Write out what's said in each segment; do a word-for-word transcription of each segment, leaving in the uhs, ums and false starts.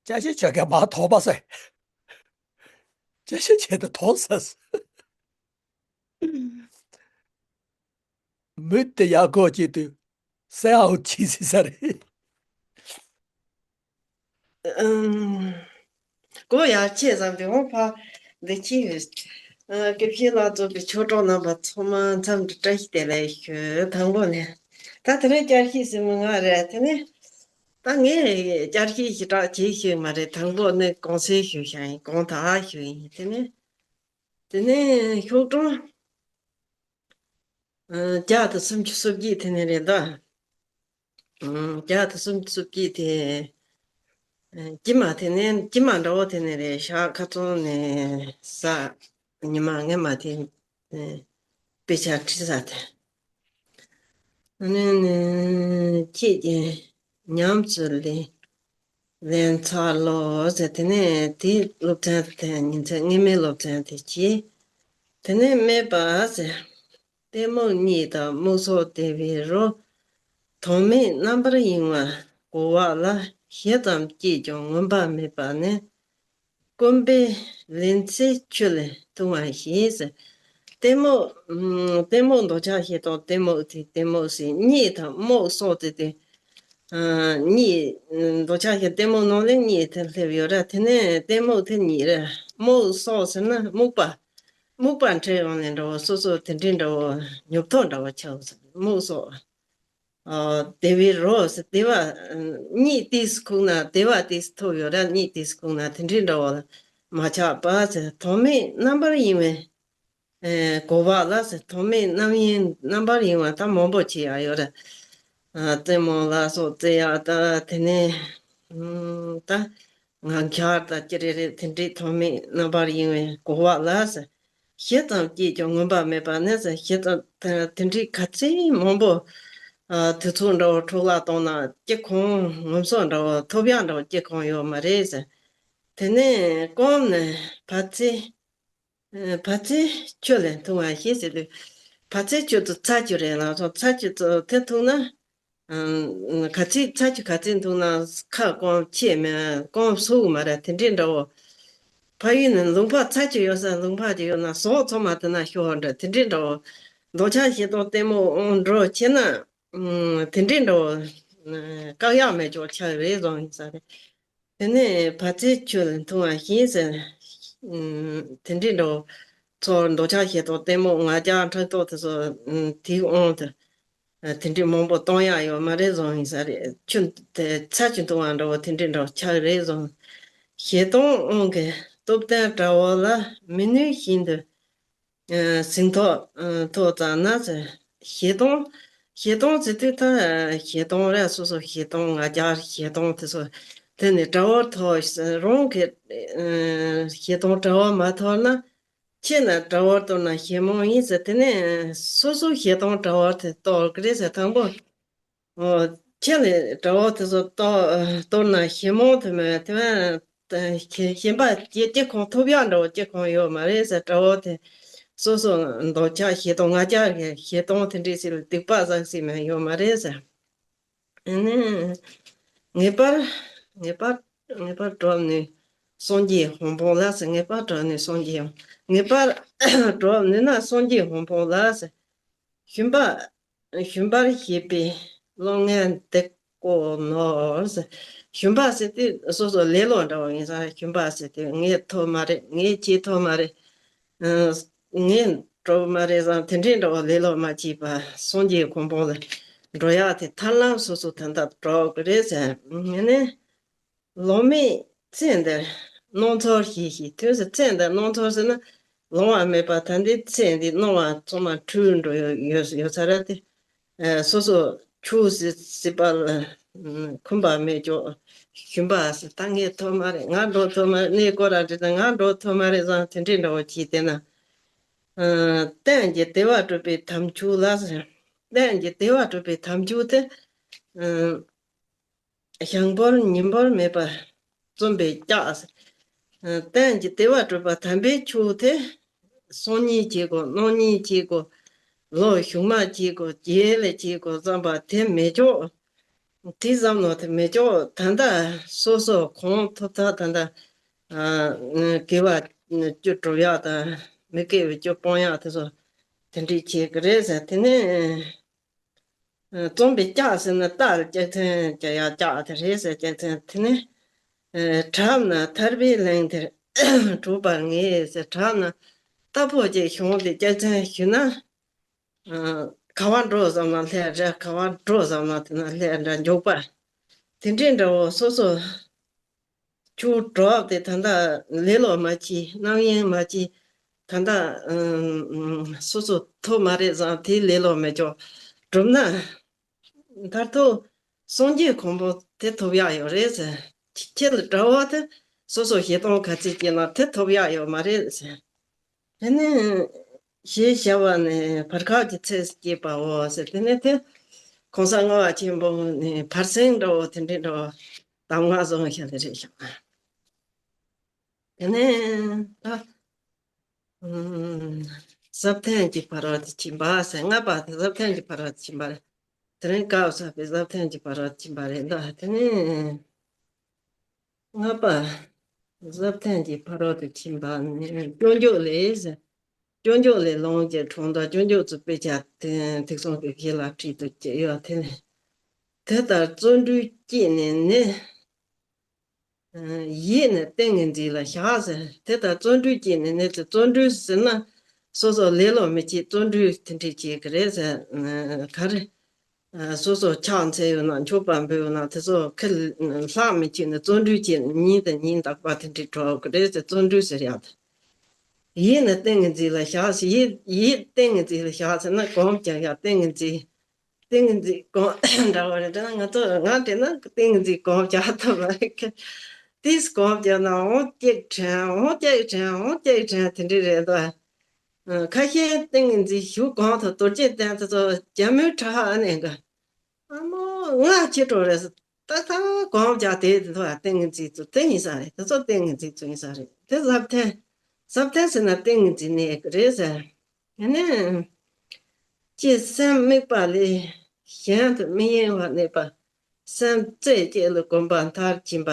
ཅ་ཆས་ཆ་ག་མ་ཐོག་པ་ཟེར། ཅ་ཆས་ཆེད་དུ་ཐོག་ཟེར། མུ་དེ་ཡག་གོ་ཅི་དུ་སེ་ཨའོ་ཅི་སི་ས་རེད། ཨུམ། གོ་ཡག་ཆེ་ཙམ་དེ་འོང་ཕ་འདི་ཅི་ཡོད། ཨ་སྐུ་ཞབས་ལགས་གཙོས་པའི་ཆོས་གྲོགས་རྣམ་པ་ཚང་མ་འཚམས་འདྲི་བཀྲ་ཤིས་བདེ་ལེགས་ཞུ། དང་པོ་ནས་ད་དེ་རིང་བསྐྱར་ཞིབ་ཟིན་མི་ང་རེད། དེ་ནས་ད་ངས་བསྐྱར་ཞིབ་ཞེ་དྲག་བྱེད་ཤེས་མ་རེད། དང་པོ་ནས་གོང་གསལ་ཞུ་བྱ་ཡིན། གོང་དག་ཞུ་ཡིན། དེ་ནས་དེ་ནས་ཤོག་གྲངས་ཨ་བརྒྱ་དང་སུམ་ཅུ་སོ་བརྒྱད་དེ་ནས་རེད་ད། ཨ་བརྒྱ་དང་སུམ་ཅུ་སོ་བརྒྱད་དེ། ཨ་དཀྱིལ་མ་དེ་ནས་དཀྱིལ་མ་འདྲ་བོ་དེ་ནས་རེད། ཞག་ཁ་ཚོན་ནས་ས་ཉི་མ་སྔ་མ་དེ་ཨ་དཔེ་ཆ་ཁྲིད་ས་དེ། ཨ་ནི་ནི་ཁྱེད་ཀྱིས་ཉམས་སུ་ལེན་ལེན་ཚར་ལོ་ཟེར། དེ་ནས་དེའི་སློབ་ཚན་དེ་ཉིན་མཚན་སྔ་མའི་སློབ་ཚན་དེ་བྱས། དེ་ནས་སྨྲས་པ་ཟེར། གཏི་མུག་གཉིད་དང་མུག་སོགས་བདེ་བའི་རོ། དོན་མེད་རྣམ་པར་གཡེང་བ་གོ་བ་ལ། ཞེ་ཙམ་སྐྱེས་ཀྱང་ངོམས་པ་མེད་པ་ནི། སྐོམ་པས་ལན་ཚྭའི་ཆུ་ལས་ཐུང་བ་ཞེས་ཟེར། གཏི་མུག་ཨུམ། གཏི་མུག་འདོད་ཆགས་ཞེ་སྡང་གཏི་མུག་དེ་གཏི་མུག་ཟེར། གཉིད་དང་མུག་སོགས་དེ་དེ། ཨ་གཉིད་འདོད་ཆགས་ཞེ་གཏི་མུག་ནང་ལ་གཉིད་དེ་སླེབས་ཡོད་ར། དེ་ནས་གཏི་མུག་དེ་གཉིད་ར། མུག་སོགས་ཟེར་ན་སྨུག་པ། སྨུག་པ་འཁྲིལ་ཡོང་ནས་འདྲ་བོ་སོ་སོ་དེ་འདྲའི་འདྲ་བོ་ཉོབ་ཐོ་འདྲ་བོ་ཆགས་སོང་། མུག་སོགས། ཨ་བདེ་བའི་རོ་ཟེར་བདེ་བ། གཉིད་ཏིས་ཁུག་ན་བདེ་བ་ཏིས་ཐོབ་ཡོད་ར། གཉིད་ཏིས་ཁུག་ན་དེ་འདྲའི་འདྲ་བོ་ལ་མ་ཆགས་པ་ཟེར། དོན་མེད་རྣམ་པར་གཡེང་བའི་ཨེ་གོ་བ་ལ་ཟེར། དོན་མེད་རྣམ་གཡེང་རྣམ་པར་གཡེང་བ་ད་མང་པོ་ཅིག་ཡང་ཡོད་རེད། ཨ་རྩེད་མོ་ལ་སོགས་རྩེ་ཡག་ད་དེ་ནས་ཨུམ་ད་ངང་འཁྱར་ད་ཅི་རེ་རེ་དེ་འདྲའི་དོན་མེད་རྣམ་པར་གཡེང་བའི་གོ་བ་ལ་ཟེར། ཞེ་ཙམ་སྐྱེས་ཀྱང་ངོམས་པ་མེད་པ་ནི་ཟེར། ཞེ་ཙམ་དེ་དེ་འདྲའི་ག་ཚད་མང་པོ་ཨ་དུས་ཚོད་འདྲ་བོ་འཕྲོ་བརླག་གཏོང་ན་སྐྱེ་ཁུངས་ངོམས་སོ་འདྲ་བོ་ཐོབ་ཡག་འདྲ་བོ་སྐྱེ་ཁུངས་ཡོད་མ་རེད་ཟེར། དེ་ནས་སྐོམ་ནས་བ་ཚྭའི་ཨ་བ་ཚྭའི་ཆུ་ལས་འཐུང་བ་ཞེས་ཟེར་དུས། བ་ཚྭའི་ཆུ་དེ་ཚྭ་ཆུ་རེད་ལགས་སོ། ཚྭ་ཆུ་དེ་འཐུང་ན། ཨ་ག་ཚད་ཚྭ་ཆུ་ག་ཚད་འཐུང་ན་ཁ་སྐོམ་ཆེ་མེད། སྐོམ་སོ་གི་མ་རེད། དེ་འདྲའི་འདྲ་བོ། ཕ་ཡུལ་ནས་ལུང་པ་ཚྭ་ཆུ་ཡོད་ས་ལུང་པ་ཅིག་ཡོད་ན་ཟོག་ཚང་མ་དེ་ན་ཤོར་འདྲ་དེ་འདྲའི་འདྲ་བོ། འདོད་ཆགས་ཞེ་སྡང་གཏི་མུག་འོང་འགྲོ་ཆེ་ན། ཨ་དེ་འདྲའི་འདྲ་བོ། ཨ་བཀག་ཡག་མེད་ཅོག་ཆགས་རེད་བཟོ་ཡིན་ས་རེད། དེ་ནས་བ་ཚྭའི་ཆུ་ལ་འཐུང་བ་བཞིན་ཟེར། ཨུམ། དེ་འདྲའི་འགྲོ། ཚོར་འདོད་ཆགས་ཞེ་སྡང་གཏི་མུག་ང་རྒྱལ་ཕྲག་དོག་དེ་ཚོ། ཨུམ། དེའི་དབང་དུ། ཨ་དེ་འདྲའི་མང་པོ་གཏོང་ཡག་ཡོད་མ་རེད་བཟོ་ཡིན་ས་རེད། ཆུ་དེ་ཚྭ་ཆུ་འཐུང་བ་འདྲ་བོ་དེ་འདྲའི་འགྲོ་ཆགས་རེད་བཟོ། ཞེ་སྡང་དབང་གིས་སྟོབས་ལྡན་དགྲ་བོ་ལ་མི་ནུས་བཞིན་དུ། ཨ་ཟིན་ཐོ་ཨ་ཐོ་ཙམ་ན་ཟེར། ཞེ་སྡང་། ཞེ་སྡང་ཟེར་དུས་ད་ཞེ་སྡང་རེད། སོ་སོ་ཞེ་སྡང་ང་རྒྱལ་ཞེ་སྡང་དེ་ཚོ་དེ་ནི་དགྲ་བོར་ཐོབ། རང་གི་ཨ་ཞེ་སྡང་དགྲ་བོར་མ་ཐོབ་ན་ཁྱེད་ནི་དགྲ་བོར་གཏོར་ན་ཞེ་མང་ཡིན་ཟེར། དེ་ནི་སོ་སོ་ཞེ་སྡང་དགྲ་བོར་དེ་གཏོར་གི་རེད་ཟེར། དང་པོ། ཨོ། ཁྱེད་ནི་དགྲ་བོ་དེ་ཚོ་གཏོར་གཏོར་ན་ཞེ་མང་དུ་མེད་དེ་བས། ཞེན་པ་སྐྱེ་སྐྱེ་ཁུངས་ཐོབ་ཡག་འདྲ་བོ་སྐྱེ་ཁུངས་ཡོད་མ་རེད་ཟེར། དགྲ་བོ་དེ་སོ་སོ་འདོད་ཆགས་ཞེ་སྡང་ང་རྒྱལ་གྱི་ཞེ་སྡང་དེ་འདྲས་སྲིད་ལ་སྡིག་པ་བསགས་སྲིད་མེད་ཡོད་མ་རེད་ཟེར། ཨ་ནི། ངེས་པར། ངེས་པར། ངེས་པར་གྲོལ་ནུས་སངས་རྒྱས་ཧོང་པོང་ལ་ཟེར། ངེས་པར་གྲོལ་ནུས་སངས་རྒྱས་ཧོང་། ངེས་པར་གྲོལ་ནུས་ན་སངས་རྒྱས་ཧོང་པོང་ལ་ཟེར། ཞུམ་པ། ཞུམ་པར་བྱེད་པའི་བློ་ངན་འདི་ཀོ་ནོར་ཟེར། ཞུམ་པ་ཟེར་དུས་སོ་སོ་ལེ་ལོ་འདྲ་བོ་ཡིན་ཙང་། ཞུམ་པ་ཟེར་དུས་ངས་ཐོབ་མ་རེད། ངས་བྱེད་ཐུབ་མ་རེད། ཨ་ངས་འགྲོ་མ་རེད་བསམ་དེ་འདྲའི་འདྲ་བོ་ལེ་ལོ་མ་བྱེད་པ། སངས་རྒྱས་གོ་འཕང་ལ་འགྲོ་ཡག་དེ་ཐར་ལམ་སོ་སོ་ད་ལྟ་འགྲོ་གི་རེད་ཟེར། ཨ་ནི། ལོང་མེད་ཚེ་འདིར་སྣང་ཚུལ་ཞིག་ཞིག་དུས་སུ། ཚེ་འདིར་སྣང་ཚུལ་ཟེར་ན་ལོང་བ་མེད་པ། ད་འདི་ཚེ་འདི་སྣང་བ་ཚང་མ་འཁྲུལ་འགྲོ་ཡོད་ཡོད་ཡོད་ས་རེད་དེ། ཨ་སོ་སོ་ཆུ་སྲིད་སྲིད་པ་ལ་འཁུམས་པ་མེད་ཀྱོག། ཞུམ་པ་ཟེར། ད་ངས་ཐོབ་མ་རེད། ང་འགྲོ་ཐུབ་མ་རེད། གནས་སྐོར་ར་འདྲི་ད་ང་འགྲོ་ཐུབ་མ་རེད་བསམ་དེ་འདྲའི་འདྲ་བོ་བྱས་བསྡད་ན། ཨ་གཏན་གྱི་བདེ་བ་སྒྲུབ་པའི་དམ་ཆོས་ལ་ཟེར། གཏན་གྱི་བདེ་བ་སྒྲུབ་པའི་དམ་ཆོས་དེ། ཨ་ཞག་འབོར་ཉིན་འབོར་མེད་པར་བརྩོན་པས་བསྐྱངས། གཏན་གྱི་བདེ་བ་སྒྲུབ་པ་དམ་པའི་ཆོས་དེ་སང་ཉིན་བྱེད་དགོས། གནངས་ཉིན་བྱེད་དགོས། ལོ་གཞུག་མ་བྱེད་དགོས། རྗེས་ལ་བྱེད་དགོས་བསམ་པ་དེ་མེད་ཀྱོག། དེ་ཙམ་ལོ་དེ་མེད་ཀྱོག་ད་ལྟ་སོ་སོ་གང་ཐུབ་ཐབས་ད་ལྟ་ཨ་དགེ་བ་བཅུ་སྒྲུབ་ཡག་དང་མི་དགེ་བའི་བཅུ་སྤོང་ཡག་དེ་ཚོ་དེ་འདྲས་བྱེད་ཀྱི་རེད་ཟེར། དེ་ནས་རྩོམ་པའི་ལྕགས་ཟེར་ན་རྟ་ལ་ལྕགས་ཚན་རྒྱག་ཡག་ལྕགས་དེ་རེད་ཟེར། ལྕགས་ཚན་དེ་ནས་གྲབས་ན་ཐར་པའི་གླིང་དེར་གྲུབ་པར་ངེས་ཟེར། གྲབས་ན་རྟ་ཕོ་ཅིག་ཞོན་ཏེ་ལྕགས་ཚན་ཞུས་ན། ག་བ་འགྲོ་བསམ་ན་སླེབས་འདྲ། ག་བ་འགྲོ་བསམ་ན་དེ་ན་སླེབས་འདྲ། མགྱོགས་པ་དེ་འདྲས་འདྲ་བོ་སོ་སོ་ཆུ་གྲོགས་དེ་ད་ལྟ་ལེ་ལོ་མ་བྱེད། རྣམ་གཡེང་མ་བྱེད། ད་ལྟ་སོ་སོ་ཐོབ་མ་རེད་བསམ་དེ་ལེ་ལོ་མེད་ཀྱོག་སྒྲུབ་ན། མཐར་ཐུག་སངས་རྒྱས་གོ་འཕང་དེ་ཐོབ་ཡག་ཡོད་རེད་ཟེར། ཁྱེད་ལ་གྲྭ་བ་དེ་སོ་སོ་ཞེ་སྡང་ག་ཚད་སྐྱེས་ན་དེ་ཐོབ་ཡག་ཡོད་མ་རེད་ཟེར། དེ་ནས་ཞེས་བྱ་བ་ནི་བར་སྐབས་ཀྱི་ཚེ་སྐྱེས་པའོ་ཟེར། དེ་ནས་དེ་གོང་ས་ལྔ་པ་ཆེན་པོ་ནི་བར་གསེང་འདྲ་བོ་དེ་འདྲའི་འདྲ་བོ་གདམས་ངག་བཟང་ཤ་དེ་རེད་ཤག་དེ་ནས་ད་ཟབ་ཐོན་གྱི་ཕ་རོལ་ཏུ་ཕྱིན་པ་ཟེར། ལྔ་པ་དེ་ཟབ་ཐོན་གྱི་ཕ་རོལ་ཏུ་ཕྱིན་པ་རེད། དེ་རིང་བཀའ་སྩལ་པའི་ཟབ་ཐོན་གྱི་ཕ་རོལ་ཏུ་ཕྱིན་པ་རེད་འདུག་དེ་ནས་ལྔ་པ་ཟབ་ཐོན་གྱི་ཕ་རོལ་ཏུ་ཕྱིན་པ་ནི་སྐྱོན་བརྗོད་ལས་ཟེར། སྐྱོན་བརྗོད་ལས་ལུང་གི་གྲོང་དང་སྐྱོན་བརྗོད་ཚུལ་དཔེ་ཆ་དེ་ཐེག་གསུམ་གྱི་གཞི་ལ་བྲིས་ཏེ་བསྐྱལ་ཡོད། དེ་ནས་དེ་ལྟར་བརྩོན་འགྲུས་བསྐྱེད་ནས་ནི། ཡིད་ནི་ཏིང་ངེ་འཛིན་ལ་བཞག་ཟེར། དེ་ལྟར་བརྩོན་འགྲུས་བསྐྱེད་ནས་ནི་ཟེར། བརྩོན་འགྲུས་ཟེར་ན་སོ་སོ་ལེ་ལོ་མི་བྱེད། བརྩོན་འགྲུས་དེ་འདྲས་བྱེད་ཀྱི་རེད་ཟེར། ག་རེ། སོ་སོ་ཕྱག་འཚལ་ཡོད་ན་མཆོད་པ་འབུལ་ཡོད་ན་དེ་ཚོ་ཁས་ལྷག་མི་བྱེད་ནས་བརྩོན་འགྲུས་བྱེད་ནས་ཉིན་དང་ཉིན་རྟག་པར་དེ་འདྲས་འགྲོ་གི་རེད་ཟེར། བརྩོན་འགྲུས་ཟེར་ཡག་དེ། ཡིད་ནི་ཏིང་ངེ་འཛིན་ལ་བཞག་ཟེར། ཡིད་ཡིད་ཏིང་ངེ་འཛིན་ལ་བཞག་ཟེར་ན་གོམས་ཀྱང་ཡང་ཏིང་ངེ་འཛིན། ཏིང་ངེ་འཛིན་གོམས་འདྲ་བོ་རེད་ན་ང་ཚོ་ང་དྲན་ན་ཏིང་ངེ་འཛིན་གོམས་རྒྱག་ཐུབ་པ་རེད། ཏིས་གོམས་རྒྱག་ན་འོང་གཅིག་དྲན། འོང་གཅིག་དྲན། འོང་གཅིག་དྲན་དེ་འདྲ་རེད་འདུག་ཁ་ཤས་ཏིང་ངེ་འཛིན་ཞུ་གོམས་ཐུབ། རྡོ་རྗེ་གདན་དེ་ཚོ་རྒྱ་མོའི་གྲྭ་ཨ་ནེ་འགའ་ཨ་མོ་ང་ཁྱེད་འགྲོ་རེད། ཏག་ཏག་གོམས་རྒྱག་དེ་དེ་ཚོ་ཏིང་ངེ་འཛིན་ཚོ་དེ་ཡིན་ས་རེད། དེ་ཚོ་ཏིང་ངེ་འཛིན་ཚོ་ཡིན་ས་རེད། དེ་ཟབ་ཐོན། ཟབ་ཐོན་ཟེར་ན་ཏིང་ངེ་འཛིན་གནས་ཀྱི་རེད་ཟེར། དེ་ནས་ཅི་སེམས་དམིགས་པ་ལས་གཞན་དུ་མི་གཡེང་བར་གནས་པ། སེམས་རྩེ་གཅིག་ལ་གོམས་པ་མཐར་ཕྱིན་པ།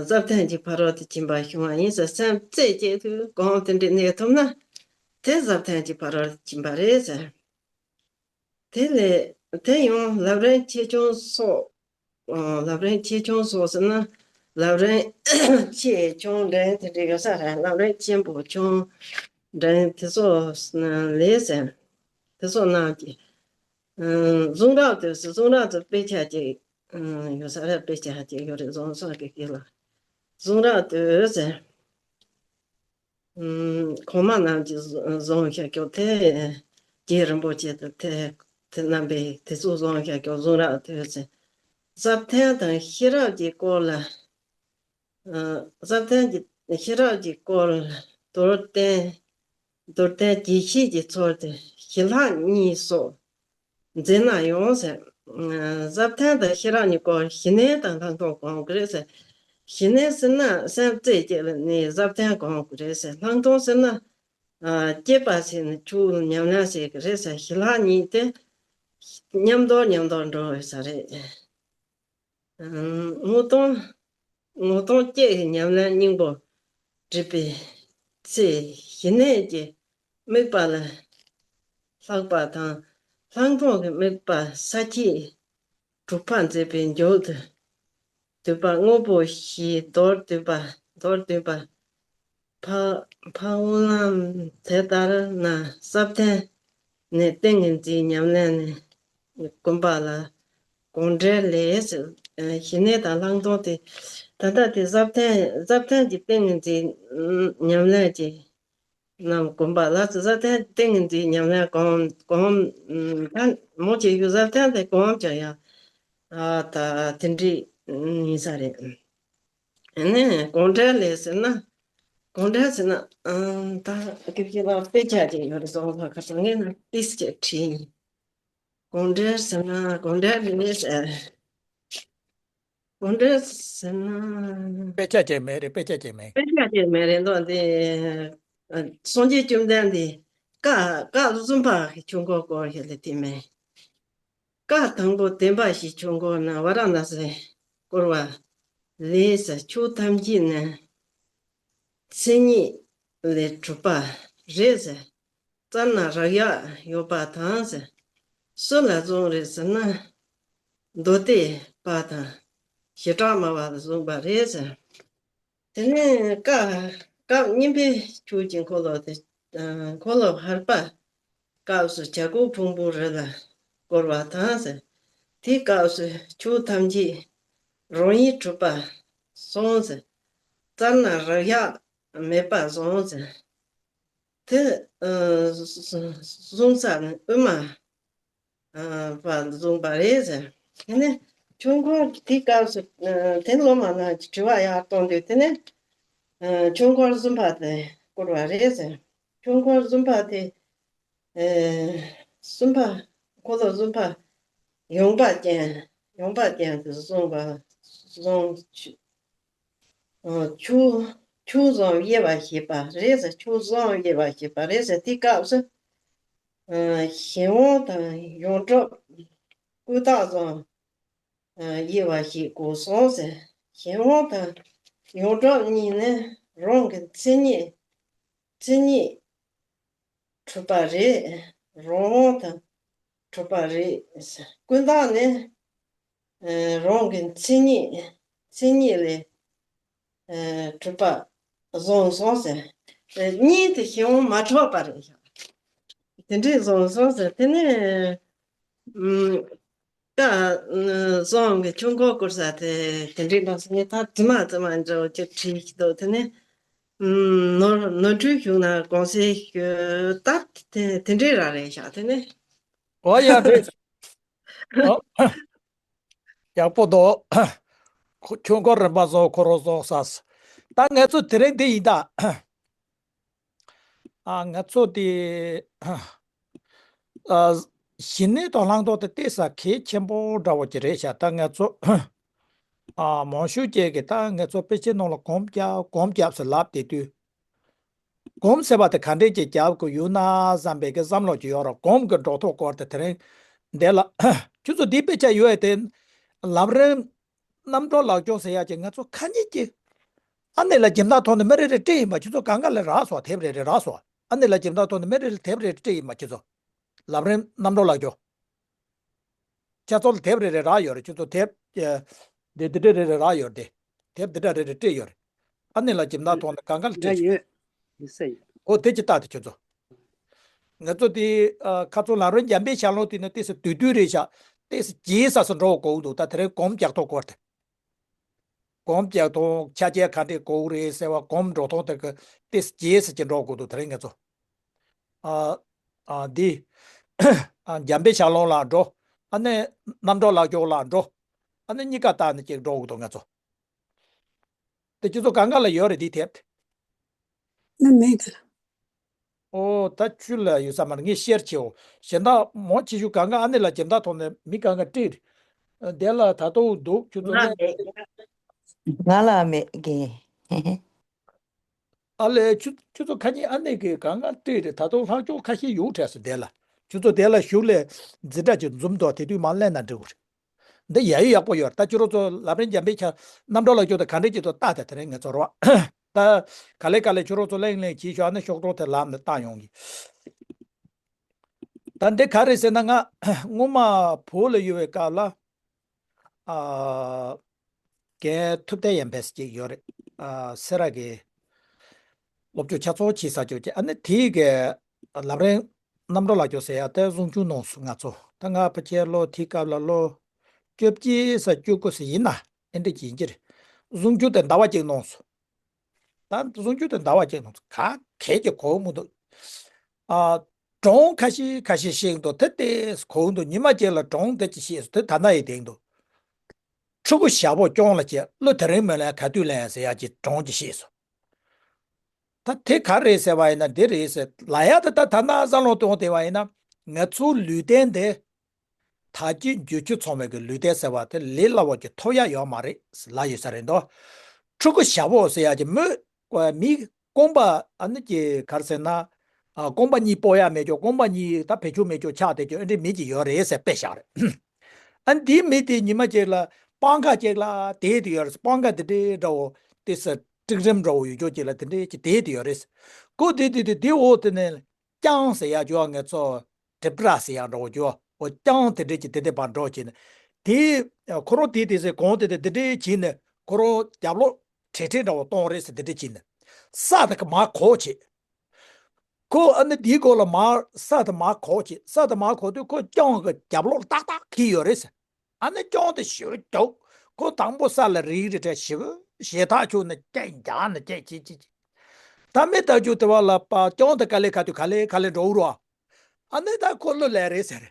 ཟབ་ཐོན་གྱི་ཕ་རོལ་ཏུ་ཕྱིན་པ་བྱུང་བ་ཡིན་ཟེར། སེམས་རྩེ་གཅིག་ཏུ་གོམས་དེ་འདྲ་གནས་ཐུབ་ན་དེ་ཟབ་ཐོན་གྱི་ཕ་རོལ་ཏུ་ཕྱིན་པ་རེད་ཟེར། དེ་ལས་དེ་ཡང་ལམ་རིམ་ཆེ་ཆུང་སོགས། ཨ་ལམ་རིམ་ཆེ་ཆུང་སོགས་ཟེར་ན་ལམ་རིམ་ཆེ་ཆུང་འདྲ་དེ་འདྲ་ཡོད་ས་རེད། ལམ་རིམ་ཆེན་པོ་ཆུང་འདྲ་དེ་ཚོ་ལས་ཟེར། དེ་ཚོ་རྣམས་ཀྱི་ཨ་གཟུངས་རབ་དེ་ཟེར། གཟུངས་རབ་དེ་དཔེ་ཆ་ཅིག་ཨ་ཡོད་ས་རེད། དཔེ་ཆ་ཅིག་ཡོད་རེད། གཟུངས་སོགས་ཀྱི་དཀྱིལ་ལ་གཟུངས་རབ་དེ་ཟེར། ཨ་གོང་མ་རྣམས་ཀྱིས་བཟུང་བཞག་རྒྱུ་དེ་རྗེ་རིན་པོ་ཆེ་དང་དེ་དེ་རྣམ་པས་དེ་ཚོ་བཟུང་བཞག་རྒྱུ་གཟུངས་རབ་དེ་ཟེར། ཟབ་ཐོན་དང་ཤེས་རབ་ཀྱི་སྐོར་ལ། ཨ་ཟབ་ཐོན་གྱི་ཤེས་རབ་ཀྱི་སྐོར་མདོར་བསྟན། མདོར་བསྟན་དགེ་བཤེས་ཀྱི་ཚུལ་དུ་ཞི་ལྷག་གཉིས་སོགས་མཛད་ན་ཡང་ཟེར། ཟབ་ཐོན་དང་ཤེས་རབ་གཉིས་སྐོར་ཞི་གནས་དང་ལྷག་མཐོང་གོམས་ཀྱི་རེད་ཟེར། ཞི་གནས་ཟེར་ན་སེམས་རྩེ་གཅིག་ལ་གནས་ཟབ་ཐོན་གོམས་ཀྱི་རེད་ཟེར། ལྷག་མཐོང་ཟེར་ན་ཨ་སྐྱེས་པ་ཟེར་ནས་ཆུ་ཉམས་ལེན་བྱེད་ཀྱི་རེད་ཟེར། ཞི་ལྷག་གཉིས་དེ་མཉམ་དུ་མཉམ་དུ་འགྲོ་བའི་ས་རེད། ཨ་ངོ་གདོང་ངོ་གདོང་སྐྱེ་བའི་ཉམས་ལེན་སྙིང་པོ་སྒྲུབ་པའི་ཚེ་ཞི་གནས་ཀྱི་དམིགས་པ་ལ་ལྷག་པ་དང་། ལྷག་མཐོང་གི་དམིགས་པ་ས་བཅད་དྲུག་པ་མཛད་པའི་མཇུག་ཏུ་བསྡུས་པ་དངོས་པོ་བཞིའི་མདོར་བསྡུས་པ། མདོར་བསྡུས་པ། འཕགས་འཕགས་པོ་ལམ་དེ་ལྟར་ན་ཟབ་ཐོན་ནས་ཏིང་ངེ་འཛིན་ཉམས་ལེན་ནས་གོམས་པ་ལ་དགོངས་འགྲེལ་ལས་ཞི་གནས་དང་ལྷག་མཐོང་དེ། ད་ལྟ་དེ་ཟབ་ཐོན་ཟབ་ཐོན་གྱི་ཏིང་ངེ་འཛིན་ཉམས་ལེན་གྱི་རྣམས་གོམས་པ་ལ་ཟབ་ཐོན་ཏིང་ངེ་འཛིན་ཉམས་ལེན་གོམས་གོམས་ད་མོ་བྱེད་རྒྱུ་ཟབ་ཐོན་དེ་གོམས་ཀྱང་ཡང་ཨ་ད་དེ་འདྲ་ཡིན་ས་རེད། ཨ་ནི་དགོངས་འགྲེལ་ལས་ཟེར་ན། དགོངས་འགྲེལ་ཟེར་ན་ཨང་ད་སྐད་ཆ་ལ་དཔེ་ཆ་ཅིག་ཡོད་རེད། བཟོ་བ་ཁ་སང་ངས་ན་ཏིས་ཅིག་བྲིས་ཡིན། དགོངས་འགྲེལ་ཟེར་ན་དགོངས་འགྲེལ་ལས་ཟེར། དགོངས་འགྲེལ་ཟེར་ན། དཔེ་ཆ་ཅིག་མེད་རེད། དཔེ་ཆ་ཅིག་མེད། དཔེ་ཆ་ཅིག་མེད་རེད་འདུག་འདི་ཨ་སངས་རྒྱས་བཅོམ་ལྡན་འདས་བཀའ་བཀའ་བཟུམ་པ་ཆོས་འཁོར་བསྐོར་ཞེས་ལ་དེ་མེད། བཀའ་དང་པོ་བདེན་པ་བཞི་ཆོས་འཁོར་ན་ཝཱ་ར་ཎཱ་སི་བསྐོར་བ་ལས་ཆོས་ཐམས་ཅད་ནི་མཚན་ཉིད་ལས་གྲུབ་པ་རེད་ཟེར། རྩ་ན་རག་ཡག་ཡོད་པ་དང་ཟེར། སུ་ལ་བཟུང་རེད་ཟེར་ན། མདོ་སྡེ་པ་དང་བྱེ་བྲག་སྨྲ་བ་ལ་བཟུང་བ་རེད་ཟེར། དེ་ནས་སྐབས་སྐབས་གཉིས་པའི་ཆོས་ཀྱི་འཁོར་ལོ་དེ། འཁོར་ལོ་བར་པ་སྐབས་སུ་བྱ་རྒོད་ཕུང་པོའི་རི་ལ་བསྐོར་བ་དང་ཟེར། དེའི་སྐབས་སུ་ཆོས་ཐམས་ཅད་རང་ཡིན་གྲུབ་པ་སོང་ཟེར། རྩ་ན་རག་ཡག་མེད་པ་སོང་ཟེར། དེ་གསུང་ས་ནི་དབུ་མ་བ་བཟུང་བ་རེད་ཟེར། དེ་ནས་ཆོས་འཁོར་དེའི་སྐབས་སུ་དེ་སློབ་མ་རྣམས་ཀྱིས་དྲི་བ་ཡར་གཏོང་དུས་དེ་ནས་ཆོས་འཁོར་གསུམ་པ་དེ་བསྐོར་བ་རེད་ཟེར། ཆོས་འཁོར་གསུམ་པ་དེ་གསུམ་པ་འཁོར་ལོ་གསུམ་པ་ཡངས་པ་ཅན་ཡངས་པ་ཅན་དུ་གསུངས་པ་གསུངས། ཆོས་ཆོས་གསུམ་དབྱེ་བ་ཤེས་པ་རེད་ཟེར། ཆོས་གསུམ་དབྱེ་བ་ཤེས་པ་རེད་ཟེར། དེའི་སྐབས་སུ། གཞན་དབང་དང་ཡོངས་གྲུབ་ཀུན་བཏགས་སོགས་དབྱེ་བ་ཤེས་དགོས་སོང་ཟེར། གཞན་དབང་དང་ཡོངས་གྲུབ་གཉིས་ནི་རང་གི་མཚན་ཉིད་མཚན་ཉིད་གྲུབ་པ་རེད། རང་དབང་དང་གྲུབ་པ་རེད། ཀུན་བཏགས་ནི་རང་གི་མཚན་ཉིད་མཚན་ཉིད་ལས་གྲུབ་པ་བཟུང་སོང་ཟེར། གཉིས་དེ་གཞན་དབང་མ་གྲུབ་པ་རེད་ཤག་དེ་འདྲས་བཟུང་སོང་ཟེར། དེ་ནས་ད་བཟང་གི་ཆོས་འཁོར་བསྐོར་ས་དེ་དེ་འདྲས་ལ་སོང་ངས་ད་རྫུན་མ་རྫུན་མ་འདྲ་བོ་ཅིག་བྲིས་ཤིག་འདུག་དེ་ནས་ནོར་ནོར་འཁྲུལ་བྱུང་ན་དགོངས་སེལ་ཞུ། ད་དེ་དེ་འདྲས་ར་རེད་ཤག་དེ་ནས། ཨོ་ཡ་རེད། ཨོ། ཡག་པོ་འདུག་ཁོ་ཆོས་འཁོར་རིམ་པ་བཟོ་འཁོར་བཟོ་ས། ད་ང་ཚོ་དེ་རིང་འདི་ཡིན་ད། ཨ་ང་ཚོ་དེ། ཨ། ཞི་གནས་དང་བླང་དོར་དེ་ཏོག་ཙམ་གལ་ཆེན་པོ་འདྲ་བོ་ཅིག་རེད་ཤག་ད་ང་ཚོ། ཨ་མང་ཤོས་ཅིག་གིས་ད་ང་ཚོ་དཔེ་ཆའི་ནང་ལ་གོམ་རྒྱབ་གོམ་རྒྱབ་ཟེར་ལབ་བསྡད་དུས། གོམ་ཟེར་བ་དེ་ག་འདྲས་ཅིག་རྒྱབ་དགོས་ཡོད་ན་བསམ་པའི་གི་བསམ་བློ་ཅིག་ཡོད་རེད། གོམ་གྱི་འགྲོ་ཐོག་སྐོར་དེ་དེ་རིང་འདི་ལ། ཁྱོད་ཚོ་འདི་དཔེ་ཆ་ཡོད་དེ། ལམ་རིམ་རྣམ་གྲོལ་ལག་འཇོག་ཟེར་ཡག་ཅིག་ང་ཚོ་ཁ་ཉིན་གྱི་ཨ་ནེ་ལ་འཇིམ་ཐག་ཐོག་ནས་མི་རེ་རེ་སྤྲད་ཡིན་པ། ཁྱོད་ཚོ་གང་ག་ལ་རག་སོང་། དེབ་རེ་རེ་རག་སོང་། ཨ་ནེ་ལ་འཇིམ་ཐག་ཐོག་ནས་མི་རེ་རེ་དེབ་རེ་རེ་སྤྲད་ཡིན་པ། ཁྱོད་ཚོ་ལམ་རིམ་རྣམ་གྲོལ་ལག་འཇོག་ཁྱེད་ཚོ་ལ་དེབ་རེ་རེ་རག་ཡོད་རེད། ཁྱོད་ཚོ་དེབ་ཨེ། འདི་འདི་འདྲ་རེ་རེ་རག་ཡོད་རེད། དེབ་འདི་འདྲ་རེ་རེ་སྤྲད་ཡོད་རེད། ཨ་ནེ་ལ་འཇིམ་ཐག་ཐོག་ནས་གང་ག་ལ་སྤྲད་ཡོད། ཡོད་ས་ཡོད། ཨོ་དེ་ཅི་ལྟ་དེ་ཁྱོད་ཚོ། ང་ཚོ་དེ་ཨ། ཁ་ཚོ་ལམ་རིམ་འཇམ་པའི་ཞལ་ལུང་དེ་ནི་ཏོག་ཙམ་བསྡུས་བསྡུས་རེད་ཤག་ཏོག་ཙམ་རྒྱས་ས་སུ་འགྲོ་དགོས་འདུག་ད་དེ་རིང་གོམ་རྒྱག་ཐོག་སྐོར་དེ། གོམ་རྒྱག་ཐོག་ཆ་རྐྱེན་ག་འདྲས་དགོས་རེད་ཟེར་བ། གོམ་འགྲོ་ཐོག་དེ་གི་ཏོག་ཙམ་རྒྱས་ས་ཅིག་འགྲོ་དགོས་འདུག་དེ་རིང་ང་ཚོ། ཨ། ཨ། འདི། ཨ། འཇམ་པའི་ཞལ་ལུང་ལ་འགྲོ། ཨ་ནི་རྣམ་གྲོལ་ལག་འཇོག་ལ་འགྲོ། ཨ་ནི་གཉིས་ཀ་བལྟས་ནས་ཅིག་འགྲོ་དགོས་འདུག་ང་ཚོ། དེ་ཁྱོད་ཚོ་གང་ག་ལ་ཡོད་རེད་དེའི་དེབ། ང་མེད་ད། ཨོ་ད་ཁྱོད་ལ་ཡོད་ས་མ་རེད། ངས་ཤེར་བྱེའོ། གཞན་དག་མང་ཆེ་ཤོས་གང་ག་ཨ་ནེ་ལ་འཇིམ་ཐག་ཐོག་ནས་མི་གང་ག་སྤྲད་རེད། དེ་ལ་ད་དུང་འདུག་ཁྱོད་ཚོ་ང་ལ་མེད་གི། ཨ་ལས་ཁྱོད་ཁྱོད་ཚོ་ཁ་ཉིན་ཨ་ནེ་གིས་གང་ག་སྤྲད་རེད། ད་དུང་ལྷག་ཆོག་ཁ་ཤས་ཡོད་དྲན་སོང་དེ་ལ། ཁྱོད་ཚོ་དེ་ལ་གཞུག་ལས་འཛིན་གྲྭ་ཅིག་འཛོམས་འདུག་དེ་དུས་མར་གླེང་ན་འགྲིག་གི་རེད། འདི་ཡ་ཡོད་ཡག་པོ་ཡོད་རེད། ད་ཁྱོད་རང་ཚོ་ལམ་རིམ་འཇམ་པའི་ཆ་རྣམ་གྲོལ་ལག་འཇོག་དང་ག་འདྲས་ཅིག་འདུག་ལྟ་དེ་དེ་རིང་ང་ཚོ་རོགས། ད་ག་ལེ་ག་ལེ་ཁྱོད་རང་ཚོ་གླེང་གླེང་བྱེད་ཤོག་ཨ་ནི་ཤོག་གྲོགས་དེ་ལམ་ནས་བཏང་ཡོང་གི། ད་འདི་ག་རེད་ཟེར་ན་ང་སྔོན་མ་བོད་ལ་ཡོད་པའི་སྐབས་ལ། ཨ། རྒན་ཐུབ་བསྟན་ཡར་འཕེལ་ཟེར་ཅིག་ཡོད་རེད། ཨ། སེ་ར་གི་སློབ་སྦྱོང་ཆ་ཚང་བྱས་ས་ཅིག་ཅིག་ཨ་ནི་དེའི་གི་ལམ་རིམ་རྣམ་གྲོལ་ལག་འཇོག་ཟེར་ཡག་དེ་གསུང་ཆོས་གནང་སོང་ང་ཚོ། ད་ང་ཕལ་ཆེར་ལོ་དེའི་སྐབས་ལ་ལོ་བཅོ་བརྒྱད་ས་བཅུ་དགུ་ས་ཡིན་ན་ཨེ་འདྲ་ཅིག་ཡིན་གྱི་རེད། གསུང་ཆོས་དེ་ཟླ་བ་གཅིག་གནང་སོང་། ད་གསུང་ཆོས་དེ་ཟླ་བ་གཅིག་གནང་སོང་། ག་གས་ཀྱི་གོ་མི་འདུག་ཨ། གྲངས་ཁ་ཤས་ཁ་ཤས་ཤེས་འདུག་དེ་ལྟས་གོ་འདུག་ཉི་མ་གཅིག་ལ་གྲངས་དེ་ཅིག་ཤེས་སོང་། དེ་ད་ལྟ་ཡི་དེང་དུ། ཕྲུ་གུ་ཞག་པོ་སྐྱོང་ལ་བྱེད་གླུ་དེ་རིང་མི་ལེན་ག་དུས་ལེན་ཟེར་ཡག་གི་གྲངས་ཅིག་ཤེས་སོང་། ད་དེ་ག་རེད་ཟེར་བ་ཡིན་ན་འདི་རེད་ཟེར་ལབ་ཡག་དེ། ད་ད་ལྟ་བསམ་བློ་གཏོང་བསྡད་པ་ཡིན་ན་ང་ཚོའི་ལུས་རྟེན་དེ། ད་ཅི་འགྱུར་ཁྱོད་ཚང་མའི་གི་ལུས་རྟེན་ཟེར་བ་དེ་ལས་སླ་བོ་ཅིག་ཐོབ་ཡག་ཡོད་མ་རེད་ལབ་ཡོད་ས་རེད་འདུག་ཕྲུ་གུ་ཞག་པོ་ཟེར་ཡག་གི་མི་མི་རྐང་པ་ཨ་ནི་ཅིག་ག་རེ་ཟེར་ན། ཨ། རྐང་པ་གཉིས་སྤོ་ཡག་མེད་ཀྱོག་རྐང་པ་གཉིས་ད་བེད་སྤྱོད་མེད་ཀྱོག་ཆགས་བསྡད་ཀྱོག་ཨེ་འདྲའི་མི་ཅིག་ཡོད་རེད་ཟེར་དཔེ་བཞག་རེད། ཨ་འདིའི་མི་དེ་ཉི་མ་གཅིག་ལ་སྤང་ཁ་གཅིག་ལ་དེད་དེ་ཡོད་རེད། སྤང་ཁ་དེ་འདྲའི་འདྲ་བོ་དེ་ས་སྤྲིན་རིམ་འདྲ་བོ་ཡོད་ཅོག་གཅིག་ལ་དེ་འདྲའི་གཅིག་དེད་དེ་ཡོད་རེད། ཁོ་དེ་དེ་དེ་དེ་འོག་དེ་ནས་རྐྱང་ཟེར་ཡག་ཅོག་ང་ཚོ་གྲིབ་ར་ཟེར་ཡག་འདྲ་བོ་ཅོག་འོ་རྐྱང་དེ་འདྲའི་གཅིག་དེ་དེ་བར་འགྲོ་བྱས་ནས་དེ་ཁོ་རང་དེ་དེ་ཟེར་གོང་དེ་དེ་དེ་འདྲའི་བྱས་ནས་ཁོ་རང་རྒྱབ་ལོགས་ཁྲེ་ཁྲེ་འདྲ་བོ་གཏོང་རེད་ཟེར་དེ་འདྲའི་བྱས་ནས་ས་དེ་ག་མར་གོག་བྱས། ཁོ་ཨ་ནི་དེའི་སྐོར་ལ་མར་ས་དེ་མར་གོག་བྱས། ས་དེ་མར་གོག་དུས་ཁོ་རྐྱང་གི་རྒྱབ་ལོགས་ཏག་ཏག་འཁེལ་ཡོད་རེད་ཟེར། ཨ་ནི་རྐྱང་དེ་ཞེ་པོ་རྒྱུག་ཁོ་དང་པོ་ས་ལ་རིག་རིག་བྲལ་ཞེ་པོ་ཞེ་ཐག་ཆོད་ནས་སྐད་རྒྱག་ནས་སྐད་ཅིག་ཅིག་ཅིག་ད་མི་ལྟ་རྒྱུ་དེ་བ་ལ་པ་རྐྱང་དེ་ག་ལེ་ག་དུས་ག་ལེ་ག་ལེ་འགྲོ་རོགས། ཨ་ནི་ད་ཁོ་གླུ་ལེན་རེད་ཟེར།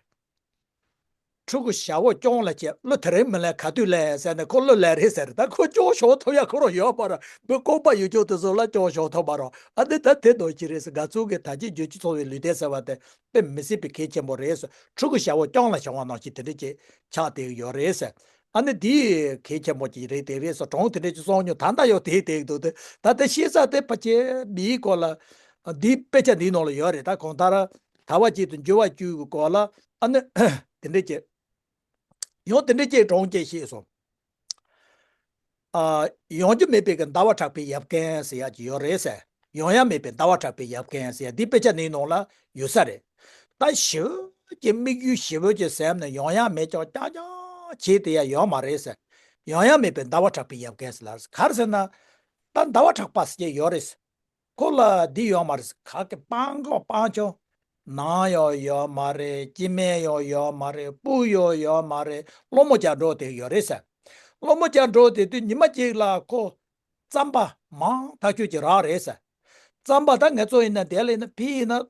ཕྲུ་གུ་ཞ་བོ་རྐྱང་ལ་བྱས་གླུ་དེ་རིང་མིན་ལ་ག་དུས་ལེན་ཟེར་ནས་ཁོ་གླུ་ལེན་རེད་ཟེར། ད་ཁོ་རྐྱང་ཞོག་ཐུབ་ཡ་ཁོ་རང་ཡོད་པ་ར་བུ་ཀོང་པ་ཡོད་ཅོག་དེ་ཚོ་ལ་རྐྱང་ཞོག་ཐུབ་པ་ར། ཨ་ནི་ད་དེ་ནོར་གྱི་རེད་ཟེར། ང་ཚོ་གི་ད་ཅི་བརྗོད་ཅི་ཚོ་བའི་ལུས་རྟེན་ཟེར་བ་དེ་དཔེ་མི་སྲིད་པའི་གལ་ཆེན་པོ་རེད་ཟེར། ཕྲུ་གུ་ཞ་བོ་རྐྱང་ལ་བྱ་བ་ནང་བཞིན་དེ་འདྲ་ཅིག་ཆགས་བསྡད་ཡོད་རེད་ཟེར། ཨ་ནི་འདི་གལ་ཆེན་པོ་ཅིག་རེད་དེ་རེད་ཟེར། གྲོང་དེ་འདྲ་ཅིག་སོང་མྱོང་ད་ལྟ་ཡོད་དེ་དེ་འདུག་དེ་ད་ལྟ་ཤེས་ས་དེ་ཕ་ཆེ་མིའི་སྐོར་ལ་འདི་དཔེ་ཆ་འདིའི་ནང་ལ་ཡོད་རེད། ད་གང་ལྟར་ད་བ་ཅིག་ཏུ་འགྱུར་བ་བཅུ་གི་སྐོར་ལ་ཨ་ནི་དེ་འདྲ་ཅིག་ཡང་དེ་འདྲ་ཅིག་གྲོང་ཅིག་ཤེས་སོང་། ཨ། ཡོང་རྒྱུ་མེད་པའི་གི་ཟླ་བ་གྲགས་པའི་ཡབ་རྒན་ཟེར་ཡག་ཅིག་ཡོད་རེད་ཟེར། ཡོང་ཡག་མེད་པའི་ཟླ་བ་གྲགས་པའི་ཡབ་རྒན་ཟེར་ཡག་འདི་དཔེ་ཆ་འདིའི་ནང་ལ་ཡོད་ས་རེད། ད་ཞེ་པོ་ཅིག་དམིགས་ཡུལ་ཞེ་པོ་ཅིག་ཟེར་ནས་ཡོང་ཡག་མེད་ཀྱང་ཀྱང་ཀྱང་བྱེད་དེ་ཡག་ཡོད་མ་རེད་ཟེར། ཡོང་ཡག་མེད་པའི་ཟླ་བ་གྲགས་པའི་ཡབ་རྒན་ཟེར་ལ་ག་རེ་ཟེར་ན། ད་ཟླ་བ་གྲགས་པ་ཟེར་གྱི་ཡོད་རེད། ཁོ་ལ་འདི་ཡོད་མ་རེད། ག་གི་སྤང་གོག་སྤང་ཆུང་། ནང་ཡང་ཡོད་མ་རེད། སྐྱེ་དམན་ཡང་ཡོད་མ་རེད། སྤུ་ཡང་ཡོད་མ་རེད། སློང་མོ་རྒྱག་འགྲོ་དེ་ཡོད་རེད་ཟེར། སློང་མོ་རྒྱག་འགྲོ་དེ་དུས་ཉི་མ་གཅིག་ལ་ཁོ་རྩམ་པ་མང་ཐག་ཆོད་ཀྱི་རག་རེད་ཟེར། རྩམ་པ་ད་ང་ཚོ་ཡིན་ན་དེ་ལ་ཡིན་ན་ཕི་ཡིན་ན་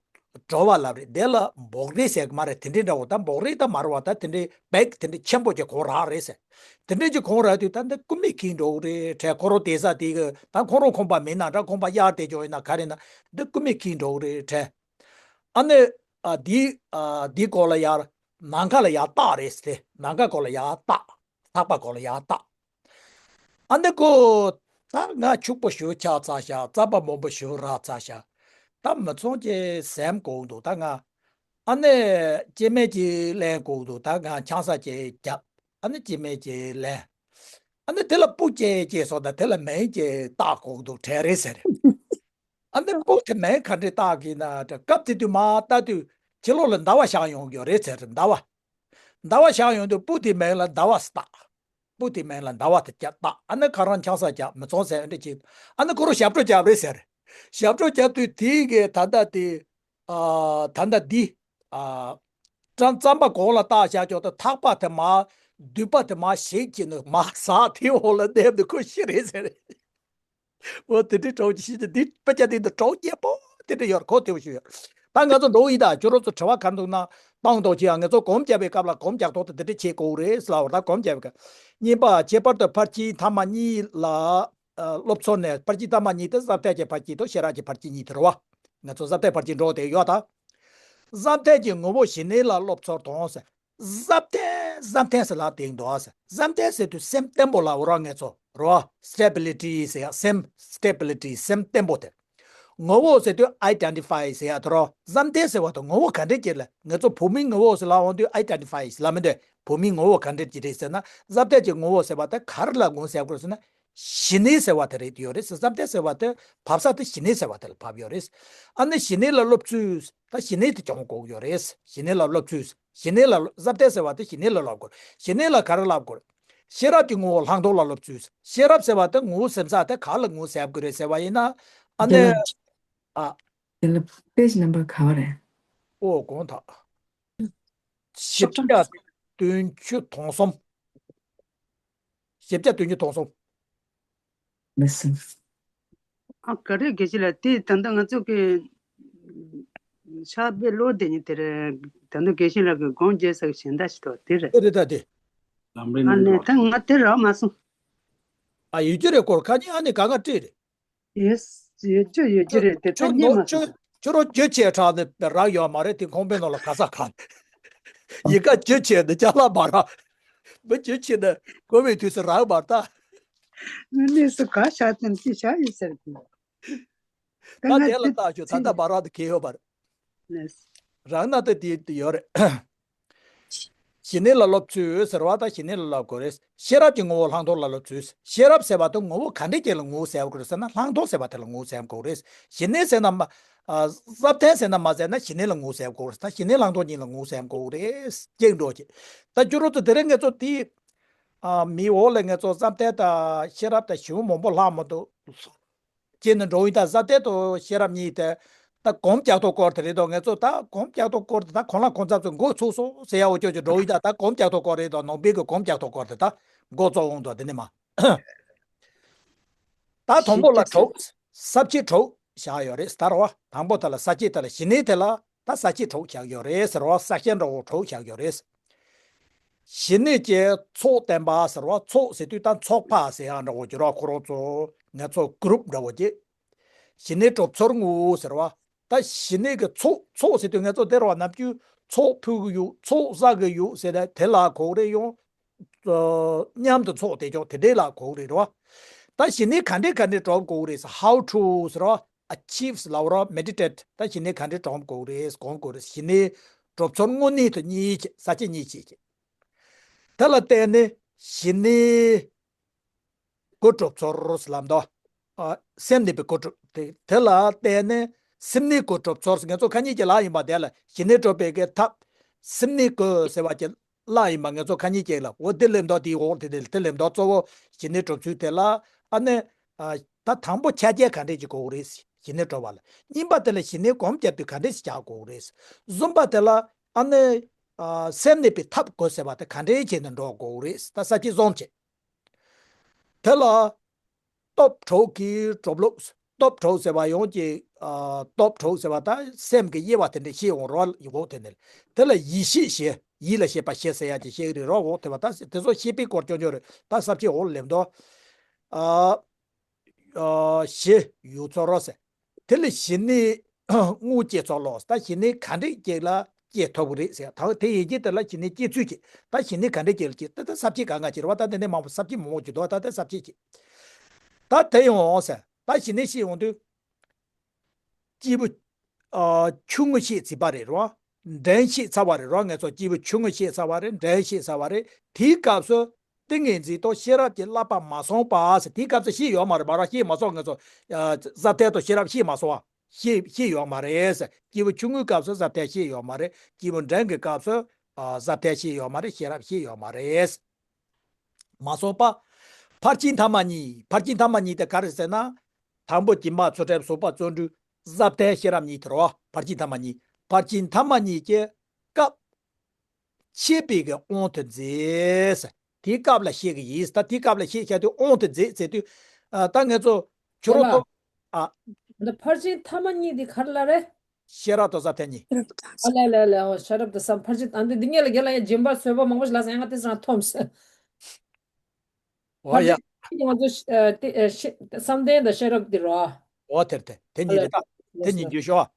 གྲོ་བ་ལབ་རེད། དེ་ལ་འབོག་རིལ་ཟེར་གི་མ་རེད། དེ་འདྲའི་འདྲ་བོ་ད་འབོག་རིལ་ད་མ་རེད་བ། ད་དེ་འདྲའི་བེག་དེ་འདྲའི་ཆེན་པོ་ཅིག་གོང་རག་རེད་ཟེར། དེ་འདྲའི་ཅིག་གོང་རག་དུས་ད་འདི་རྐུ་མས་ཁྱེར་འགྲོ་གི་རེད་དྲན། ཁོ་རང་བསྡད་ས་དེ་གི་ད་ཁོ་རང་ཁང་པ་མིན་ན་འདྲ། ཁང་པ་གཡར་བསྡད་ཀྱོག་ཡིན་ན་ག་རེ་ན་འདི་རྐུ་མས་ཁྱེར་འགྲོ་གི་རེད་དྲན། ཨ་ནི་ཨ་འདི་ཨ་འདི་སྐོར་ལ་ཡར་ནམ་མཁའ་ལ་ཡར་བཏགས་རེད་ཟེར། ནམ་མཁའ་སྐོར་ལ་ཡར་བཏགས། ཐག་པ་སྐོར་ལ་ཡར་བཏགས། ཨ་ནི་ཁོ་ད་ང་ཕྱུག་པོ་ཞེ་པོ་ཆགས་ཚར་ཤག་རྩམ་པ་མང་པོ་ཞེ་པོ་རག་ཚར་ཤག་ད་མི་ཚང་ཅིག་ཟེམ་དགོས་འདུག་ད་ང་ཨ་ནི་སྐྱེ་དམན་ཅིག་ལེན་དགོས་འདུག་ད་ང་ཆང་ས་ཅིག་བརྒྱབ། ཨ་ནི་སྐྱེ་དམན་ཅིག་ལེན། ཨ་ནི་དེ་ལ་སྤུ་ཅིག་སྐྱེས་སོང་། ད་དེ་ལ་མིང་ཅིག་བཏགས་དགོས་འདུག་དྲན་རེད་ཟེར། ཨ་ནི་སྤུ་དེ་མིང་ག་འདྲས་བཏགས་ཀྱི་ན་ད་སྐབས་དེ་དུས་མར་ལྟ་དུས་ཕྱི་ལོགས་ལ་ཟླ་བ་ཤར་ཡོང་གི་ཡོད་རེད་ཟེར། ཟླ་བ། ཟླ་བ་ཤར་ཡོང་དུས་སྤུ་དེ་མིང་ལ་ཟླ་བ་ཟེར་བཏགས། སྤུ་དེ་མིང་ལ་ཟླ་བ་དེ་བཏགས། ཨ་ནི་ཁ་རང་ཆང་ས་རྒྱག་མི་ཚང་ཟེར་འདྲ་ཅིག་ཨ་ནི་ཁོ་རང་ཞབས་བྲོ་རྒྱབ་རེད་ཟེར། ཞབས་བྲོ་རྒྱབ་དུས་དེའི་གི་ད་ལྟ་དེ། ཨ། ད་ལྟ་འདི། ཨ། རྩམ་རྩམ་པ་གོང་ལ་བཏགས་བཞག་ཀྱོག་ད་ཐག་པ་དེ་མར། མདུད་པ་དེ་མར་ཞིག་བྱས་ནས་མར་ཟག་དེའི་འོག་ལ་བསྡད་དུས་ཁོ་ཤི་རེད་ཟེར། འོ་དེ་འདྲའི་གྲོགས་ཀྱི་ཤི་ཅི་འདི་དཔེ་ཆ་འདི་འདི་གྲོགས་སྐྱེས་པོ་དེ་འདྲ་ཡོད་རེད། ཁོ་དེ་བ་ཞུ་ཡོད། ད་ང་ཚོ་འགྲོ་ཡི་ད་ཁྱོད་རང་ཚོ་དྲི་བ་ག་རེ་འདུག་ན་སྤང་ཐོག་ཅི་ཡང་ང་ཚོ་གོམ་རྒྱག་པའི་སྐབས་ལ་གོམ་རྒྱག་ཐོག་ཏུ་དེ་འདྲ་བྱེད་དགོས་རེད་ཟེར་ལབ་པ་རེད། ད་གོམ་རྒྱག་པའི་སྐབས་གཉིས་པ་ཁྱད་པར་དུ་ཕལ་ཆེར་མཐའ་མ་གཉིས་ལ། ཨ། སློབ་ཚོགས་ནས་ཕལ་ཆེར་མཐའ་མ་གཉིས་དེ་ཟབ་ཐད་ཀྱི་ཕལ་ཆེར་དང་ཤེས་རབ་ཀྱི་ཕལ་ཆེར་གཉིས་དེ་རེད་བ། ང་ཚོ་ཟབ་ཐད་ཕལ་ཆེར་འགྲོ་བསྡད་ཡོད་ད། ཟབ་ཐད་ཀྱི་ངོ་བོ་ཞི་གནས་ལ་སློབ་ཚོགས་དང་ཟེར། ཟབ་ཐད་ཟབ་ཐད་ཟེར་ལབ་དེ་འདུག་ཨ་ཟེར། ཟབ་ཐད་ཟེར་དུས་སེམས་བརྟན་པོ་ལབ་རོགས། ང་ཚོ་རོ་སི་ཊེ་བི་ལི་ཊི་ཟེར་ཡ། སེམས་སི་ཊེ་བི་ལི་ཊི་སེམས་བརྟན་པོ་དེ། ངོ་བོ་ཟེར་དུས་ཨའི་ཌེན་ཊི་ཕའི་ཟེར་ཡ་དེ་རོ། ཟབ་ཐད་ཟེར་བ་དང་ངོ་བོ་ག་འདྲས་ཅིག་ལ་ང་ཚོ་བོད་མིའི་ངོ་བོ་ཟེར་ལབ་འོང་དུས་ཨའི་ཌེན་ཊི་ཕའི་ལབ་མི་འདུག་བོད་མིའི་ངོ་བོ་ག་འདྲས་ཅིག་རེད་ཟེར་ན། ཟབ་ཐད་ཀྱི་ངོ་བོ་ཟེར་བ་དེ་ག་རེ་ལ་ངོས་ཟེར་དགོས་ཟེར་ན། ཞི་གནས་ཟེར་བ་དེ་རེད་ཡོད་རེད། ཟབ་ཐད་ཟེར་བ་དེ་བབས་ས་དེ་ཞི་གནས་ཟེར་བ་དེ་ལ་བབས་ཡོད་རེད། ཨ་ནི་ཞི་གནས་ལ་སློབ་ཚུལ། ད་ཞི་གནས་དེ་སྦྱོང་དགོས་ཡོད་རེད། ཞི་གནས་ལ་སློབ་ཚུལ། ཞི་གནས་ལ་སློབ། ཟབ་ཐད་ཟེར་བ་དེ་ཞི་གནས་ལ་སློབ་དགོས། ཞི་གནས་ལ་ག་རེ་བསླབ་དགོས། ཤེས་རབ་ཀྱི་ངོ་བོ་བླང་དོར་ལ་སློབ་ཚུལ། ཤེས་རབ་ཟེར་བ་དེ་ངོ་བོ་སེམས་ས་དེ་ག་ལ་ངོས་ཟེར་དགོས་རེད་ཟེར་བ་ཡིན་ན། ཨ་ནི། འདི་ལ། ཨ། འདི་ལ་པེ་ཇི་ནམ་བར་ག་བ་རེད། ཨོ་དགོངས་དག་བཞི་བརྒྱ་བདུན་ཅུ་དོན་གསུམ། བཞི་བརྒྱ་བདུན་ཅུ་དོན་གསུམ། མི་སྲིད། ཨ་ག་རེ་དགེ་བཤེས་ལགས། དེ་ད་ལྟ་ང་ཚོ་གི་ཕྱག་དཔེ་ཀློག་བསྡད་མཁན་དེ་རེད། ད་ལྟ་དགེ་བཤེས་ལགས་ཀྱིས་སྒོམ་རྒྱག་ས་གཞན་དག་ཞིག་འདུག་དེ་རེད། དེ་རེད་ད་དེ། ལམ་རིམ་ཨ་ནི་ད་ང་དེ་རག་མ་སོང་། ཨ་ཡོད་ཀྱི་རེད། སྐོར་ཁ་ཉིན་ཨ་ནི་ག་ང་སྤྲད་རེད། ཡོད་ཡོད་ཅོ་ཡོད་ཅོ་རེད་དེ་ད་རྙེད་མ་སོང་། ཁྱོད་རང་རྒྱུ་ཆེ་དྲགས་ནས་རག་ཡོད་མ་རེད། དེ་ཁང་པའི་ནང་ལ་ག་ས་ག་ཡི་ག་རྒྱུ་ཆེ་ནས་ཅ་ལག་མ་རག་མི་རྒྱུ་ཆེ་ནས་གོ་བའི་དུས་སུ་རག་མ་ད། ངས་གནས་སུ་ག་བཞག་ཙམ་ཅི་བཞག་ཡོད་ཟེར་གི། ད་ང་དེ་ལ་བལྟ་ཆོག་ད་ལྟ་མ་རག་དུ་གས་ཡོད་པ་རེད། རག་ན་ད་དེ་དེ་ཡོད་རེད། ཞི་གནས་ལ་སློབ་ཚུལ་ཟེར་བ་དང་ཞི་གནས་ལ་སློབ་དགོས་རེད། ཤེས་རབ་ཀྱི་ངོ་བོ་བླང་དོར་ལ་སློབ་ཚུལ། ཤེས་རབ་ཟེར་བ་དང་ངོ་བོ་ག་འདྲས་ཅིག་ལ་ངོ་བོ་ཟེར་དགོས་རེད་ཟེར་ན་བླང་དོར་ཟེར་བ་དེ་ལ་ངོ་བོ་ཟེར་དགོས་རེད། ཞི་གནས་ཟེར་ན་མ་ཨ། བསམ་གཏན་ཟེར་ན་མ་ཟེར་ན་ཞི་གནས་ལ་ངོ་བོ་ཟེར་དགོས་རེད། ད་ཞི་གནས་བླང་དོར་གཉིས་ལ་ངོ་བོ་ཟེར་དགོས་རེད། སྐྱེད་འགྲོ་ཅིག་ད་ཅོ་རོ་ཚོ་དེ་རིང་ངེད་ཚོ་དེ་ཨ། མིའི་འོག་ལ་ངེད་ཚོ་བསམ་གཏན་དང་ཤེས་རབ་དང་ཞིབ་མོ་མང་པོ་ལྷག་མ་འདུག་ཅེས་ནས་འགྲོ་ཡིན། ད་བསམ་གཏན་དང་ཤེས་རབ་གཉིས་དེ་ད་གོམས་ཀྱག་ཐོག་སྐོར་དེ་རེད་དོ། ངེད་ཚོ་ད་གོམས་ཀྱག་ཐོག་སྐོར་དེ་ད་གོང་ལ་གོང་ཚབ་ཚོ་འགོ་ཚུགས་སོང་ཟེར་ཡ་འོ་ཅོ་ཅོ་འགྲོ་ཡིན། ད་ད་གོམས་ཀྱག་ཐོག་སྐོར་རེད་དོ། ནང་པའི་གི་གོམས་ཀྱག་ཐོག་སྐོར་དེ་ད་འགོ་བཙུགས་འོང་དོ། དེ་ནས་མ། ད་དང་པོ་ལ་དྲུག་ས་བཅད་དྲུག་བཞག་ཡོད་རེད། ད་རེད་བ། དང་པོ་དེ་ལ་ས་བཅད་དེ་ལ་ཞི་གནས་དེ་ལ་ད་ས་བཅད་དྲུག་བཞག་ཡོད་རེད་ཟེར་བ། ས་བཅད་འདྲ་བོ་དྲུག་བཞག་ཡོད་རེད། ཞི་གནས་ཀྱི་ཚོགས་བསྟན་པ་ཟེར་བ། ཚོགས་ཟེར་དུས་ད་ཚོགས་པ་ཟེར་ཡག་འདྲ་བོ་ཅིག་རེད། ཁོ་རང་ཚོ་ངེད་ཚོ་གུ་རུབ་འདྲ་བོ་ཅིག་ཞི་གནས་གྲུབ་ཚོར་དངོས་ཟེར་བ། ད་ཞི་གནས་ཀྱི་ཚོགས། ཚོགས་ཟེར་དུས་ངེད་ཚོ་དེ་རེད་བ། ནམ་རྒྱུན་ཚོགས་ཕུལ་གི་ཡོད། ཚོགས་བསགས་གི་ཡོད་ཟེར་ནས་དེ་ལ་གོ་གི་རེད། ཡང་མཉམ་དུ་ཚོགས་བསྡད་ཀྱང་དེ་འདྲས་ལ་གོ་གི་རེད་བ། ད་ཞི་གནས་ག་འདྲས་ག་འདྲས་སྒོམ་དགོས་རེད་ཟེར། How to ཟེར་བ། Achieve ལབ་ར། Meditate ད་ཞི་གནས་ག་འདྲས་སྒོམ་དགོས་རེད། སྒོམ་དགོས་རེད། ཞི་གནས་གྲུབ་ཚོར་དངོས་གནས་དེ་གཉིས་བྱེད། ས་བཅད་གཉིས་བྱེད་ཀྱི། དེ་ལ་བརྟེན་ནས་ཞི་གནས་གོ་གྲུབ་ཚོར་ཟེར་ལབ་འདུག་ཨ། སེམས་གནས་པའི་གོ་གྲུབ་དེ། དེ་ལ་བརྟེན་ནས་སེམས་གནས་གོ་གྲུབ་ཚོར་ཟེར། ངེད་ཚོ་ཁ་ཉིན་གྱི་ལ་ཡིན་པ་དེ་ལ་ཞི་གནས་སྒྲུབ་པའི་གི་ཐབས། སེམས་གནས་གོ་ཟེར་བ་གྱི་ལ་ཡིན་པ་ངེད་ཚོ་ཁ་ཉིན་གྱི་ལ། འོ་དེ་ལེམ་འདོག་དེའི་འོག་དེ་དེ་དེ་ལེམ་འདོག་གཙོ་བོ་ཞི་གནས་གྲུབ་ཚུལ་དེ་ལ། ཨ་ནི་ཨ། ད་དང་པོ་ཆ་རྐྱེན་ག་འདྲས་ཀྱི་དགོས་རེད། ཞི་གནས་སྒྲུབ་པ་ལ། གཉིས་པ་དེ་ལ་ཞི་གནས་གོམས་བརྒྱབ་དུས་ག་འདྲས་ཞིག་རྒྱག་དགོས་རེད། གསུམ་པ་དེ་ལ་ཨ་ནི་ཨ། སེམས་གནས་པའི་ཐབས་དགོས་ཟེར་བ་དེ་ག་འདྲས་བྱས་ནས་འགྲོ་དགོས་རེད། ད་ས་བཅད་གསུམ་བྱས། དེ་ལ་སྟོབས་དྲུག་གི་གྲུབ་ལུགས། སྟོབས་དྲུག་ཟེར་བ་ཡང་གཅིག་ཨ། སྟོབས་དྲུག་ཟེར་བ་ད་སེམས་ཀྱི་དབྱེ་བ་དེ་འདྲ་ཤེས་འོང་རོགས་ཡོད་དེ་ནས། དེ་ལ་ཡིད་ཤེས་བྱེད། ཡིད་ལ་བྱེད་པ་བྱེད་ཟེར་ཡ་ཅིག་ཤེས་ཀྱི་རེད་རོགས། འོ་དེ་བ་ད་དེ་ཚོ་ཤེས་པའི་སྐོར་ཅོ་ཅོ་རེད། ད་ས་བཅད་འོག་ལེམ་འདོག་ཨ། ཨ། ཞི་གཡོ་ཚོར་རོ་ཟེར། དེ་ལ་ཞི་གནས་དངོས་སྐྱེ་ཚོར་ལོ། ད་ཞི་གནས་ག་འདྲས་ཅིག་ལ་སྐྱེ་ཐུབ་ཀྱི་རེད་ཟེར། ད་དེ་ཡིན་གྱི་དེ་ལ་ཞི་གནས་སྐྱེ་ཚུལ་གྱི། ད་ཞི་གནས་ག་འདྲས་ཅིག་ལ་སྐྱེ། ད་ད་ས་བཅད་ག་ང་ཅིག་རེད་བ། ད་དེ་ནས་མང་པོ་ས་བཅད་མང་པོ་ཅིག་འདུག་ད་དེ་ས་བཅད་ཅིག་ད་དེ་ཡོང་ཟེར། ད་ཞི་གནས་ཤེས་ཡོང་དུས། སྐྱེས་བུ་ཨ། ཆུང་ངུ་ཤེས་ཚར་བ་རེད་རོ། འབྲིང་ཤེས་ཚར་བ་རེད་རོ། ངེད་ཚོ་སྐྱེས་བུ་ཆུང་ངུ་ཤེས་ཚར་བ་རེད། འབྲིང་ཤེས་ཚར་བ་རེད། དེའི་སྐབས་སུ་ཏིང་ངེ་འཛིན་དང་ཤེས་རབ་ཀྱི་བསླབ་པ་མ་སོང་བ་ཟེར། དེའི་སྐབས་སུ་ཤེས་ཡོད་མ་རེད། མ་ར་ཤེས་མ་སོང་། ངེད་ཚོ་ཨ། བསམ་གཏན་དང་ཤེས་རབ་ཤེས་མ་སོང་བ། ཤེས་ཤེས་ཡོད་མ་རེད་ཟེར། སྐྱེས་བུ་ཆུང་ངུའི་སྐབས་སུ་བསམ་གཏན་ཤེས་ཡོད་མ་རེད། སྐྱེས་བུ་འབྲིང་གི་སྐབས་སུ་ཨ། བསམ་གཏན་ཤེས་ཡོད་མ་རེད། ཤེས་རབ་ཤེས་ཡོད་མ་རེད། མ་སོང་བ། ཕར་ཕྱིན་ཐ་མ་གཉིས། ཕར་ཕྱིན་ཐ་མ་གཉིས་དེ་ག་རེ་ཟེར་ན། དང་པོ་སྦྱིན་པ་ཚུལ་ཁྲིམས་བཟོད་པ་བརྩོན་འགྲུས་བསམ་གཏན་ཤེས་རབ་གཉིས་དེ་རེད་བ། ཕར་ཕྱིན་ཐ་མ་གཉིས། ཕར་ཕྱིན་ཐ་མ་གཉིས་ཀྱི་སྐབས། ཤེས་པའི་གི་དབང་དུ་མཛད་ཟེར། དེའི་སྐབས་ལ་ཤེས་ཀྱི་ཡིན། ད་དེའི་སྐབས་ལ་ཤེས་བྱ་དུས་དབང་དུ་མཛད་ཟེར་དུས། ཨ། ད་ངེད་ཚོ་ཁྱོད་རང་ཚོ། ཨ། འདི་ཕར་ཕྱིན་ཐ་མ་གཉིས་དེ་ག་རེ་ལ་རེད། ཤེས་རབ་དང་བསམ་གཏན་གཉིས། ཨ་ལ་ལ་ལ། འོ་ཤེས་རབ་དང་བསམ། ཕར་ཕྱིན། ཨ། འདི་འདི་གཉིས་ལ་རྒན་ལགས་ཡང་སྦྱིན་པ་བཟོད་པ་མང་པོ་ཞིག་ལ་ཟེར། ཡང་ང་དེ་ཚོ་རང་འཐོམས་སོང་། འོ་ཕར་ཡ། ཕྱིན་ང་ཚོ་ཨ། དེ་ཨ། ཤེས་བསམ་གཏན་དང་ཤེས་རབ་དེ་རོ། འོ་དེར་དེ་དེ་གཉིས་རེད་ད། དེ་གཉིས་འགྱུར་ཤོག་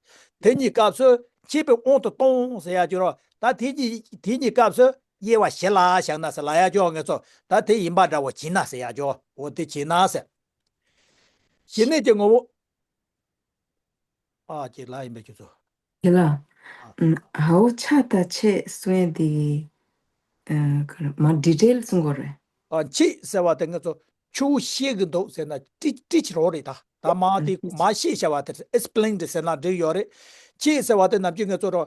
དེ་གཉིས་སྐབས་སུ་ཤེས་པའི་དབང་དུ་གཏོང་ཟེར་ཡ་ཅིག་རོ། ད་དེ་གཉིས་དེ་གཉིས་སྐབས་སུ་དབྱེ་བ་ཞི་ལ་བཞག་ན་ཟེར་ལ་ཡ་ཅོག་ངེད་ཚོ། ད་དེ་ཡིན་པ་འདྲ་བོ་བྱིན་ན་ཟེར་ཡ་ཅོག་འོ་དེ་བྱིན་ན་ཟེར། ཞི་གནས་ཀྱི་ངོ་བོ། ཨ། ཅིག་ལ་ཡིན་པའི་ཁྱོད་ཚོ། དེ་ལ། ཨ། ཨ། ཧའོ་ཆ་ད་ཆེ་སུན་དེ། ཨ། ག་རེ་མ་ཌི་ཊེལ་གསུང་དགོས་རེད། ཨ། ཆེ་ཟེར་བ་དེ་ངེད་ཚོ་ཁྱོད་ཤེས་ཀྱི་འདུག་ཟེར་ན་དྲི་དྲི་ཕྱིར་རོགས་རེད་ད། ད་མ་དེ་མ་ཤེས་བྱ་བ་དེ་ཨེག་སི་པི་ལེན་དེ་ཟེར་ན་འགྲིག་ཡོད་རེད། ཆེ་ཟེར་བ་དེ་ནམ་རྒྱུན་ངེད་ཚོ་རོ།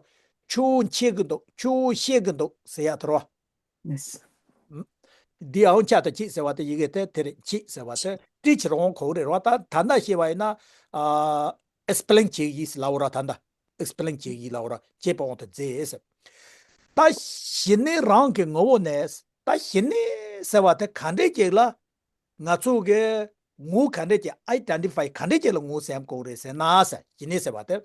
ཁྱོད་ཤེས་ཀྱི་འདུག་ཁྱོད་ཤེས་ཀྱི་འདུག་ཟེར་ཡ་དེ་རོ། འདི་ཨའོ་ཆ་ད་ཆེ་ཟེར་བ་དེ་ཡི་གེ་དེ་དེ་རེད། ཆེ་ཟེར་བ་དེ་དྲི་ཕྱིར་འོང་གོ་རེད་རོ། ད་ད་ལྟ་ཤེས་པ་ཡིན་ན། ཨ། ཨེག་སི་པི་ལེན་བྱེད་ཡིན་ཟེར་ལབ་ར། ད་ལྟ་ཨེག་སི་པི་ལེན་བྱེད་ཡིན་ལབ་ར། ཤེས་པའི་དབང་དུ་མཛད་ཟེར། ད་ཞི་གནས་རང་གི་ངོ་བོ་ནས། ད་ཞི་གནས་ཟེར་བ་དེ་ག་འདྲས་ཅིག་ལ་ང་ཚོ་གི་ངོ་ག་འདྲས་ཅིག་ཨའི་ཌེན་ཊི་ཕའི་ག་འདྲས་ཅིག་ལ་ངོ་སེམས་དགོས་རེད་ཟེར་ན་ཟེར། ཞི་གནས་ཟེར་བ་དེ།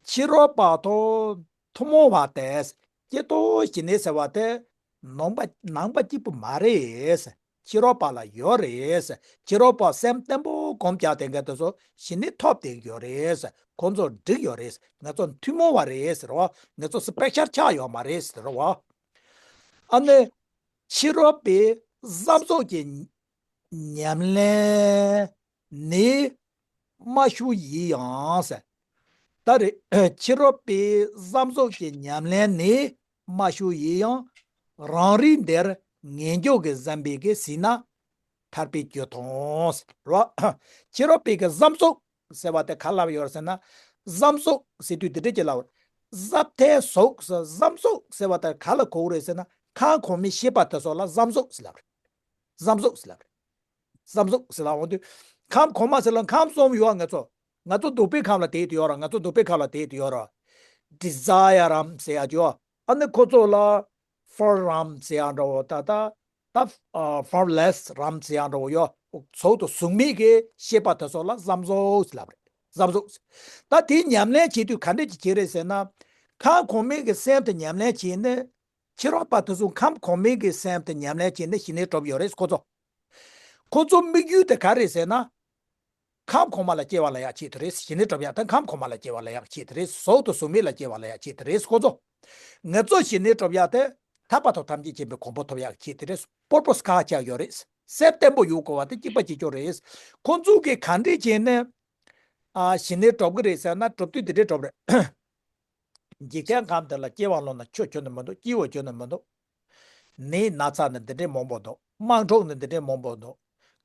ཕྱི་རོལ་པ་དང་ཐུན་མོང་བ་སྟེ། སྐྱེ་ལྟོ་ཞི་གནས་ཟེར་བ་དེ་ནང་པ་ནང་པ་གཅིག་པུ་མ་རེད། ཕྱི་རོལ་པ་ལ་ཡོད་རེད། ཕྱི་རོལ་པ་སེམས་བརྟན་པོ་གོམས་ཀྱག་དེ་འགའ་དེ་ཚོ་ཞི་གནས་ཐོབ་བསྡད་ཡོད་རེད། ཁོང་ཚོ་འགྲིག་ཡོད་རེད། ང་ཚོ་ཐུན་མོང་བ་རེད་ཟེར་བ། ང་ཚོ་སི་པེ་ཤལ་ཆགས་ཡོད་མ་རེད་ཟེར་བ། ཨ་ནི་ཕྱི་རོལ་པའི་བསམ་གཟུགས་ཀྱི་ཉམས་ལེན་ནི་མ་ཞུ་ཡི་ཡང་ཟེར། ད་རེས་ཕྱི་རོལ་པའི་བསམ་གཟུགས་ཀྱི་ཉམས་ལེན་ནི་མ་ཞུ་ཡི་ཡང་ རང་རིག་འདིར་ངེས་འབྱུང་གི་བསམ་པའི་གི་ཟིན་ན། ཐར་པའི་རྒྱུ་མཐོང་། རོ། ཕྱི་རོལ་པའི་གི་བསམ་གཟུགས་ཟེར་བ་དེ་ག་ལབ་ཡོད་ཟེར་ན། བསམ་གཟུགས་ཟེར་དུས་དེ་འདྲ་ཅིག་ལབ། བསམ་གཏན་གཟུགས་ཟེར་བསམ་གཟུགས་ཟེར་བ་དེ་ག་ལ་གོ་གི་རེད་ཟེར་ན། ཁམས་གོང་མའི་ཤེས་པ་དེ་ཚོ་ལ་བསམ་གཟུགས་ཟེར་ལབ་རེད། བསམ་གཟུགས་ཟེར་ལབ་རེད། བསམ་གཟུགས་ཟེར་ལབ་འོང་དུས། ཁམས་གོང་མ་ཟེར་ལ་ཁམས་གསུམ་ཡོད། ང་ཚོ། ང་ཚོ་འདོད་པའི་ཁམས་ལ་དེད་དེ་ཡོད་ར། ང་ཚོ་འདོད་པའི་ཁམས་ལ་དེད་དེ་ཡོད་ར། ཌི་ཛ་ཡར་རམ་ཟེར་ཡ་ཅིག་ཡོད། ཨ་ནི་ཁོ་ཚོ་ལ་ཕོརམ་རམ་ཟེར་ཡ་འདྲ་བོ། ད་ད་ད་ཕོརམ་ལེས་རམ་ཟེར་ཡ་འདྲ་བོ་ཡོད། གཟུགས་དང་གཟུགས་མེད་ཀྱི་ཤེས་པ་དེ་ཚོ་ལ་བསམ་གཟུགས་ཟེར་ལབ་རེད། བསམ་གཟུགས། ད་དེའི་ཉམས་ལེན་བྱེད་དུས་ག་འདྲ་ཅིག་བྱེད་རེད་ཟེར་ན། ཁམས་གོང་མའི་གི་སེམས་དེ་ཉམས་ལེན་བྱས་ནས། ཕྱི་རོལ་པ་དེ་ཚོ་ཁམས་གོང་མའི་གི་སེམས་དེ་ཉམས་ལེན་བྱས་ནས་ཞི་གནས་སྒྲུབ་ཡོད་རེད་ཁོ་ཚོ། ཁོ་ཚོ་དམིགས་ཡུལ་དེ་ག་རེད་ཟེར་ན། ཁམས་གོང་མ་ལ་སྐྱེ་བ་ལེན་ཡག་ཆེད་དུ་རེད། ཞི་གནས་སྒྲུབ་ཡག་དེ་ཁམས་གོང་མ་ལ་སྐྱེ་བ་ལེན་ཡག་ཆེད་དུ་རེད། གཟུགས་དང་གཟུགས་མེད་ལ་སྐྱེ་བ་ལེན་ཡག་ཆེད་དུ་རེད་ཁོ་ཚོ། ང་ཚོ་ཞི་གནས་སྒྲུབ་ཡག་དེ་ཐར་པ་དང་ཐམས་ཅད་མཁྱེན་པའི་གོ་འཕང་ཐོབ་ཡག་ཆེད་དུ་རེད། པོར་པོ་སི་ཁག་ཆགས་ཡོད་རེད། སེམས་བརྟན་པོ་ཡོད་དགོས་པ་དེ་གཅིག་པ་གཅིག་རྐྱང་རེད། ཁོ་ཚོ་གིས་ག་འདྲས་བྱས་ནས། ཨ། ཞི་གནས་སྒྲུབ་ཀྱི་རེད་ཟེར་ན། སྒྲུབ་དུས་དེ་འདྲས་སྒྲུབ་རེད། འཇིག་རྟེན་ཁམས་འདི་ལ་སྐྱེ་བ་ལོན་ན་ཆོས་ཁྱོན་ནས་མི་འདུག་སྐྱིད་པོ་ཁྱོན་ནས་མི་འདུག་ནད་ན་ཚ་ནི་འདི་འདྲའི་མང་པོ་འདུག་དམག་འཁྲུག་ནི་འདི་འདྲའི་མང་པོ་འདུག་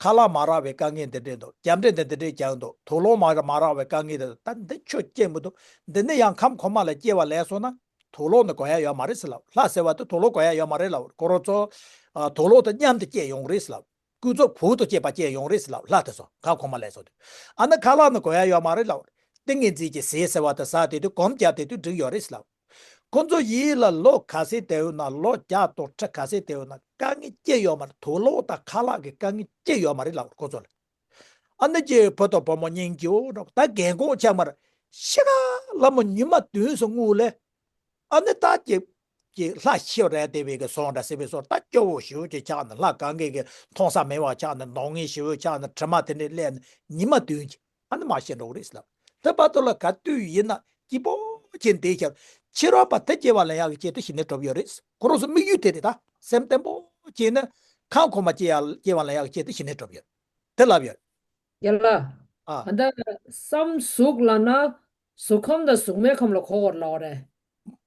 ཁ་ལག་མ་རག་པའི་དཀའ་ངལ་འདི་འདྲའི་འདུག་རྒྱབ་འདྲེ་འདི་འདི་འདྲའི་རྒྱག་འདུག་དུག་སློག་མ་མ་རག་པའི་དཀའ་ངལ་འདི་འདུག་ད་འདི་ཆོས་སྐྱེ་མི་འདུག་འདི་ནི་ཡང་ཁམས་གོང་མ་ལ་སྐྱེ་བ་ལེན་སོང་ན། དུག་སློག་ནི་དགོས་ཡ་ཡོད་མ་རེད་ཟེར་ལབ། ལྷ་ཟེར་བ་དེ་དུག་སློག་དགོས་ཡ་ཡོད་མ་རེད་ལབ། ཁོ་རང་ཚོ། ཨ། དུག་སློག་དང་མཉམ་དུ་སྐྱེ་ཡོང་རེད་ཟེར་ལབ། ཀུན་རྫོབ་བུ་དང་བཅས་པ་སྐྱེ་ཡོང་རེད་ཟེར་ལབ། ལྷ་དེ་ཚོ་ཁམས་གོང་མ་ལ་སོང་དུས། ཨ་ནི་ཁ་ལག་ནི་དགོས་ཡ་ཡོད་མ་རེད་ལབ། ཏིང་ངེ་འཛིན་གྱི་ཟས་ཟེར་བ་དེ་ཟ་བསྡད་དུས་སྒོམ་རྒྱབ་བསྡད་དུས་འགྲིག་ཡོད་རེད་ཟེར་ལབ། ཁོ་ཚོ་ཡིད་ལ་ལོ་ག་ཚོད་བསྡད་ཡོད་ན། ལོ་བརྒྱ་དང་ཁྲི་ག་ཚོད་བསྡད་ཡོད་ན། དཀའ་ངལ་སྐྱེ་ཡོད་མ་རེད། དུག་སློག་དང་ཁ་ལག་གི་དཀའ་ངལ་སྐྱེ་ཡོད་མ་རེད་ལབ། ཁོ་ཚོ་ལ། ཨ་ནི་ཀྱེ་བུ་དང་བུ་མོ་སྙིང་རྗེ་པོ་འདྲ་པོ། ད་རྒན་གོག་ཆགས་མ་རེད། ཤི་ཁ་ལ་མོ་ཉི་མ་བདུན་ཙམ་སྔོན་ལ། ཨ་ནི་ད་ཀྱེ་ཀྱེ་ལྷ་ཤི་རན་བསྡད་པའི་གི་བཟོ་འདྲ་ཟེར་བའི་བཟོ། ད་སྐྱོ་བོ་ཞེ་པོ་ཅིག་ཆགས་ནས། ལྷ་གང་གི་གི་མཐོང་ས་མེད་པ་ཆགས་ནས། སྡུག་བསྔལ་ཞེ་པོ་ཆགས་ནས། དྲི་མ་དེ་འདྲས་སླེབས་ནས་ཉི་མ་བདུན་གྱི། ཨ་ནི་མར་ཤི་འགྲོ་གི་རེད་ཟེར་ལབ། དེ་བར་དུ་ལ་ག་དུས་ཡིན་ན་སྐྱིད་པོ་བྱས་བསྡད་ཤག་ཕྱི་རོལ་པ་དེ་སྐྱེ་བ་ལེན་ཡག་གི་ཆེད་དུ་ཞི་གནས་སྒྲུབ་ཡོད་རེད། ཁོ་རང་ཚོ་དམིགས་ཡུལ་དེ་རེད། ད་སེམས་བརྟན་པོ་བྱས་ནས་ཁམས་གོང་མ་སྐྱེ་ཡག་སྐྱེ་བ་ལེན་ཡག་གི་ཆེད་དུ་ཞི་གནས་སྒྲུབ་ཡོད། དེ་ལབ་ཡོད། རྒན་ལགས། ཨ། ད་ལྟ་བསམ་གཟུགས་ལབ་ན་གཟུགས་ཁམས་དང་གཟུགས་མེད་ཁམས་ལ་གོ་དགོས་ལབ་པ་རེད།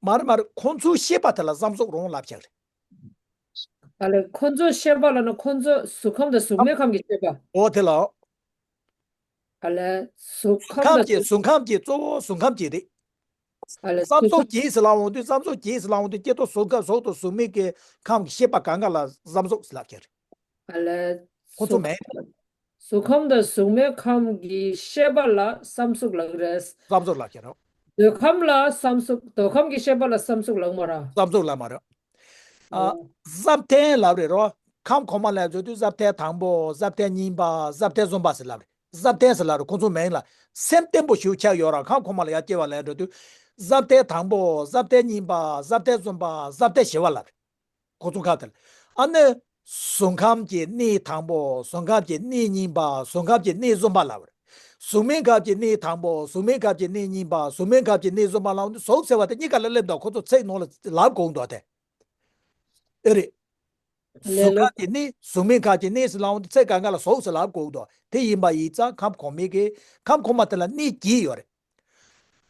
མ་རེད་མ་རེད། ཁོང་ཚོའི་ཤེས་པ་དེ་ལ་བསམ་གཟུགས་རང་ལབ་ཤག་རེད། ཨ་ལས། ཁོང་ཚོའི་ཤེས་པ་ལབ་ན་ཁོང་ཚོ་གཟུགས་ཁམས་དང་གཟུགས་མེད་ཁམས་ཀྱི་ཤེས་པ། འོ་དེ་ལ། ཨ་ལས། གཟུགས་ཁམས་ཁམས་དང་ཀྱི། གཟུགས་ཁམས་ཀྱི། གཙོ་བོ་གཟུགས་ཁམས་ཀྱི་རེད། ཨ་ལས། བསམ་གཟུགས་ཀྱི་ཟེར་ལབ་འོང་དུས། བསམ་གཟུགས་ཀྱི་ཟེར་ལབ་འོང་དུས་སྐྱེ་ལྡོག་གཟུགས་ཁམས། གཟུགས་དང་གཟུགས་མེད་ཀྱི་ཁམས་ཀྱི་ཤེས་པ་གང་ག་ལ་བསམ་གཟུགས་ཟེར་ལབ་ཀྱི་རེད། ཨ་ལས། ཁོ་ཚོ་མེད། གཟུགས་ཁམས་དང་གཟུགས་མེད་ཁམས་ཀྱི་ཤེས་པ་ལ་བསམ་གཟུགས་ལབ་ཀྱི་རེད། བསམ་གཟུགས་ལབ་ཀྱི་རེད། འདོད་ཁམས་ལ་བསམ་གཟུགས། འདོད་ཁམས་ཀྱི་ཤེས་པ་ལ་བསམ་གཟུགས་ལབ་མ་རེད། བསམ་གཟུགས་ལབ་མ་རེད། ཨ། ཨོ། བསམ་གཏན་ལབ་རེད་རོ། ཁམས་གོང་མ་ལ་འགྲོ་དུས་བསམ་གཏན་དང་པོ། བསམ་གཏན་གཉིས་པ། བསམ་གཏན་གསུམ་པ་ཟེར་ལབ་རེད། བསམ་གཏན་ཟེར་ལབ་རེད། ཁོང་ཚོ་མིང་ལ་སེམས་བརྟན་པོ་ཞིག་ཆགས་ཡོད་ར། ཁམས་གོང་མ་ལ་ཡར་སྐྱེ་བ་ལེན་འགྲོ་དུས། བསམ་གཏན་དང་པོ། བསམ་གཏན་གཉིས་པ། བསམ་གཏན་གསུམ་པ། བསམ་གཏན་བཞི་པ་ལབ་རེད། ཁོ་ཚོ་ཁ་དེ་ལ། ཨ་ནི། གཟུགས་ཁམས་ཀྱི་གནས་དང་པོ། གཟུགས་ཁམས་ཀྱི་གནས་གཉིས་པ། གཟུགས་ཁམས་ཀྱི་གནས་གསུམ་པ་ལབ་རེད། གཟུགས་མེད་ཁམས་ཀྱི་གནས་དང་པོ། གཟུགས་མེད་ཁམས་ཀྱི་གནས་གཉིས་པ། གཟུགས་མེད་ཁམས་ཀྱི་གནས་གསུམ་པ་ལབ་དུས། གཟུགས་ཟེར་བ་དེ་གཉིས་ཀ་ལ་སླེབས་འདུག་ཁོ་ཚོ་ཚིག་ནང་ལ་ལབ་དགོས་འདུག་དེ། ཨེ་རེད། ལས་གཟུགས་ལོ། ཁམས་ཀྱི་གནས། གཟུགས་མེད་ཁམས་ཀྱི་གནས་ཟེར་ལབ་དུས་ཚིག་གང་ག་ལ་གཟུགས་ཟེར་ལབ་དགོས་འདུག་དེ་ཡིན་པ་ཡིན་ཙང་ཁམས་གོང་མའི་གི། ཁམས་གོང་མ་དེ་ལ་གནས་བརྒྱད་ཡོད་རེད།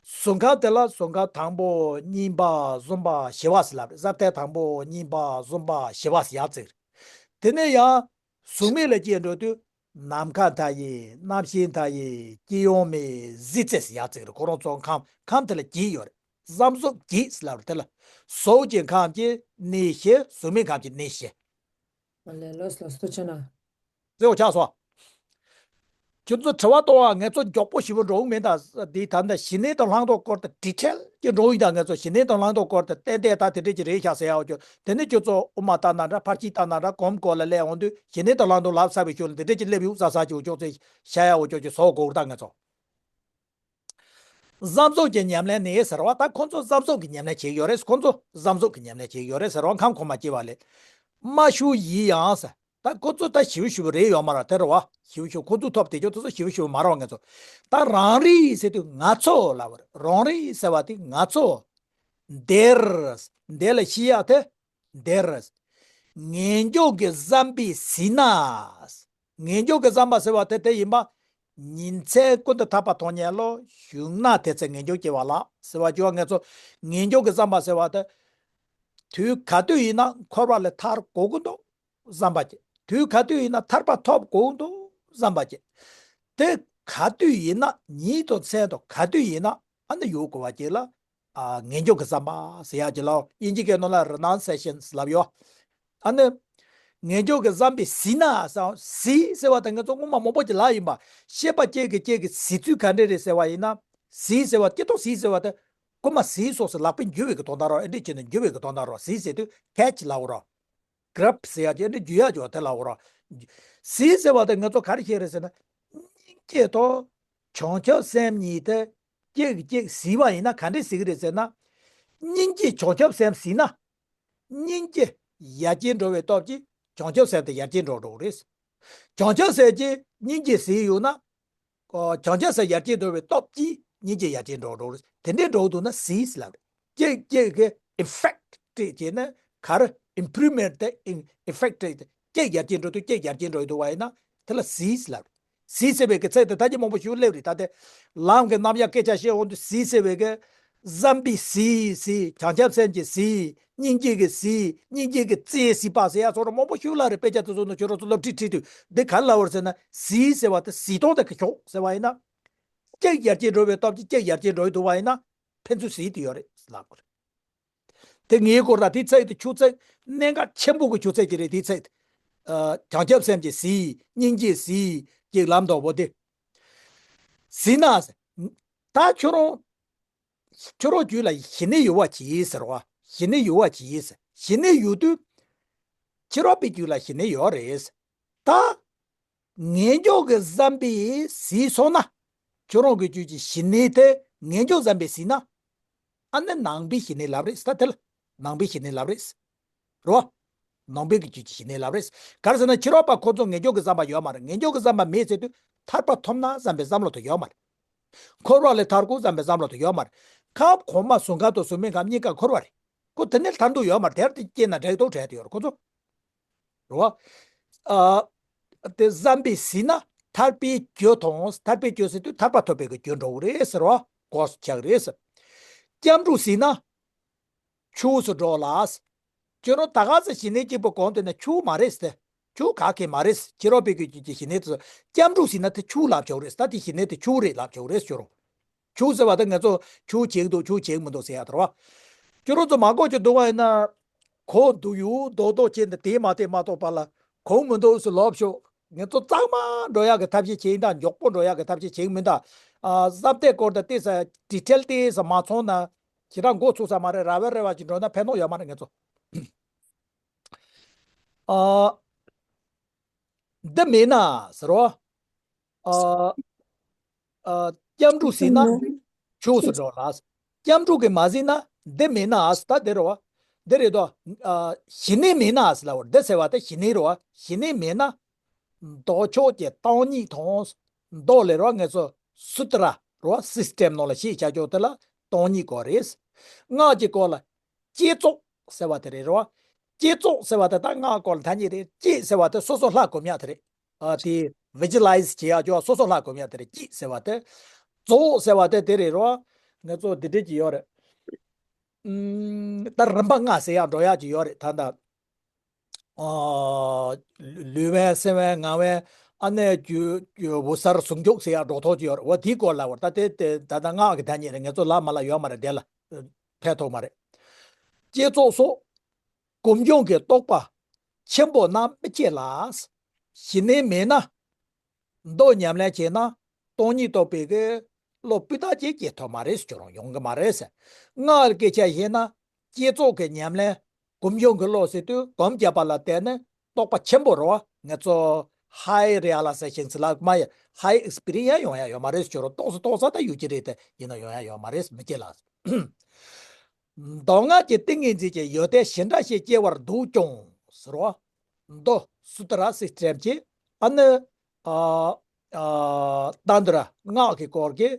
གཟུགས་ཁམས་དེ་ལ་གཟུགས་ཁམས་དང་པོ། གཉིས་པ། གསུམ་པ། བཞི་པ་ཟེར་ལབ་རེད། བསམ་གཏན་དང་པོ། གཉིས་པ། གསུམ་པ། བཞི་པ་ཟེར་ཡར་བརྩིགས་རེད། དེ་ནས་ཡང་གཟུགས་མེད་ལ་སྐྱེས་འགྲོ་དུས། ནམ་མཁའ་མཐའ་ཡས། རྣམ་ཤེས་མཐའ་ཡས། སྤྱི་ཡོངས་མེད། གཟི་རྩེ་ཟེར་ཡར་བརྩིགས་རེད། ཁོ་རང་ཚོ་ཁམས། ཁམས་དེ་ལ་བརྒྱད་ཡོད་རེད། བསམ་གཟུགས་བརྒྱད་ཟེར་ལབ་རེད། དེ་ལ་གཟུགས་ཀྱི་ཁམས་ཀྱི་གནས་བཞི། གཟུགས་མེད་ཁམས་ཀྱི་གནས་བཞི། ཨ་ལས། ལགས་སོ། ལགས་སོ། ཐུགས་རྗེ་གནང་། རྩེ་བོ་ཆགས་སོང་། ཁྱོད་ཚོ་དྲི་བ་གཏོང་བ་ང་ཚོ་མགྱོགས་པོ་ཞེ་པོ་འགྲོ་གི་མེད་ད། འདི་ད་ལྟ་ཞི་གནས་དང་བླང་དོར་སྐོར་དེ་ཌི་ཊེལ་གྱི་འགྲོ་ཡིན་ད། ང་ཚོ་ཞི་གནས་དང་བླང་དོར་སྐོར་དེ་ཏན་ཏན་ད་དེ་འདྲས་ཀྱི་རེད་ཤག་ཟེར་ཡ་འོ་ཅོ། དེ་ནས་ཁྱོད་ཚོ་དབུ་མ་ལྟ་ན་འདྲ། ཕར་ཕྱིན་ལྟ་ན་འདྲ། གོམ་སྐོར་ལ་སླེབས་འོང་དུས་ཞི་གནས་དང་བླང་དོར་ལབ་ཚར་བའི་ཤུལ་ལ་དེ་འདྲས་ཀྱི་སླེབས་ཡོང་ས་ས་ཀྱི་འོ་ཅོ་ཚོས་བཤད་ཡ་འོ་ཅོ་ཅིག་བཟོ་དགོས་ད་ང་ཚོ། བསམ་གཟུགས་ཀྱི་ཉམས་ལེན་ནི་ཟེར་བ། ད་ཁོ་ཚོ་བསམ་གཟུགས་ཀྱི་ཉམས་ལེན་བྱེད་ཡོད་རེད། ཁོ་ཚོ་བསམ་གཟུགས་ཀྱི་ཉམས་ལེན་བྱེད་ཡོད་རེད་ཟེར་བ། ཁམས་གོང་མ་སྐྱེ་བ་ལེན། མ་ཞུ་ཡིན་ཡང་ཟེར། ད་ཁོ་ཚོ་ད་ཞི་བ་ཞུ་བ་རེད་ཡོད་མ་རེད། དེ་རེད་བ། ཞི་བ་ཞུ། ཁོ་ཚོ་ཐོབ་དེ་ཅོ་དེ་ཚོ་ཞི་བ་ཞུ་བ་མ་རེད་བ། ང་ཚོ་ད་རང་རིག་ཟེར་དུས་ང་ཚོ་ལབ་པ་རེད། རང་རིག་ཟེར་བ་དེ་ང་ཚོ། འདིར། འདི་ལ་ཤི་ཡ་དེ། འདིར། ངེས་འབྱུང་གི་བསམ་པས་ཟིན་ན། ངེས་འབྱུང་གི་བསམ་པ་ཟེར་བ་དེ་དེ་ཡིན་པ། ཉིན་མཚན་ཀུན་ཏུ་ཐར་པ་མཐོང་ཉན་ལོ། བཞུགས་ན་དེ་ཚེ་ངེས་འབྱུང་སྐྱེ་བ་ལགས་ཟེར་བ་ཅིག་ཡོད། ང་ཚོ་ངེས་འབྱུང་གི་བསམ་པ་ཟེར་བ་དེ། དུས་ག་དུས་ཡིན་ན་འཁོར་བ་ལས་ཐར་དགོས་ཀྱི་འདུག་བསམ་པ་བསྐྱེད། དུས་ག་དུས་ཡིན་ན་ཐར་པ་ཐོབ་དགོས་ཀྱི་འདུག་བསམ་པ་བསྐྱེད། དེ་ག་དུས་ཡིན་ན་ཉིད་དང་མཚན་དང་ག་དུས་ཡིན་ན་ཨ་ནི་ཡོད་དགོས་པ་བསྐྱེད་ལ། ཨ་ངེས་འབྱུང་གི་བསམ་པ་ཟེར་ཡག་ཅིག་ལ་དབྱིན་ཇི་སྐད་ནང་ལ་renunciation ལབ་ཡོད། ཨ་ནི་ངེས་འབྱུང་གི་བསམ་པས་ཟིན་ན་ཟེར། ཟིན་ཟེར་བ་དེ་ང་ཚོ་སྔོན་མ་མང་པོ་ཅིག་ལབ་ཡིན་པ། ཤེས་པ་སྐྱེ་གི་སྐྱེ་གི་ཟིན་ཚུལ་ག་འདྲས་རེད་ཟེར་བ་ཡིན་ན། ཟིན་ཟེར་བ་སྐྱེ་ཐོག་ཟིན་ཟེར་བ་དེ་རྐུན་མ་ཟིན་སོང་ཟེར་ལག་པས་འཇུ་བའི་གི་དོན་དག་རོ། ཨེ་འདྲས་བྱས་ནས་འཇུ་བའི་གི་དོན་དག་རོ། ཟིན་ཟེར་དུས་catch ལབ་རོ། grab ཟེར་ཡག་ཅིག་འདི་འཇུ་ཡག་ཅིག་དེ་ལབ་རོ། ཟིན་ཟེར་བ་དེ་ང་ཚོ་ག་རེ་བཤད་རེད་ཟེར་ན། སྙིང་རྗེ་དང་བྱང་ཆུབ་སེམས་གཉིས་དེ་གཅིག་གིས་གཅིག་ཟིན་པ་ཡིན་ན་ག་འདྲས་ཟིན་གི་རེད་ཟེར་ན། སྙིང་རྗེས་བྱང་ཆུབ་སེམས་ཟིན་ན། སྙིང་རྗེ་ཡར་རྒྱས་འགྲོ་བའི་སྟོབས་ཀྱིས་བྱང་ཆུབ་སེམས་དེ་ཡར་རྒྱས་འགྲོ་འགྲོ་གི་རེད། བྱང་ཆུབ་སེམས་ཀྱིས་སྙིང་རྗེ་ཟིན་ཡོད་ན། ཨོ། བྱང་ཆུབ་སེམས་ཡར་རྒྱས་འགྲོ་བའི་སྟོབས་ཀྱིས་སྙིང་རྗེ་ཡར་རྒྱས་འགྲོ་འགྲོ་རེད། དེ་འདྲའི་འགྲོ་འདུག་ན་ཟིན་ལབ་རེད། གཅིག་གཅིག་གི་effect བྱས་ནས་ག་རེ་improvement དེ་effect གཅིག་ཡར་རྒྱས་འགྲོ་དུས་གཅིག་ཡར་རྒྱས་འགྲོ་འདུག་བ་ཡིན་ན་དེ་ལ་ཟིན་ལབ་རེད། ཟིན་ཟེར་བའི་གི་ཚིག་དེ་ད་ཅི་མང་པོ་ཞིག་སླེབས་རེད། ད་དེ་ལམ་གྱི་རྣམ་གཞག་སྐད་ཆ་བཤད་འོང་དུས་ཟིན་ཟེར་བའི་གི་བསམ་པའི་ཟིན་ཟིན། བྱང་ཆུབ་སེམས་ཀྱི་ཟིན། སྙིང་རྗེ་གི་ཟིན། སྙིང་རྗེ་གི་རྩེས་ཟིན་པ་ཟེར་ཡ་སོགས་ར་མང་པོ་ཞིག་ལ་རེ་དཔེ་ཆ་དེ་ཚོ་ནང་ཁྱོད་རང་ཚོ་སློབ་ཁྲིད་ཁྲིད་དུས་འདི་ག་ལ་བར་ཟེར་ན་ཟིན་ཟེར་བ་དེ་ཟིན་སྟངས་དེ་གི་ཤོག་ཟེར་བ་ཡིན་ན། གཅིག་ཡར་རྒྱས་འགྲོ་བའི་སྟོབས་ཀྱིས་གཅིག་ཡར་རྒྱས་འགྲོ་ཡི་འདུག་བ་ཡིན་ན་ཕན་ཚུན་ཟིན་དུ་ཡོད་རེད་ལབ་དགོས་རེད། དེ་ངའི་སྐོར་ལ་དེ་ཚིག་དེ་ཆུ་ཚིག་གནད་འགག་ཆེན་པོ་གི་ཆུ་ཚིག་ཅིག་རེད། དེ་ཚིག་དེ། ཨ། བྱང་ཆུབ་སེམས་ཀྱི་ཟིན། སྙིང་རྗེ་ཟིན། གཅིག་ལམ་དང་པོ་དེ་ཟིན་ན། ད་ཁྱོད་རང་ཁྱོད་རང་རྒྱུད་ལ་ཞི་གནས་ཡོད་པ་ཅིག་ཟེར་བ། ཞི་གནས་ཡོད་པ་ཅིག་ཟེར། ཞི་གནས་ཡོད་དུས་ཕྱི་རོལ་པའི་རྒྱུད་ལ་ཞི་གནས་ཡོད་རེད། ད་ངེས་འབྱུང་གི་བསམ་པས་ཟིན་སོང་ན། ཁྱོད་རང་གི་རྒྱུད་ཀྱི་ཞི་གནས་དེ་ངེས་འབྱུང་བསམ་པས་ཟིན་ན། ཨ་ནི་ནང་པའི་ཞི་གནས་ལབ་རེད། ད་དེ་ལ་ནང་པའི་ཞི་གནས་ལབ་རེད། རོ། ནང་པའི་གི་རྒྱུད་ཀྱི་ཞི་གནས་ལབ་རེད། ག་རེ་ཟེར་ན་ཕྱི་རོལ་པ་ཁོ་ཚོ་ངེས་འབྱུང་གི་བསམ་པ་ཡོད་མ་རེད། ངེས་འབྱུང་གི་བསམ་པ་མེད་ཟེར་དུས་ཐར་པ་ཐོབ་ན་བསམ་པའི་བསམ་བློ་དེ་ཡོད་མ་རེད། འཁོར་བ་ལས་ཐར་དགོས་བསམ་པའི་བསམ་བློ་དེ་ཡོད་མ་རེད། ཁབ་གོང་མ་གཟུགས་ཁམས་དང་གཟུགས་མེད་ཁམས་གཉིས་ཀ་འཁོར་བ་རེད། ཁོ་དེ་ནས་ཐར་འདོད་ཡོད་མ་རེད། དེར་དེ་སྐྱེས་ན་འགྲིག་འདུག་དྲན་དེ་ཡོད་རེད་ཁོ་ཚོ། རེད་བ། ཨ། དེ་བསམ་པས་ཟིན་ན་ཐར་པའི་རྒྱུ་དང་། ཐར་པའི་རྒྱུ་ཟེར་དུས་ཐར་པ་ཐོབ་པའི་གི་རྒྱུ་འགྲོ་གི་རེད་ཟེར་བ་གོ་ཆགས་རེད་ཟེར། སྐྱབས་འགྲོ་ཟིན་ན། ཆོས་སུ་འགྲོ་ལ། ཁྱོད་རང་ད་ག་ས་ཞི་གནས་སྐྱིད་པོ་གོང་དེ་ན་ཆོས་མ་རེད་ཟེར། ཆོས་ག་གེ་མ་རེད། ཕྱི་རོལ་པའི་གི་ཀྱི་ཞི་གནས་དེ་སྐྱབས་འགྲོ་ཟིན་ན་དེ་ཆོས་ལབ་ཆོག་རེད། ད་དེ་ཞི་གནས་དེ་ཆོས་རེད་ལབ་ཆོག་རེད་ཁྱོད་རང་། ཆོས་ཟེར་བ་དེ་ང་ཚོ་ཆོས་བྱེད་ཀྱི་འདུག་ཆོས་བྱེད་ཀྱི་མི་འདུག་ཟེར་ཡ་དེ་རེད་བ། ཁྱོད་རང་ཚོ་མ་གོ་ཅིག་འདུག་བ་ཡིན་ན། གོ་འདུག་ཡུ་རྡོག་རྡོག་བྱས་འདི་དེ་མ་དེ་མ་གཏོགས་པ་ལ་གོ་མི་འདུག་ཟེར་ལབ་ཤོག་ང་ཚོ་གཙང་མ་འགྲོ་ཡག་གི་ཐབས་ཤེས་བྱེད་ཡིན་ད། མགྱོགས་པོ་འགྲོ་ཡག་གི་ཐབས་ཤེས་བྱེད་ཀྱི་མིན་ད། ཨ། ཟབ་དེ་སྐོར་དང་ཏོག་ཙམ་ཌི་ཊེལ་ཏོག་ཙམ་མ་ཚང་ན། ཞེ་དྲག་མགོ་ཚོས་ས་མ་རེད། ར་བ་རེ་བ་ཅིག་འགྲོ་ན་ཕན་ཐོགས་ཡོད་མ་རེད་ང་ཚོ། ཨ། འདི་མེད་ན་ཟེར་རོ། ཨ། ཨ། སྐྱབས་འགྲོ་ཟིན་ན་ཆོས་སུ་འགྲོ་ལ། སྐྱབས་འགྲོ་གིས་མ་ཟིན་ན་འདི་མེད་ན་ཟེར། ད་འདི་རེད་བ། འདི་རེད་དོ། ཨ། ཞི་གནས་མེད་ན་ཟེར་ལབ་བ། འདི་ཟེར་བ་དེ་ཞི་གནས་རེད་བ། ཞི་གནས་མེད་ན། ལྡོག་ཕྱོགས་ཀྱི་སྟོང་ཉིད་དང་། ལྡོག་ལས་རོ། ང་ཚོ་སུ་ཏྲ་རོ། སིས་ཊེམ་ནང་ལ་ཤེས་བྱ་ཆོག་དེ་ལ་སྟོང་ཉིད་གོ་རེད། སྔགས་ཀྱི་སྐོར་ལ་བསྐྱེད་རྫོགས་ཟེར་བ་དེ་རེད་རོ། བསྐྱེད་རྫོགས་ཟེར་བ་དེ་ད་སྔགས་སྐོར་ལ་ཐ་སྙད་རེད། བསྐྱེད་ཟེར་བ་དེ་སོ་སོ་ལྷ་སྒོམ་ཡ་དེ་རེད། ཨ། དེ་བི་ཇུ་ལའི་ཛི་བྱེད་ཡ་ཆོག་སོ་སོ་ལྷ་སྒོམ་ཡ་དེ་རེད། བསྐྱེད་ཟེར་བ་དེ། རྫོགས་ཟེར་བ་དེ་དེ་རེད་རོ། ང་ཚོ་འདི་འདྲས་ཀྱི་ཡོད་རེད། ཨུམ། ད་རིམ་པ་ལྔ་ཟེར་ཡ་འགྲོ་ཡ་ཅིག་ཡོད་རེད་ད་ལྟ། ཨ། ལུས་དབེན་སེམས་དབེན་ངག་དབེན། ཨ་ནི་རྒྱུ་རྒྱུ་བོ་གསར་ཟུང་འཇུག་ཟེར་ཡག་འགྲོ་ཐོག་ཅིག་ཡོད་རེད་བ། དེའི་སྐོར་ལ་བར་ད་དེ་དེ་ད་ལྟ་སྔགས་ཀྱི་ཐ་སྙད་རེད། ངེད་ཚོ་ལ་མ་ལ་ཡོད་མ་རེད། དེ་ལ་ཕན་ཐོགས་མ་རེད། བསྐྱེད་རྫོགས་སོགས་སྒོམ་བྱུང་གི་རྟོགས་པ་ཆེན་པོ་རྣམས་མི་སྐྱེ་ལ། ཞི་གནས་མེད་ན། མདོ་ཉམས་ལེན་བྱས་ན་སྟོང་ཉིད་རྟོགས་པའི་གི་བློ་སྤུས་དག་ཅིག་སྐྱེ་ཐུབ་མ་རེད། ཁྱོད་རང་ཡོང་གི་མ་རེད་ཟེར། སྔགས་ཀྱི་སྐད་ཆ་བཤད་ན་བསྐྱེད་རྫོགས་ཀྱི་ཉམས་ལེན་སྒོམ་བྱུང་གི་བློ་ཟེར་དུས་སྒོམ་བརྒྱབ་པ་ལ་བརྟེན་ནས་རྟོགས་པ་ཆེན་པོ་རེད་བ། ང་ཚོ་ཧའི་རི་ཡ་ལ་ཟེར་ཞིང་ཚིག་ལ་མ་ཡ་ཧའི་ཨེག་སི་པི་རི་ཡན་ཡོང་ཡ་ཡོད་མ་རེད། ཁྱོད་རང་རྟོགས་སུ་རྟོགས་ས་ད་ཡོད་ཀྱི་རེད། དེ་ཡིན་ན་ཡོང་ཡ་ཡོད་མ་རེད། མི་སྐྱེ་ལ། མདོ་སྔགས་ཀྱི་ཏིང་ངེ་འཛིན་གྱི་ཡོན་ཏན་ཞེ་འདྲ་ཞིག་སྐྱེ་བར་འདུག་ཀྱང་ཟེར་བ། མདོ་སུ་ཏྲ་སིས་ཊེམ་གྱི་ཨ་ནི། ཨ། ཨ། ཏན་ཏྲ་སྔགས་ཀྱི་སྐོར་གྱི་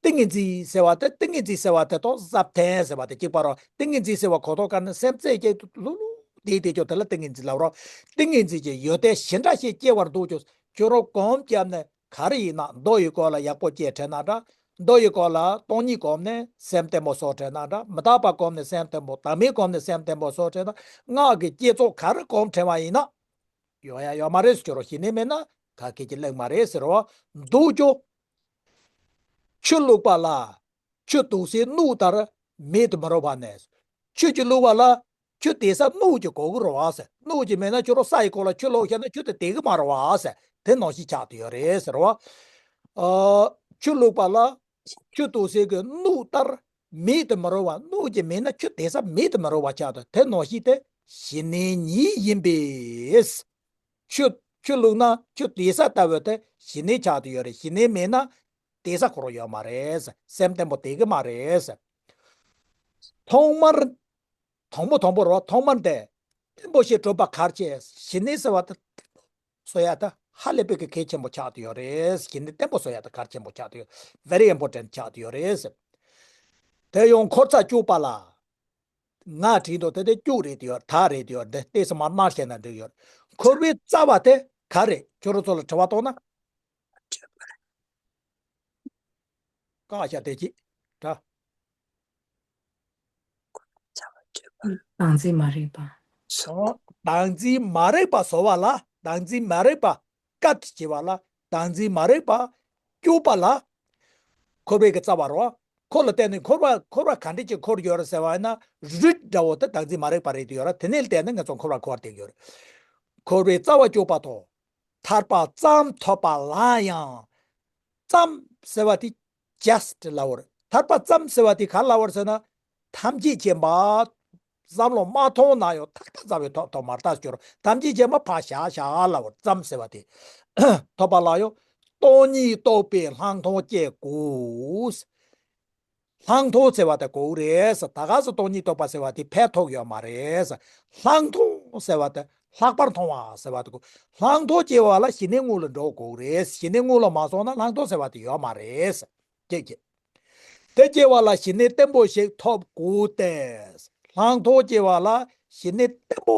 ཏིང་ངེ་འཛིན་ཟེར་བ་དེ། ཏིང་ངེ་འཛིན་ཟེར་བ་དེ་དང་ཟབ་དོན་ཟེར་བ་དེ་གཅིག་པ་རེད། ཏིང་ངེ་འཛིན་ཟེར་བ་ཁོ་ཐོག་ཀ་ནས་སེམས་རྩེ་གཅིག་ཏུ་ལྷུག་ལྷུག་བསྡད་དེ་ཀྱང་དེ་ལ་ཏིང་ངེ་འཛིན་ལབ་རོགས། ཏིང་ངེ་འཛིན་གྱི་ཡོན་ཏན་ཞེ་འདྲ་ཞིག་སྐྱེ་བར་འདུག་ཀྱང་ཁྱོད་རང་གོམས་བརྒྱབ་ནས་ག་རེ་ཡིན་ན་མདོ་ཡི་སྐོར་ལ་ཡག་པོ་དཔྱད་དྲན་ན་འདྲ། མདོ་ཡི་སྐོར་ལ་སྟོང་ཉིད་བསྒོམས་ནས་སེམས་བརྟན་པོ་བཟོ་བྲལ་ན་འདྲ། མི་རྟག་པ་བསྒོམས་ནས་སེམས་བརྟན་པོ། བདག་མེད་བསྒོམས་ནས་སེམས་བརྟན་པོ་བཟོ་བྲལ་ན། སྔགས་ཀྱི་བསྐྱེད་རྫོགས་ག་རེ་བསྒོམས་བྲལ་བ་ཡིན་ན། ཡོང་ཡ་ཡོད་མ་རེད་ཟེར་རོ། ཞི་གནས་མེད་ན་ག་གེ་ཅིག་ལེགས་མ་རེད་ཟེར་རོ། འདུག་ཅོ། ཆུ་བླུགས་པ་ལ། ཆུ་དུག་སའི་སྣོད་ལྟར་མེད་དུ་མི་རུང་བ་ནས། ཆུ་ཅིག་བླུགས་པ་ལ། ཆུ་དེད་ས་སྣོད་ཅིག་དགོས་ཀྱི་རེད་བ་ཟེར། སྣོད་ཅིག་མེད་ན་ཁྱོད་རང་ས་ཡི་སྐོར་ལ་ཆུ་བླུགས་བཞག་ན་ཆུ་དེ་དེད་ཀྱི་མ་རེད་བ་ཟེར། དེ་ནང་བཞིན་ཆགས་བསྡད་ཡོད་རེད་ཟེར་བ། ཨ། ཆུ་བླུགས་པ་ལ། ཆུ་དུག་སའི་གི་སྣོད་ལྟར་མེད་དུ་མི་རུང་བ། སྣོད་ཅིག་མེད་ན་ཆུ་དེད་ས་མེད་དུ་མི་རུང་བ་ཆགས་འདུག་དེ་ནང་བཞིན་དེ་ཞི་གནས་ཉིད་ཡིན་པས། ཆུ་ཆུ་བླུགས་ན་ཆུ་དེད་ས་ལྟ་བུ་དེ་ཞི་གནས་ཆགས་བསྡད་ཡོད་རེད། ཞི་གནས་མེད་ན་དེད་ས་ཁོ་རང་ཡོད་མ་རེད། སེམས་བརྟན་པོ་དེད་ཀྱི་མ་རེད། ཐོག་མར། དང་པོ་དང་པོ་རོ། ཐོག་མར་དེ་བརྟན་པོ་ཞིག་གྲུབ་པ་གལ་ཆེ། ཞི་གནས་ཟེར་བ་དེ་བརྟན་པོ་བཟོ་ཡ་དེ་ཧ་ལས་པའི་གི་གལ་ཆེན་པོ་ཆགས་བསྡད་ཡོད་རེད། ཞི་གནས་བརྟན་པོ་བཟོ་ཡ་དེ་གལ་ཆེན་པོ་ཆགས་བསྡད་ཡོད། very important ཆགས་བསྡད་ཡོད་རེད། དེ་ཡང་འཁོར་ཚར་བཅུག་པ་ལ། ང་བྲིས་འདུག་དེ་དེ་བཅུག་རེད་དེ་ཡོད། ད་རེད་དེ་ཡོད། འདི་ལྟས་སུ་མར་མར་བཤད་ན་འགྲིག་ཡོད། འཁོར་བའི་རྩ་བ་དེ་ག་རེད། ཁྱོད་རང་ཚོ་ལ་དྲི་བ་གཏོང་ན། བཀག་བཞག་དེ་ཅི་འདྲ། བདག་འཛིན་མ་རིག་པ། བདག་འཛིན་མ་རིག་པ་བཟོ་བ་ལ། བདག་འཛིན་མ་རིག་པ་ཀ་ཊི་བྱེད་པ་ལ། བདག་འཛིན་མ་རིག་པ་སྐྱོབ་པ་ལ། འཁོར་བའི་གི་རྩ་བ་རོ། འཁོར་ལ་བརྟེན་ནས་འཁོར་བ་འཁོར་བ་ག་འདྲ་ཅིག་འཁོར་ཡོད་རེད་ཟེར་བ་ཡིན་ན། རུས་འདྲ་བོ་དེ་བདག་འཛིན་མ་རིག་པ་རེད་དེ་ཡོད་རེད། དེ་ནས་བརྟེན་ནས་ང་ཚོ་འཁོར་བ་འཁོར་བསྡད་ཡོད་རེད། འཁོར་བའི་རྩ་བ་སྐྱོབ་པ་དང་། ཐར་པ་ཙམ་ཐོབ་པ་ལ་ཡང་། ཙམ་ཟེར་བ་དེ་just ལབ་པ་རེད། ཐར་པ་ཙམ་ཟེར་བ་དེ་ག་ལབ་པ་རེད་ཟེར་ན། ཐམས་ཅད་མཁྱེན་པ། བསམ་བློ་མ་ཐོངས་ན་ཡང་ཐག་པ་ཚ་བའི་ཐོག་ཐོག་མར་ལྟ་སྐྱོར། ཐམས་ཅད་མཁྱེན་པ་ཕར་བཞག་བཞག་ལབ་པ་རེད། ཙམ་ཟེར་བ་དེ་ཐོབ་པ་ལ་ཡང་སྟོང་ཉིད་རྟོགས་པའི་ལྷག་མཐོང་སྐྱེ་དགོས། ལྷག་མཐོང་ཟེར་བ་དེ་དགོས་རེད། ད་ག་སེ་སྟོང་ཉིད་རྟོགས་པ་ཟེར་བ་དེ་ཕན་ཐོགས་ཡོད་མ་རེད། ལྷག་མཐོང་ཟེར་བ་དེ་ལྷག་པར་མཐོང་བ་ཟེར་བ་དེ་དགོས། ལྷག་མཐོང་སྐྱེ་བ་ལ་ཞི་གནས་སྔོན་ལ་འགྲོ་དགོས་རེད། ཞི་གནས་སྔོན་ལ་མ་སོང་ན་ལྷག་མཐོང་ཟེར་བ་དེ་ཡོད་མ་རེད། ཀྱེ་ཀྱེ། དེ་སྐྱེ་བ་ལ་ཞི་གནས་བརྟན་པོ་ཞིག་ཐོབ་དགོས་ཏེ། ལྷག་མཐོང་སྐྱེ་བ་ལ་ཞི་གནས་བརྟན་པོ་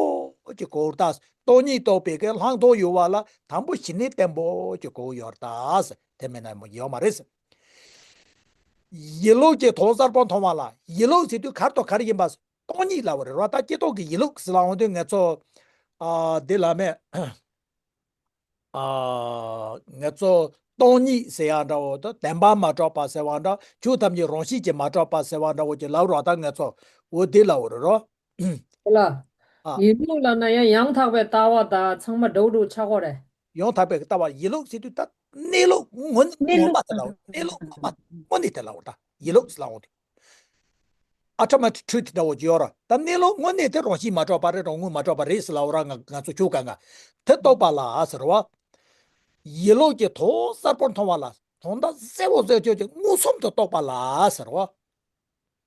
ཅིག་དགོས་ད། སྟོང་ཉིད་རྟོགས་པའི་གི་ལྷག་མཐོང་ཡོང་བ་ལ་དང་པོ་ཞི་གནས་བརྟན་པོ་ཅིག་དགོས་ཡོད་ད། དེ་མེད་ན་ཡོད་མ་རེད། ཡིད་ལུགས་ཀྱི་དོན་གསལ་པོར་མཐོང་བ་ལ། ཡིད་ལུགས་ཟེར་དུས་ག་རེ་དང་ག་རེ་ཡིན་པ། སྟོང་ཉིད་ལབ་པ་རེད་རོ། ད་སྐྱེ་སྟོང་གི་ཡིད་ལུགས་ཟེར་ལབ་འོང་དུས་ང་ཚོ། ཨ། འདི་ལ་མེད། ཨ། ང་ཚོ་སྟོང་ཉིད་ཟེར་ཡག་འདྲ་བོ་དང་། བདེན་པར་མ་གྲུབ་པ་ཟེར་བ་འདྲ། ཆོས་ཐམས་ཅད་རང་བཞིན་གྱིས་མ་གྲུབ་པ་ཟེར་བ་འདྲ་བོ་ཅིག་ལབ་རོགས། ད་ང་ཚོ་འོ་འདི་ལབ་རེད་རོ། ལ། ཨ། ཡིད་ལུགས་ལབ་ན་ཡང་ཡང་དག་པའི་ལྟ་བ་དང་ཚང་མ་འདྲ་བོ་འདྲ་བོ་ཆགས་ཀྱི་རེད། ཡང་དག་པའི་ལྟ་བ། ཡིད་ལུགས་ཟེར་དུས་ད་གནས་ལུགས་དངོས་གནས་ལུགས་མ་དེ་ལབ། གནས་ལུགས་ངོ་མ་དངོས་གནས་དེ་ལབ་རེད། ད་ཡིད་ལུགས་ལབ་འོང་དུས། ཨ་ཊ་མེ་ཊིག་ཊྲུ་ཐི་འདྲ་བོ་ཅིག་ཡོད་ར། ད་གནས་ལུགས་དངོས་གནས་དེ་རང་བཞིན་མ་གྲུབ་པ་རེད། རང་ངོས་མ་གྲུབ་པ་རེད་ཟེར་ལབ་ར། ང་ང་ཚོ་ཆོས་ག་ང་དེ་རྟོགས་པ་ལ་ཟེར་བ། ཡིད་ལུགས་ཀྱི་དོན་གསལ་པོར་མཐོང་བ་ལ། དོན་དག་གསལ་བོ་གསལ་བོ་ཅིག་མངོན་སུམ་དུ་རྟོགས་པ་ལ་ཟེར་བ།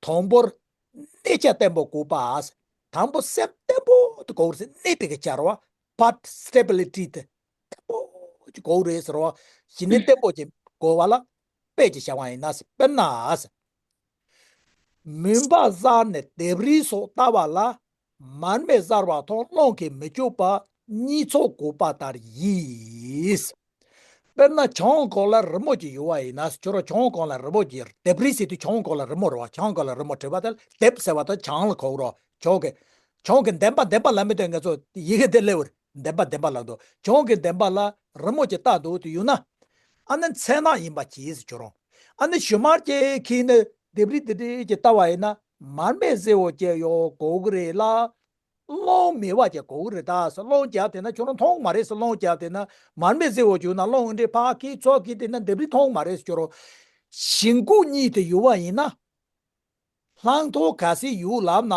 དང་པོར་གནས་ཆ་བརྟན་པོ་དགོས་པ། དང་པོ་སེམས་བརྟན་པོ་དེ་དགོས་ཟེར། གནས་པའི་གི་ཆ་ར་བ། པཊ་སི་ཊེ་བི་ལི་ཊི་དེ་བརྟན་པོ་ཅིག་དགོས་རེད་ཟེར་བ། ཞི་གནས་བརྟན་པོ་ཅིག་དགོས་པ་ལ། དཔེ་ཅིག་བཞག་པ་ཡིན་ན། དཔེར་ན། མུན་པ་བསལ་ནས་ལྡེབས་རིས་སོགས་བལྟ་བ་ལ། མར་མེ་གསལ་བ་མཐོང་རླུང་གིས་མི་བསྐྱོད་པ། གཉིས་ཚོགས་དགོས་པ་ལྟར་ཡིས། དཔེར་ན་བྱང་ཁོག་ལ་རི་མོ་ཅིག་ཡོད་པ་ཡིན་ན། ཁྱོད་རང་བྱང་ཁོག་ལ་རི་མོ་ཅིག་ལྡེབས་རིས་ཟེར་དུས་བྱང་ཁོག་ལ་རི་མོ་རེད་བ། བྱང་ཁོག་ལ་རི་མོ་བྲིས་པ་དེ་ལྡེབས་ཟེར་བ་དང་བྱང་ལ་གོ་རོགས། བྱང་གི་བྱང་གི་འདན་པ། འདན་པ་ལབ་མི་འདུག་ང་ཚོ་ཡི་གེ་དེ་སླེབས་པར་འདན་པ་འདན་པ་ལབ་འདུག་བྱང་གི་འདན་པ་ལ་རི་མོ་ཅིག་བཏགས་འདུག་དེ་ཡོད་ན། ཨ་ནི་མཚན་ནག་ཡིན་པ་གྱིས་ཟེར་ཁྱོད་རང་། ཨ་ནི་ཞུན་མར་ཅིག་ཁྱེར་ནས་ལྡེབས་རིས་དེ་འདྲ་ཅིག་བལྟ་བ་ཡིན་ན། མར་མེ་གསལ་བོ་ཅིག་ཡོད་དགོས་ཀྱི་རེད་ལ། རླུང་མེད་པ་ཅིག་དགོས་ཀྱི་རེད་ད་ཟེར། རླུང་བརྒྱབ་བསྡད་ན་ཁྱོད་རང་མཐོང་མ་རེད་ཟེར། རླུང་བརྒྱབ་བསྡད་ན། མར་མེ་གསལ་བོ་བྱུང་ན་རླུང་འདྲ་ཕར་ཁྱེར་ཚུར་ཁྱེར་བསྡད་ན་ལྡེབས་རིས་མཐོང་མ་རེད་ཟེར། ཁྱོད་རང་། བཞེད་དགོས་གཉིས་དེ་ཡོད་པ་ཡིན་ན། ལྷག་མཐོང་གལ་སྲིད་ཡོད་ལབ་ན།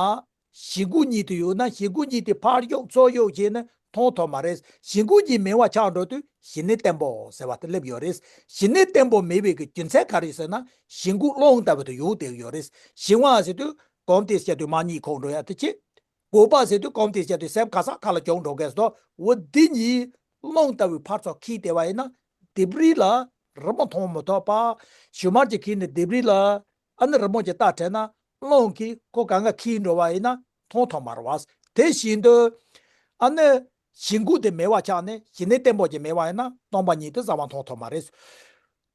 བཞེད་དགོས་གཉིས་དེ་ཡོད་ན། བཞེད་དགོས་གཉིས་དེ་ཕར་གཡུག་ཚུར་གཡུག་བྱས་ན་མཐོང་ཐུབ་མ་རེད། བཞེད་དགོས་གཉིས་མེད་པ་ཆགས་འགྲོ་དུས་ཞི་གནས་བརྟན་པོ་ཟེར་བ་དེ་སླེབས་ཡོད་རེད། ཞི་གནས་བརྟན་པོ་མེད་པའི་གི་རྒྱུ་མཚན་ག་རེ་ཟེར་ན། བཞེད་དགོས་རླུང་ལྟ་བུ་དེ་ཡོང་བསྡད་ཡོད་རེད། བཞེད་དགོས་ཟེར་དུས་གོམས་དེ་བྱས་དུས་མར་གཉིད་ཁུག་འགྲོ་ཡ་དེ་བྱེད། དགོས་པ་ཟེར་དུས་གོམས་དེ་བྱས་དུས་སེམས་ག་ས་ག་ལ་བྱུང་འགྲོ་གི་སོ། འོ་འདི་གཉིས་རླུང་ལྟ་བུའི་ཕར་ཚུར་འཁྱེར་བསྡད་པ་ཡིན་ན། ལྡེབས་རིས་ལ་རི་མོ་མཐོང་མི་ཐུབ་པ། ཞུན་མར་ཅིག་ཁྱེར་ནས་ལྡེབས་རིས་ལ། ཨ་ནི་རི་མོ་ཅིག་བལྟ་བྲལ་ན། རླུང་གིས་ཁོ་གང་ག་འཁྱེར་འགྲོ་བ་ཡིན་ན་མཐོང་ཐུབ་མ་རེད་བ། དེ་བཞིན་དུ། ཨ་ནི་བཞེད་དགོས་དེ་མེད་པ་ཆགས་ནས་ཞི་གནས་བརྟན་པོ་ཅིག་མེད་པ་ཡིན་ན་སྟོང་པ་ཉིད་དེ་རྩ་བ་མཐོང་ཐུབ་མ་རེད།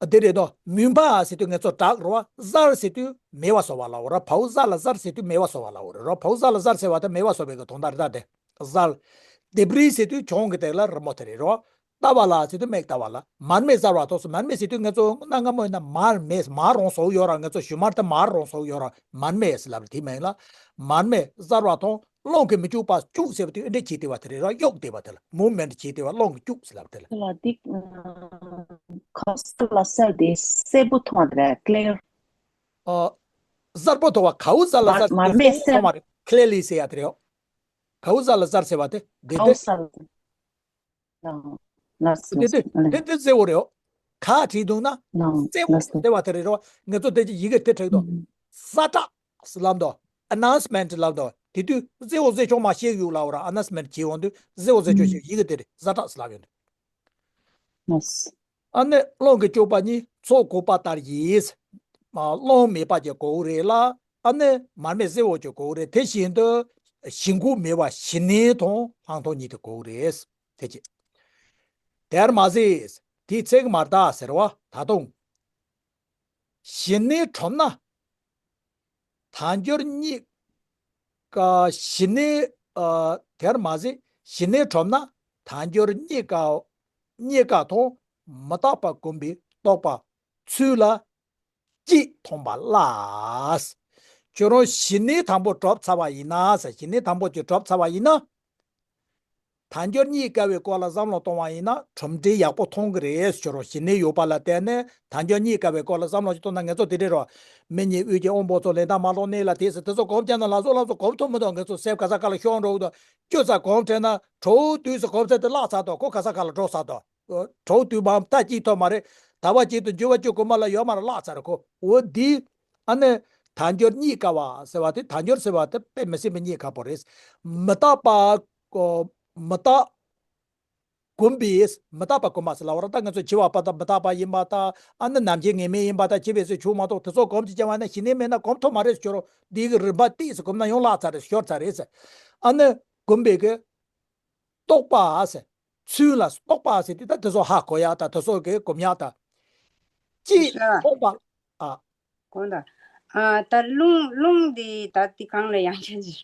དེ་རེད་དོ། མུན་པ་ཟེར་དུས་ང་ཚོ་བྲག་རེད་བ། གཟར་ཟེར་དུས་མེ་བ་བཟོ་བ་ལ་འོ་ར། བའུ་གཟར་ལ་གཟར་ཟེར་དུས་མེ་བ་བཟོ་བ་ལ་འོ་རེད་རོ། བའུ་གཟར་ལ་གཟར་ཟེར་བ་དེ་མེ་བ་བཟོ་བའི་གི་དོན་དག་རེད་ད་དེ། གཟར། ལྡེབས་རིས་ཟེར་དུས་གྱོང་གི་སྟེགས་ལ་རི་མོ་དེ་རེད་རོ། ལྟ་བ་ལ་ཟེར་དུས་མིག་ལྟ་བ་ལ། མར་མེ་གཟར་བ་ཐོག་སོ། མར་མེ་ཟེར་དུས་ང་ཚོ་གནའ་སྔ་མོ་ཡིན་ན་མར་མེ་མར་རོང་བཟོ་ཡོད་ར། ང་ཚོ་ཞུན་མར་དེ་མར་རོང་བཟོ་ཡོད་ར། མར་མེ་ཟེར་ལབ་རེད། དེ་མིན་ལ་མར་མེ་གཟར་བ་ཐོག་རླུང་གིས་མི་སྐྱུག་པ། སྐྱུག་ཟེར་བ་དེ་འདྲ་བྱས་ཏེ་བ་དེ་རེད་ར། གཡུག་བསྡད་པ་དེ་ལ་མུ་མེན་ཊི་བྱས་ཏེ་བ་རླུང་གིས་སྐྱུག་ཟེར་ལབ་དེ་ལ། ལ་དེ་ཁ་ས་ལ་ས་དེ་སེར་པོ་མཐོང་བ་དེ་རེད། ཀླེར། ཨ། གཟར་པོ་མཐོང་བ། གའུ་གཟར་ལ་གཟར་མར་མེ་སེར་མཐོང་བ་རེད། ཀླེ་ལི་ཟེར་ཡ་དེ་རེད། གའུ་གཟར་ལ་གཟར་ཟེར་བ་དེ་དེ་གའུ་དེ། གཟར། ལ་ལ་དེ་དེ་དེ་དེ་གཟེར་བོ་རེད། ག་བྲིས་འདུག་ན་ལ་གཟེར་བོ་ལ་ཟེར་བ་དེ་རེད་རོ། ང་ཚོ་དེ་ཅི་ཡི་གེ་དེ་བྲིས་འདུག་ཨུམ། གཟར་བྲག་ལབ་འདུག་ཨ་ནའུན་སི་མེན་ཊི་ལབ་འདུག་དེ་དུས་གཟེར་བོ་གཟེར་ཆུང་མ་ཤེས་ཡོད་ལབ་ར། ཨ་ནའུན་སི་མེན་ཊི་བྱེད་འོང་དུས་གཟེར་བོ་གཟེར་ཆུང་ཞིག་ཡི་གེ་དེ་རེད། གཟར་བྲག་ཟེར་ལབ་ཡོང་དུས། ལ་ཟེར། ཨ་ནི་རླུང་གིས་སྐྱུག་པ་གཉིས། མཚོ་གུག་པ་ལྟར་ཡིན། མ་རླུང་མེད་པ་གྱི་གའུ་རེད་ལ། ཨ་ནི་མར་མེ་གཟེར་བོ་གྱི་གའུ་རེད། དེ་བཞིན་དུ་གཞི་འགོས་མེད་པ་གཞི་ནས་མཐོང་ལྷག་མཐོང་གཉིས་དེ་གའུ་རེད། དེ་ཅི། དེར་མ་ཟད་དེའི་ཚིག་མར་ད་ཟེར་བ་ད་དུང་། གཞི་ནས་ཁྲོམ་ན། དལ་འབྱོར་རྙེད་དཀའ། གཞི་ནས། ཨ། དེར་མ་ཟད་གཞི་ནས་ཁྲོམ་ན། དལ་འབྱོར་རྙེད་དཀའ། རྙེད་དཀའ་མཐོང་། མི་རྟག་པ་གོམས་པའི་རྟོག་པ་ཚུལ་ལ་སྐྱེས་མཐོང་བ་ལ། ཁྱོད་རང་གཞི་ནས་དང་པོ་གྲུབ་ཚར་བ་ཡིན་ན་ཟེར། གཞི་ནས་དང་པོ་ཅིག་གྲུབ་ཚར་བ་ཡིན་ན། དལ་འབྱོར་རྙེད་དཀའ་བའི་སྐོར་ལ་བསམ་བློ་གཏོང་བ་ཡིན་ན་གྲུབ་འབྲས་ཡག་པོ་མཐོང་གི་རེད་ཟེར་རོ། གཞི་ནས་ཡོད་པ་ལ་བརྟེན་ནས་དལ་འབྱོར་རྙེད་དཀའ་བའི་སྐོར་ལ་བསམ་བློ་ཞིག་གཏོང་ན། ང་ཚོ་དེ་འདྲས་རོ། མི་ཉིད་དབུས་ཀྱི་དབང་པོ་ཚོ་ལེན་སྟངས་མ་ལོག་གནས་ལ་དེ་ཟེར་དེ་ཚོ་གོམས་བྱས་ན་ལ་སོགས་ལ་སོགས་གོམས་ཐུབ་མི་འདུག་ང་ཚོ་སེམས་ག་ས་ག་ལ་ཤོར་འགྲོ་གི་འདུག་སྐྱོ་ས་གོམས་བྲལ་ན་གྲོགས་དུས་སུ་གོམས་ཚད་དེ་བརླག་ཚར་འདུག་ཁོ་ག་ས་ག་ལ་འགྲོ་ཚར་འདུག་གྲོགས་དུས་མ་ད་སྐྱིད་ཐོབ་མ་རེད། ད་བ་སྐྱིད་དུ་འགྱུར་བ་སྐྱིད་གོ་མ་ལ་ཡོད་མ་རེད། བརླག་ཚར་རེད་ཁོ། འོ་འདི། ཨ་ནི། དལ་འབྱོར་རྙེད་དཀའ་བ་ཟེར་བ་དེ། དལ་འབྱོར་ཟེར་བ་དེ་དཔེ་མི་སྲིད་པའི་རྙེད་དཀའ་པོ་རེད། མི་རྟག་པ། ཨོ། མི་རྟག་གོམས་པས། མི་རྟག་པ་གོམས་པ་ཟེར་ལབ་པ་ར། ད་ང་ཚོ་འཆི་བ་པ་དང་མི་རྟག་པ་ཡིན་པ་དང་། ཨ་ནི་ནམ་མཁའི་ངེས་མེད་ཡིན་པ་དང་། འཆི་བའི་ཚེ་བྱུང་མ་གཏོགས་དེ་ཚོ་གོམས་ཀྱི་བྱ་བ་ན་གཞི་ནས་མེད་ན་གོམས་ཐུབ་མ་རེད་ཟེར་རོ། འདི་གི་རིམ་པ་ཏིས་གོམས་ན་ཡང་བརླག་ཚར་རེད། ཤོར་ཚར་རེད་ཟེར། ཨ་ནི་གོམས་པའི་གི་རྟོག་པ་ཟེར། ཚུལ་ལ་རྟོག་པ་ཟེར་དུས་ད་དེ་ཚོ་ཧ་གོ་ཡག་དང་དེ་ཚོ་གི་གོམས་ཡག་དང་། ཅི་ཤ། རྟོག་པ། ཨ། གོ་ད། ཨ། ད་རླུང་རླུང་འདི་ད་འདི་གང་ལ་ཡང་ཁྱད་ཅི།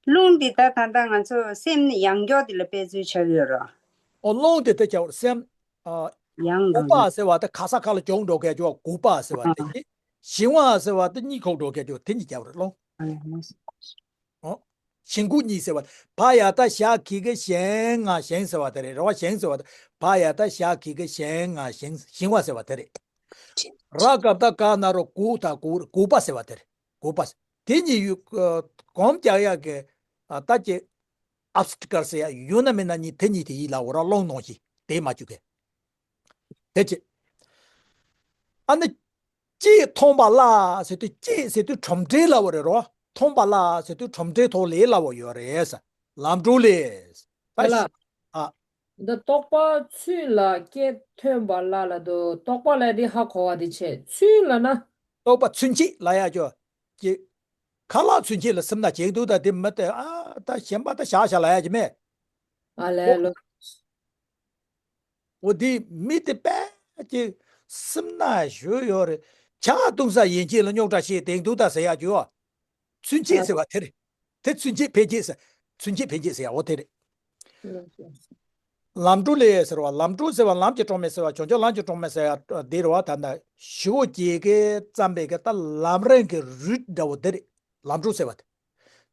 རླུང་འདི་ད་ད་ད་ང་ཚོ་སེམས་ནི་ཡང་འགྱོག་འདི་ལ་དཔེ་མཚོན་ཆགས་ཡོད་རོ། ཨོ་རླུང་འདི་ད་ཆགས་སེམས། ཨ། ཡང་འགྱོག་གུག་པ་ཟེར་བ་ད་ག་ས་ག་ལ་གྱོང་འགྲོ་གལ་ཆོག་གུག་པ་ཟེར་བ་དེ་ཨ། གི། ཞི་བ་ཟེར་བ་ད་གཉིད་ཁུག་འགྲོ་གལ་ཆོག་དེ་གཉིས་རྒྱབ་རེད་རླུང་། ཨ། ཨོ། ཞི་འགུག་གཉིད་ཟེར་བ། བ་ཡ་ད་ཞ་གི་གི་ཞེང་ང་ཞེང་ཟེར་བ་དེ་རེད། རེད་བ། ཞེང་ཟེར་བ་དེ། བ་ཡ་ད་ཞ་གི་གི་ཞེང་ང་ཞེང་། ཞི་བ་ཟེར་བ་དེ་རེད། ར་ག་ད་ག་ན་རོ་གུ་ད་གུ་གུག་པ་ཟེར་བ་དེ་རེད། གུག་པ། དེ་གཉིས་ཡོད། གོམས་རྒྱག་ཡག་གི། ཨ། ད་ཀྱི་ཨབ་སི་ཊི་ཀལ་ཟེར་ཡག་ཡོད་ན་མེད་ན་གཉིས་དེ་གཉིས་དེ་ཡིན་ལ་འོ་ར། རླུང་ནང་བཞིན་དེ་མ་བཅུག་གི། དེ་ཅི། ཨ་ནི། སྐྱེས་མཐོང་བ་ལ་ཟེར་དུས། སྐྱེས་ཟེར་དུས་གྲུབ་འབྲས་ལབ་པ་རེད་རོ། མཐོང་བ་ལ་ཟེར་དུས་གྲུབ་འབྲས་ཐོག་ལས་ལབ་པ་ཡོད་རེད། ལམ་འགྲོ་ལས། ད་ལ། ཨ། འདི་རྟོག་པ་ཚུལ་ལ་སྐྱེས་མཐོང་བ་ལ་ལ་དུ་རྟོག་པ་ལ་དེ་ཧ་གོ་བ་དེ་བྱས། ཚུལ་ལ་ན། རྟོག་པ་ཚུན་ཆད་ལ་ཡ་ཅོ། ཀྱེ། ཁ་ལག་ཚུན་ཆད་ལ་སེམས་ན་ཅིག་འདུག་ད་དེ་མི་དེ། ཨ། ད་གཞན་པ་ད་བཞག་བཞག་ལ་ཡ་ཅི་མེད། ཨ་ལས་ལོ། འོ་དེ་མི་དེ་དཔེ་ཅིག་སེམས་ན་ཞུ་ཡོད་རེད། ཇ་བཏུང་ས་ཡན་ཆད་ལ་རྙོག་དྲ་བཤད་དེང་དུ་ད་ཟེར་ཡག་ཅོ། ཚུན་ཆད་ཟེར་བ་དེ་རེད། དེ་ཚུན་ཆད་འཕེལ་རྒྱས་ཟེར། ཚུན་ཆད་འཕེལ་རྒྱས་ཟེར་ཡག་འོ་དེ་རེད། ལམ་འགྲོ་ལས་ཟེར་བ། ལམ་འགྲོ་ཟེར་བ་ལམ་གྱི་གྲོགས་མེད་ཟེར་བ། བྱང་ཆུབ་ལམ་གྱི་གྲོགས་མེད་ཟེར་ཡག་དེ་རེད་བ། ད་ད་ཞི་བོ་བརྒྱད་ཀྱིས་བརྩམས་པའི་གི་ད་ལམ་རིམ་གྱི་རུས་འདྲ་བོ་དེ་རེད། ལམ་འགྲོ་ཟེར་བ་དེ།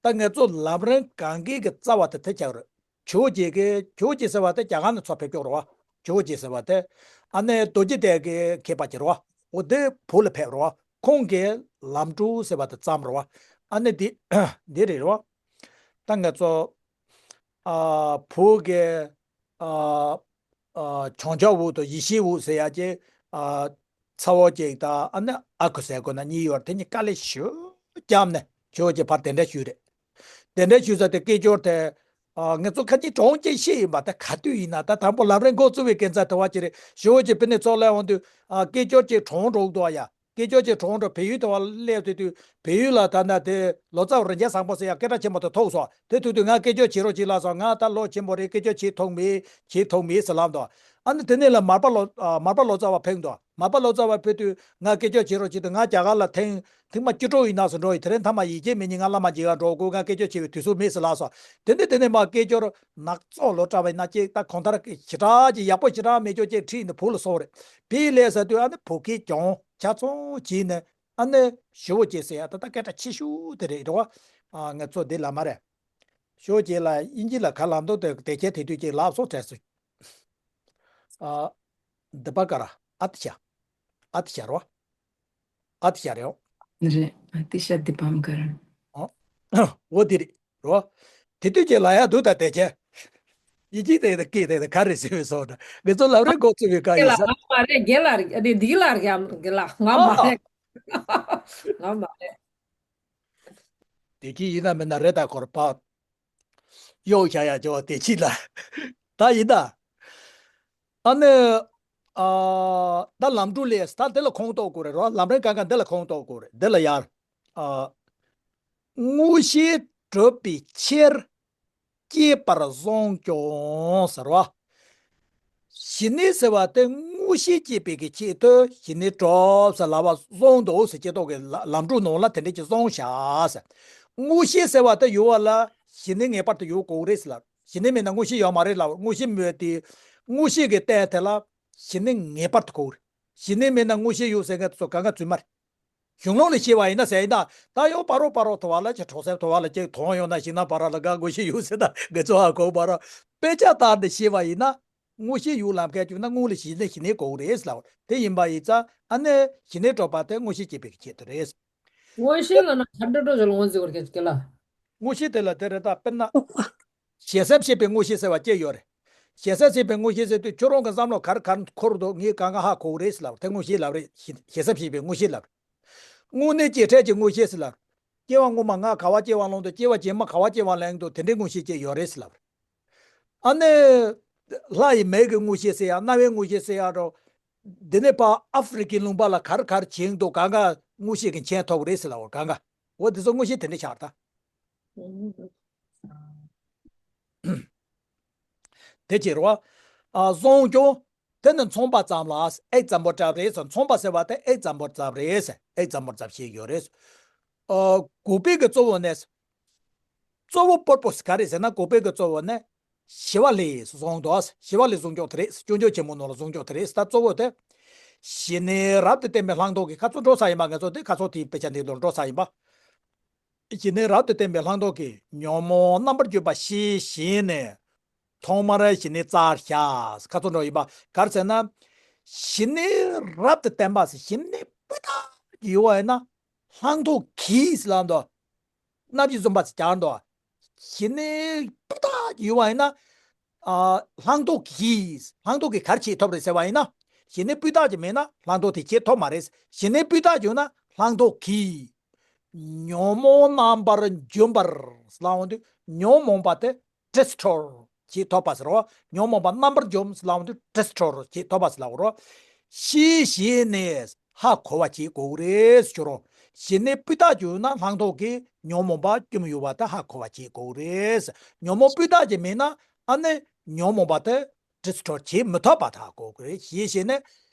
ད་ང་ཚོ་ལམ་རིམ་གང་གའི་གི་རྩ་བ་དེ་དེ་ཆགས་རེད། ཇོ་བོ་རྗེ་གི། ཇོ་བོ་རྗེ་ཟེར་བ་དེ་རྒྱ་གར་ནས་ཚུར་ཕེབས་ཀྱོག་རེད་བ། ཇོ་བོ་རྗེ་ཟེར་བ་དེ། ཨ་ནི་རྡོ་རྗེ་གདན་གྱི་མཁས་པ་ཅིག་རེད་བ། འོ་དེ་བོད་ལ་ཕེབས་རེད་བ། ཁོང་གིས་ལམ་འགྲོ་ཟེར་བ་དེ་བརྩམས་རེད་བ། ཨ་ནི་འདི་འདི་རེད་བ། ད་ང་ཚོ། ཨ། བོད་ཀྱི། ཨ། ཨ། བྱང་ཆུབ་འོད་དང་ཡེ་ཤེས་འོད་ཟེར་ཡག་ཅིག་ཨ། ཚ་བོ་ཅིག་དང་ཨ་ནི་ཨ་ཁུ་ཟེར་གོ་ན་གཉིས་ཡོད་རེད། དེ་གཉིས་དཀའ་ལས་ཞེ་པོ་བརྒྱབ་ནས་ཇོ་བོ་རྗེ་ཕར་གདན་འདྲེན་ཞུས་རེད། གདན་འདྲེན་ཞུས་ཚར་དེ་སྐད་ཅོར་དེ། ཨ། ང་ཚོ་ཁ་ཉིན་གྲོངས་ཅིག་ཤི་ཡིན་པ་ད་ག་དུས་ཡིན་ན། ད་དང་པོ་ལམ་རིམ་འགོ་བཙུགས་པའི་སྐབས་ཚ་དེ་བ་ཅིག་རེད། ཇོ་བོ་རྗེ་ཕ་ནས་ཚུར་སླེབས་འོང་དུས། ཨ། སྐད་ཅོར་ཅིག་གྲོངས་འགྲོ་གི་འདུག་ཨ་ཡ། སྐད་ཅོར་ཅིག་གྲོངས་འགྲོ། བལ་ཡུལ་དུ་བ་སླེབས་དུས་དུས་བལ་ཡུལ་ལ་ད་ལྟ་དེ་ལོ་ཙཱ་བ་རིན་ཆེན་བཟང་པོ་ཟེར་ཡག་སྐད་གྲགས་ཆེན་པོ་དེ་ཐུག་སོང་། དེ་ཐུག་དུས་ང་སྐད་ཅོར་བྱེད་རོགས་བྱེད་ལབ་སོང་། ང་ད་ལོ་ཆེན་པོ་རེད། སྐད་ཅོར་བྱེད་ཐུབ་མེད། བྱེད་ཐུབ་མེད་ཟེར་ལབ་འདུག་ཨ་ནི་དེ་ནས་ལ་མར་པ་ལོ། ཨ། མར་པ་ལོ་ཙཱ་བ་ཕེབས་འདུག་མ་པ་ལོ་ཙཱ་བ་ཕེབས་དུས་ང་སྐད་ཅོར་བྱེད་རོགས་བྱེད་དུས། ང་རྒྱ་གར་ལ་ཐེངས་ཐེངས་མ་བཅུ་དྲུག་ཡིན་ན་སུ་འགྲོ་ཡི། དེ་རིང་མཐའ་མ་ཡིག་ཆ་མེད་ཉིན་ང་བླ་མ་མཇལ་ག་འགྲོ་དགོས། ང་སྐད་ཅོར་བྱེད་པའི་དུས་ཚོད་མེད་ཟེར་ལབ་སོང་། དེ་ནས་དེ་ནས་མ་སྐད་ཅོར་ནག་ཚོགས་ལོ་གྲྭ་བ་ཡིན་ན་ཅིག་ད་གང་ལྟར་ཞེ་དྲག་ཅིག་ཡག་པོ་ཞེ་དྲག་མེད་ཅོག་ཅིག་ཁྲིད་ནས་བུ་ལ་སོང་རེད། བུ་ལ་ཟེར་དུས་ཨ་ནི་བོད་སྐད་སྦྱོང་ཆ་ཚང་བྱས་ནས། ཨ་ནི་ཞེ་པོ་ཅིག་ཟེར་ཡ་ད་ལྟ་སྐད་གྲགས་ཆེ་ཤོས་དེ་རེད་རེད་བ། ཨ་ང་ཚོ་འདི་ལ་མ་རེད། ཞེ་པོ་ཅིག་ལ་དབྱིན་ཇི་ལ་ག་ལབ་འདུག་དེ་དེ་ཁྱེད་དེ་དུས་ཅིག་ལབ་སོང་དྲན་སོང་། ཨ་འདི་པ་ཀ་ར། ཨ་ཏི་ཤ། ཨ་ཏི་ཤ་རེད་བ། ཨ་ཏི་ཤ་རེད་བ། རེད། ཨ་ཏི་ཤ་དི་པམ་ཀ་ར། ཨོ། འོ་དེ་རེད་རེད་བ། དེ་དུས་ཅིག་ལབ་ཡ་འདུག་ད་དེ་ཁྱེད། ཡིན་གཅིག་དེ་དེ་སྐད་དེ་དེ་ག་རེ་ཟེར་བའི་སོགས་འདྲ། ངེད་ཚོ་ལབ་རེས་འགོ་བཙུགས་པའི་སྐབས་ཡིན་ས། རྒན་ལགས་ང་མ་རེད། རྒན་ལགས་རེད། འདི་འདི་ལགས་རེད། རྒན་ལགས་ང་མ་རེད། ང་མ་རེད། དེ་གཅིག་ཡིན་ན་མིན་ན་རེད། ད་ཁོར་པ་གཡོག་བྱ་ཡ་ཅོ་དེ་གཅིག་ལ། ད་ཡིན་ད། ཨ་ནི། ཨ་ད་ལམ་འགྲོ་ལས་ད་འདི་ལ་ཁུངས་གཏུགས་དགོས་རེད་རོ། ལམ་རིམ་གང་ག་འདི་ལ་ཁུངས་གཏུགས་དགོས་རེད། འདི་ལ་ཡར། ཨ་དངོས་གཞི་གྲུབ་པའི་ཕྱིར། སྐྱེས་པར་གསུངས་ཀྱང་ཟེར་བ། ཞི་གནས་ཟེར་བ་དེ་དངོས་གཞི་སྐྱེས་པའི་གི་ཆེད་དུ་ཞི་གནས་གྲུབ་ཟེར་ལབ་པ་གསུངས་འདུག་ཟེར། སྐྱེ་ཐོག་གི་ལ་ལམ་འགྲོ་ནང་ལ་དེ་འདྲ་ཅིག་གསུངས་ཤག་ཟེར། དངོས་གཞི་ཟེར་བ་དེ་ཡོད་པ་ལ་ཞི་གནས་ངེས་པར་དུ་ཡོད་དགོས་རེད་ཟེར་ལབ། ཞི་གནས་མེད་ན་དངོས་གཞི་ཡོད་མ་རེད་ལབ། དངོས་གཞི་མེད་དེ། དངོས་གཞི་གི་རྟེན་དེ་ལ་ཞི་གནས་ངེས་པར་དུ་དགོས་རེད། ཞི་གནས་མེད་ན་དངོས་གཞི་ཡོད་ཟེར་མཁན་དེ་ཚོ་གང་ག་རྫུན་མ་རེད། གཞུང་ལུགས་ལ་བཤད་པ་ཡིན་ན་ཟེར་ཡིན་ན། ད་ཡང་ཕ་རོལ་ཕ་རོལ་ཐོ་བ་ལ་ཅིག་གྲོགས་སེམས་ཐོ་བ་ལ་ཅིག་མཐོང་ཡོང་ན་ཞིག་ན་བར་ལ་ག་དངོས་གཞི་ཡོད་ཟེར་ན་ངེད་ཚོ་ཧ་གོ་བ་ར། དཔེ་ཆ་ལྟར་ནས་བཤད་པ་ཡིན་ན། དངོས་གཞི་ཡོད་ལབ་མཁན་བྱུང་ན་དངོས་ལ་ཞི་གནས་ཞི་གནས་དགོས་རེད་ལབ། དེ་ཡིན་པ་ཡིན་ཙང་ཨ་ནི་ཞི་གནས་གྲུབ་པ་དེ་དངོས་གཞི་སྐྱེས་པའི་ཆེད་དུ་རེད། དངོས་གཞི་ལ་ན་ཁ་འདྲ་འགྲོ་ཞིག་ལ་ངོས་འཛིན་བར་གལ་གལ་ལ། དངོས་གཞི་དེ་ལ་དེ་རེད། ད་དཔེར་ན། ཞེ་ས་བྱེད་པའི་དངོས་གཞི་ཟེར་བ་སྐྱེ་ཡོད་རེད། ཞེ་ས་བྱེད་པའི་དངོས་གཞི་ཟེར་དུས་ཁྱོད་རང་གི་བསམ་བློ་ག་རེ་ག་རེ་འཁོར་འདུག་ངས་གང་ག་ཧ་གོ་གི་རེད་ཟེར་ལབ། དེ་དངོས་གཞི་ལབ་རེད། ཞེ་ཞེ་ས་བྱེད་པའི་དངོས་གཞི་ལབ་རེད། དངོས་གནས་སྐྱེ་འཕྲལ་གྱི་དངོས་གཞི་ཟེར་ལབ་རེད། སྐྱེ་བ་སྔོན་མ་ང་ག་བ་སྐྱེ་བ་བླངས་འདུག་སྐྱེ་བ་རྗེས་མ་ག་བ་སྐྱེ་བ་བླངས་འདུག་དེ་འདྲའི་དངོས་གཞི་སྐྱེ་ཡོད་རེད་ཟེར་ལབ་རེད། ཨ་ནི། ལྷ་ཡི་མིག་གི་དངོས་གཞི་ཟེར་ཡ། རྣ་བའི་དངོས་གཞི་ཟེར་ཡ་རོ། འདི་ནས་ཕར་ཨ་ཧྥེ་རི་ཀའི་ལུང་པ་ལ་ག་རེ་ག་རེ་བྱེད་འདུག་གང་ག་དངོས་གཞི་གི་མཁྱེན་ཐུབ་རེད་ཟེར་ལབ་རེད། གང་ག་འོ་དེ་ཚོ་དངོས་གཞི་དེ་འདྲ་ཆགས་ད། དེ་ཕྱིར་རོ། ཨ་གསུངས་ཀྱང་། དེ་ནི་མཚུངས་པ་ཙམ་ལ་ཨེག་ཙམ་པོ་ཙམ་རེད་ཟེར། མཚུངས་པ་ཟེར་བ་དེ་ཨེག་ཙམ་པོ་ཙམ་རེད་ཟེར། ཨེག་ཙམ་པོ་ཙམ་ཞིག་ཡོད་རེད། ཨ་འགོག་པའི་གི་གཙོ་བོ་ནི། གཙོ་བོ་པུར་པོ་སི་ག་རེ་ཟེར་ན། འགོག་པའི་གི་གཙོ་བོ་ནི་ཞི་བ་ལྷས་གསུངས་འདུག་ཞི་བ་ལྷས་གསུངས་ཀྱོག་དེ་རེད། སྐྱོན་བརྗོད་ཆེན་མོ་ནང་ལ་གསུངས་ཀྱོག་དེ་རེད། ད་གཙོ་བོ་དེ། ཞི་གནས་རབ་ཏུ་བརྟན་པའི་ལྷག་མཐོང་གིས། ཁ་ཚོ་འགྲོ་ས་ཡིན་པ། ང་ཚོ་དེ་ཁ་ཚོ་དེའི་དཔེ་ཆ་འདི་ལོ་འགྲོ་ས་ཡིན་པ། ཞི་གནས་རབ་ཏུ་བརྟན་པའི་ལྷག་མཐོང་གིས། ཉོན་མོངས་རྣམ་པར་འཇོམས་པ་ཤེས་བཞིན་ནས། ཐོག་མར་ཞི་གནས་བཙལ་བྱ། ཁ་ཚོ་འགྲོ་ཡིན་པ། ག་རེ་ཟེར་ན། ཞི་གནས་རབ་ཏུ་བརྟན་པ་ཟེར། ཞི་གནས་སྤུས་དག་ཅིག་ཡོད་པ་ཡིན་ན། ལྷག་མཐོང་གིས་ལབ་འདུག་རྣམ་དབྱེ་བཟུང་བ་ཟེར་སྦྱར་འདུག་ཞི་གནས་སྤུས་དག་ཅིག་ཡོད་པ་ཡིན་ན། ཨ་ལྷག་མཐོང་གིས། ལྷག་མཐོང་གིས་ག་རེ་བྱེད་ཐུབ་རེད་ཟེར་བ་ཡིན་ན། ཞི་གནས་སྤུས་དག་ཅིག་མེད་ན་ལྷག་མཐོང་དེ་བྱེད་ཐུབ་མ་རེད། ཞི་གནས་སྤུས་དག་ཅིག་ཡོད་ན་ལྷག་མཐོང་གིས། ཉོན་མོངས་རྣམ་པར་འཇོམས་པར་ལབ་འོང་དུས། ཉོན་མོངས་པ་དེ་destroy བྱེད་ཐུབ་པ་ཟེར་རོ། ཉོན་མོངས་པ་རྣམ་པར་འཇོམས་ལབ་འོང་དུས་destroy བྱེད་ཐུབ་པ་ཟེར་ལབ་རོ། ཤེས་བཞིན་ནས་ཧ་གོ་བ་བྱེད་དགོས་རེད་ཟེར་རོ། ཞི་གནས་སྤུས་དག་ཅིག་ཡོད་ན་ལྷག་མཐོང་གིས་ཉོན་མོངས་པ་འཇོམས་ཡོད་པ་དེ་ཧ་གོ་བ་བྱེད་དགོས་རེད། ཉོན་མོངས་སྤུས་དག་ཅིག་མེད་ན་ཨ་ནི་ཉོན་མོངས་པ་དེ་destroy བྱེད་མི་ཐུབ་པ་དེ་ཧ་གོ་དགོས་རེད། ཤེས་བཞིན་ནས།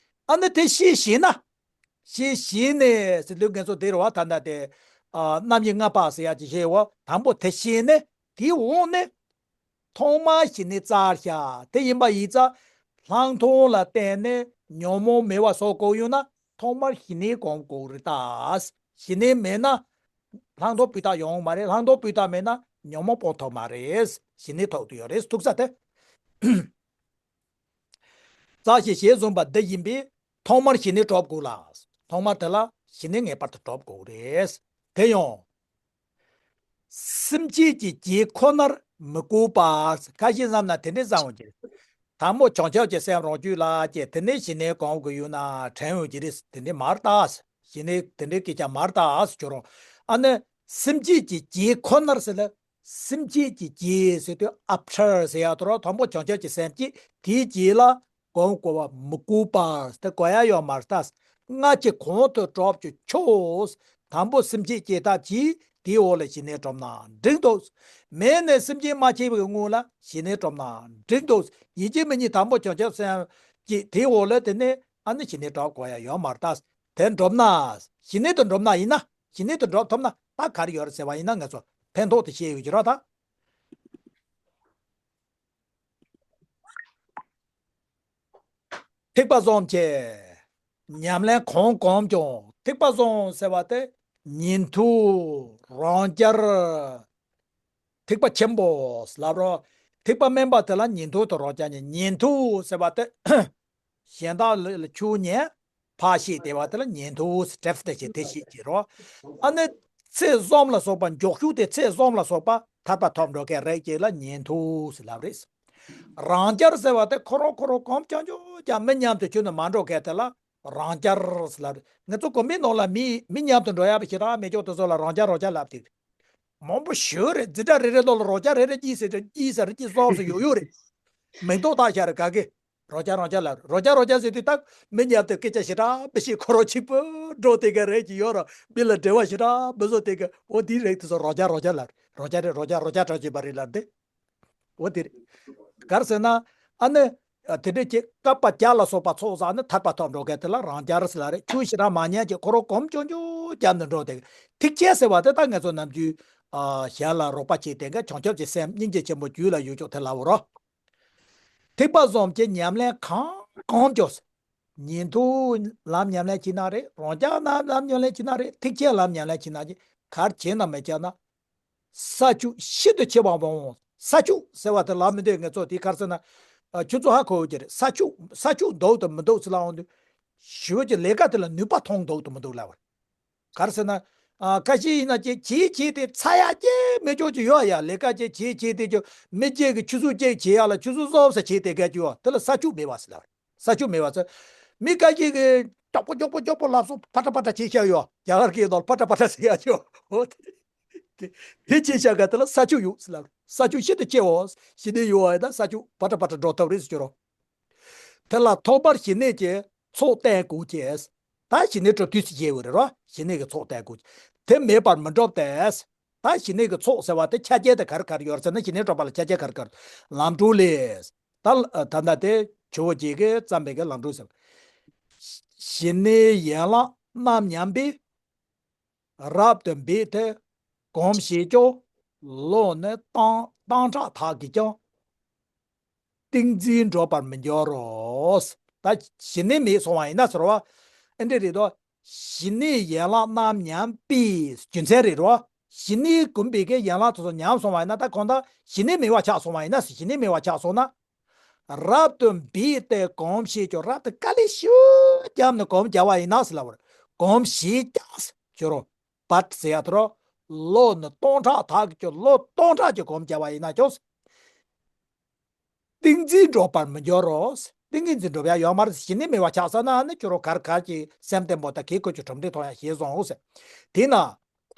ཨ་ནི་དེ་ཤེས་བཞིན་ན། ཤེས་བཞིན་ནས་ཟེར་དུས་ངེད་ཚོ་དེ་རེད་བ། ད་ལྟ་དེ། ཨ་རྣམ་དབྱེ་ལྔ་པ་ཟེར་ཡ་ཅིག་བཤད་ཡོད། དང་པོ་དེ་ཤེས་ནས་དེའི་འོག་ནས། ཐོག་མར་ཞི་གནས་བཙལ་བྱ། དེ་ཡིན་པ་ཡིན་ཙང་། ལྷག་མཐོང་ལ་བརྟེན་ནས་ཉོན་མོངས་མེད་པ་བཟོ་དགོས་ཡོད་ན་ཐོག་མར་ཞི་གནས་སྒོམ་དགོས་རེད་ད། ཞི་གནས་མེད་ན་ལྷག་མཐོང་སྤུས་དག་ཡོང་མ་རེད། ལྷག་མཐོང་སྤུས་དག་མེད་ན་ཉོན་མོངས་སྤོང་ཐུབ་མ་རེད། ཞི་གནས་ཐོག་ཏུ་ཡོད་རེད། ཐུག་ས་དེ། བཙལ་ཞེས་ཞེས་གསུངས་པ་འདི་ཡིན་པས། ཐོག་མར་ཞི་གནས་གྲུབ་དགོས་ལ། ཐོག་མར་དེ་ལ་ཞི་གནས་ངེས་པར་དུ་གྲུབ་དགོས་རེད། དེ་ཡང་། སེམས་བསྐྱེད་ཀྱི་རྗེས་ཁོ་ནར་མི་བཀོད་པར། ཁ་ཤས་བསམ་ན་དེ་འདྲའི་བསམ་འོང་གི། དང་པོ་བྱང་ཆུབ་ཀྱི་སེམས་རང་རྒྱུད་ལ་སྐྱེས། དེ་ནས་ཞི་གནས་གོམས་དགོས་ཡོད་ན་དྲན་འོང་གི་རེད། དེ་འདྲའི་མ་རེད་ད། ཞི་གནས་དེ་འདྲའི་སྐད་ཆ་མ་རེད་ད་ཟེར་རོ། ཨ་ནི་སེམས་བསྐྱེད་ཀྱི་རྗེས་ཁོ་ནར་ཟེར་ལ། སེམས་བསྐྱེད་ཀྱི་རྗེས་ཟེར་དུས་after ཟེར་ཡ་དོ་ར། དང་པོ་བྱང་ཆུབ་ཀྱི་སེམས་བསྐྱེད། དེའི་རྗེས་ལ་གོམས་དགོས་པ་མི་དགོས་པར། དེ་དགོས་ཡ་ཡོད་མ་རེད་ད། སྔ་ཕྱི་གང་དུ་གྲུབ་ཀྱང་ཆོག་དང་པོ་སེམས་བསྐྱེད་བསྐྱེད་ཐབས་ཀྱིས་དེའི་འོག་ལ་ཞི་གནས་གྲུབ་ན་འགྲིག་འདུག་མེད་ནས་སེམས་བསྐྱེད་མ་བྱས་པའི་སྔོན་ལ་ཞི་གནས་གྲུབ་ན་འགྲིག་འདུག་ཡིན་གཅིག་མིན་གཉིས་དང་པོ་བྱང་ཆུབ་སེམས་བསྐྱེད། དེའི་འོག་ལ་དེ་ནས། ཨ་ནི་ཞི་གནས་སྒྲུབ་དགོས་ཡ་ཡོད་མ་རེད་ད། དེ་འགྲུབ་ན། ཞི་གནས་དེ་འགྲུབ་ན་ཡིན་ན། ཞི་གནས་དེ་འགྲུབ་ཐུབ་ན་ད་ག་རེ་ཡོད་རེད་ཟེར་བ་ཡིན་ན་ང་ཚོ་ཕན་ཐོགས་དེ་ཤེས་ཡོད་ཀྱི་རེད་ད། ཐེག་པ་གསུམ་གྱི་ཉམས་ལེན་གང་གོམས་ཀྱང་། ཐེག་པ་གསུམ་ཟེར་བ་དེ་ཉན་ཐོས་རང་རྒྱལ། ཐེག་པ་ཆེན་པོ་ལབ་རོ། ཐེག་པ་དམན་པ་དེ་ལ་ཉན་ཐོས་དང་རང་རྒྱལ་གཉིས། ཉན་ཐོས་ཟེར་བ་དེ་གཞན་དག་ལ་ཆོས་ཉན། ཕར་བཤད་བསྡད་པ་དེ་ལ་ཉན་ཐོས་ཟེར། དེ་བཤད་ཀྱི་རོ། ཨ་ནི་ཚེས་གསུམ་ལ་སོགས་པ། མགྱོགས་ཤོས་དེ་ཚེས་གསུམ་ལ་སོགས་པ་ཐར་པ་ཐོབ་འགྲོ་མཁན་རེད་ཅེས་ལ་ཉན་ཐོས་ཟེར་ལབ་རེད། རང་རྒྱལ་ཟེར་བ་དེ་ཁོ་རང་ཁོ་རང་གོམས་ཀྱང་ཀྱང་ཀྱང་མི་མཉམ་དུ་ཁྱོན་ནས་མ་འགྲོ་མཁན་དེ་ལ་རང་རྒྱལ་ཟེར་ལབ་རེད། ང་ཚོ་དགོན་པའི་ནང་ལ་མི་མི་མཉམ་དུ་འགྲོ་ཡག་པ་ཞེ་དྲག་མེད་ཀྱང་དེ་ཚོ་ལ་རང་རྒྱལ་རང་རྒྱལ་ལབ་དེ་མང་པོ་ཞེ་པོ་རེད། འཛིན་གྲྭ་རེ་རེ་ནང་ལ་རང་རྒྱལ་རེ་རེ་གཉིས་ཟེར་གཉིས་ཟེར་གཉིས་གསུམ་ཟེར་ཡོད་ཡོད་རེད། མིང་ཐོགས་བཏགས་བཞག་རེད་ག་གེ། རང་རྒྱལ་རང་རྒྱལ་ལབ། རང་རྒྱལ་རང་རྒྱལ་ཟེར་དུས་ད་མི་མཉམ་དུ་སྐད་ཆ་ཞེ་དྲག་མི་བཤད། ཁོ་རང་གཅིག་པུ་འགྲོ་བསྡད་མཁན་རེད་ཀྱི་ཡོད་ར། མི་ལ་འབྲེལ་བ་ཞེ་དྲག་མི་བཟོ་བསྡད་མཁན། འོ་དེ་རེད། དེ་ཚོ་རང་རྒྱལ་རང་རྒྱལ་ལབ། རང་རྒྱལ་རེད། རང་རྒྱལ་རང་རྒྱལ་གྲགས་བྱེད་པ་རེད་ལབ་དེ། འོ་དེ་རེད། ག་རེ་ཟེར་ན། ཨ་ནི་དེ་འདྲས་ཀྱི་བསྐལ་པ་བརྒྱ་ལ་སོགས་པ་ཚོགས་བསགས་ནས་ཐར་པ་ཐོབ་འགྲོ་མཁན་དེ་ལ་རང་རྒྱལ་ཟེར་ལབ་རེད། ཆོས་ཞེ་དྲག་མ་ཉན་གྱི་ཁོ་རང་གོམས་ཀྱང་ཀྱང་བརྒྱབ་ནས་འགྲོ་བསྡད་མཁན། ཐེག་ཆེན་ཟེར་བ་དེ་ད་ང་ཚོ་ནམ་རྒྱུན་ཨ་གཞན་ལ་རོགས་པ་བྱེད་བསྡད་མཁན། བྱང་ཆུབ་ཀྱི་སེམས་སྙིང་རྗེ་ཆེན་པོ་རྒྱུད་ལ་ཡོད་ཅོག་དེ་ལབ་རོ། ཐེག་པ་གསུམ་གྱི་ཉམས་ལེན་གང་གོམས་ཀྱང་། ཉན་ཐོས་ལམ་ཉམས་ལེན་བྱེད་ན་རེད། རང་རྒྱལ་ལམ་ཉམས་ལེན་བྱེད་ན་རེད། ཐེག་ཆེན་ལམ་ཉམས་ལེན་བྱེད་ན་རེད། ག་རེ་བྱས་ན་མི་བྱས་ན། ས་བཅུད་ཤིན་ཏུ་ཆེ་བ་འོང་། ས་བཅུད་ཟེར་བ་དེ་ལབ་མི་འདོད། ང་ཚོ་དེ་ག་རེ་ཟེར་ན། ཨ་ཁྱོད་ཚོ་ཧ་གོ་གི་རེད། ས་བཅུད་ས་བཅུད་འདུག་དང་མི་འདུག་ཟེར་ལབ་འོང་དུས། ཞུ་བ་གྱི་ལས་ཀ་དེ་ལ་ནུས་པ་ཐོན་འདུག་དང་མི་འདུག་ལབ་པ་རེད། ག་རེ་ཟེར་ན། ཨ་ཁ་ཤས་ཡིན་ན་ཅིག་བྱེད་བྱེད་དེ་ཚ་ཡག་ཅིག་མེད་ཅོག་ཅིག་ཡོད་ཡ། ལས་ཀ་ཅིག་བྱེད་བྱེད་དེ་ཅིག་མི་གཅིག་གིས་ཆུ་ཚོད་གཅིག་བྱེད་ཡག་ལ་ཆུ་ཚོད་གསུམ་ཙམ་བྱེད་བསྡད་མཁན་ཅིག་ཡོད། དེ་ལ་ས་བཅུད་མེད་པ་ཟེར་ལབ་རེད། ས་བཅུད་མེད་པ་ཟེར། མི་ཁ་ཤས་ཀྱིས་མགྱོགས་པོ་མགྱོགས་པོ་མགྱོགས་པོ་ལབ་སོང་། ཕ་ཏྲ་ཕ་ཏྲ་བྱེད་བཞག་ཡོད། རྒྱ་གར་གྱི་ནང་ལ་ཕ་ཏྲ་ཕ་ཏྲ་ཟེར་ཡག་ཅིག་ཡོད། འོ་དེ་དེ་བྱེད་བཞག་མཁན་དེ་ལ་ས་བཅུད་ཡོད་ཟེར་ལབ་རེད། ས་བཅུད་ཤིན་ཏུ་ཆེ་བ། ཞི་གནས་ཡོད་པ་ཡིན་ན་ས་བཅུད་ཕ་ཏྲ་ཕ་ཏྲ་འགྲོ་ཐུབ་རེད་ཟེར་གྱི་རོ། དེ་ལ་ཐོག་མར་ཞི་གནས་ཀྱི་ཚོགས་བསྟེན་དགོས་ཀྱི། ད་ཞི་གནས་སྒྲུབ་དུས་སུ་བྱེད་དགོས་རེད་རོ། ཞི་གནས་ཀྱི་ཚོགས་བསྟེན་དགོས་ཀྱི། དེ་མེད་པར་མི་འགྲུབ་སྟེ། ད་ཞི་གནས་ཀྱི་ཚོགས་ཟེར་བ་དེ་ཆ་རྐྱེན་དེ་ག་རེ་ག་རེ་ཡོད་རེད་ཟེར་ན། ཞི་གནས་སྒྲུབ་པ་ལ་ཆ་རྐྱེན་ག་རེ་ག་རེ། ལམ་སྒྲོན་ལས། ད་ད་ལྟ་དེ་ཇོ་བོ་རྗེ་གིས་བརྩམས་པའི་གི་ལམ་སྒྲོན་ཟེར། ཞི་གནས་ཡན་ལག་རྣམ་ཉམས་པས། རབ་ཏུ་འབད་དེ་གོམས་བྱས་ཀྱང་། བློ་ནི་སྟོང་སྟོང་ཕྲག་དག་གིས་ཀྱང་། ཏིང་འཛིན་འགྲུབ་པར་མི་འགྱུར་རོ། ད་ཞི་གནས་མེད་སོང་བ་ཡིན་ན་ཟེར་བ། ཨེ་འདྲ་རེད་དོ། ཞི་གནས་ཡན་ལག་རྣམ་ཉམས་པས། རྒྱུ་མཚན་རེད་དོ། ཞི་གནས་གོམས་པའི་གི་ཡན་ལག་དེ་ཚོ་ཉམས་སོང་བ་ཡིན་ན། ད་གང་ལྟར་ཞི་གནས་མེད་པ་ཆགས་སོང་བ་ཡིན་ན། ཞི་གནས་མེད་པ་ཆགས་སོང་ན། རབ་ཏུ་འབད་དེ་གོམས་བྱས་ཀྱང་། རབ་ཏུ་དཀའ་ལས་ཞེ་པོ་བརྒྱབ་ནས་གོམས་བརྒྱབ་པ་ཡིན་ན་ཟེར་ལབ་པ་རེད། གོམས་བྱས་ཀྱང་ཟེར་རོ། བད་ཟེར་ཡ་དེ་རོ། བློ་ནི་སྟོང་ཕྲག་དག་གིས་ཀྱང་། བློ་སྟོང་ཕྲག་གིས་གོམས་བརྒྱབ་པ་ཡིན་ན་ཀྱང་། ཏིང་འཛིན་འགྲུབ་པར་མི་འགྱུར་རོ། ཏིང་ངེ་འཛིན་འགྲུབ་ཡ་ཡོད་མ་རེད། ཞི་གནས་མེད་པ་ཆགས་ས་ན་ནི་ཁྱོད་རང་གར་གར་གྱི་སེམས་བརྟན་པོ་དང་གལ་ཁོ་ཆོས་གྲུབ་འབྲས་ཐོབ་ཡ་ཞེས་གསུངས་ཟེར། དེས་ན་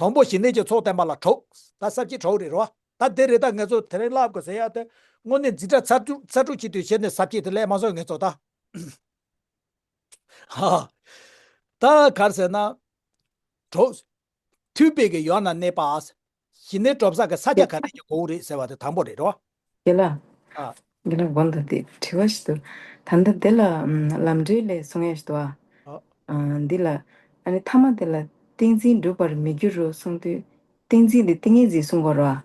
དང་པོ་ཞི་གནས་ཀྱི་ཚོགས་བསྟེན་པ་ལ་དྲུག་ད་ས་བཅད་དྲུག་རེད་རོ། ད་དེ་རེད། ད་ང་ཚོ་དེ་རིང་བསླབ་དགོས་ཟེར་ཡ་དེ། དངོས་གནས་འཛིན་གྲྭ་ཚར་དྲུག་ཚར་དྲུག་བྱེད་དུས་བྱས་ནས་ས་བཅད་དེ་ལས་མ་སོང་། ང་ཚོ་ད། ཧ། ད་ག་རེ་ཟེར་ན། དྲུག་མཐུན་པའི་གི་ཡུལ་ན་གནས་པ། ཞི་གནས་སྒྲུབ་ས་གི་ས་ཆ་ག་ནས་ཀྱི་གོ་རེད་ཟེར་བ་དེ་དང་པོ་རེད་རོ། དགེ་ལགས། ཨ། དགེ་ལགས་དགོངས་དག་དེ་དྲི་བ་ཞིག་འདུག་ད་ལྟ་དེ་ལ་ཨམ་ལམ་འགྲེལ་ལས་གསུང་ཡ་ཞིག་འདུག་ཨ། ཨ། ཨ་འདི་ལ་ཨ་ནི་ཐ་མ་དེ་ལ་ཏིང་འཛིན་འགྲུབ་པར་མི་འགྱུར་རོ་གསུང་དུས། ཏིང་འཛིན་དེ་ཏིང་ངེ་འཛིན་གསུང་གོ་རོ།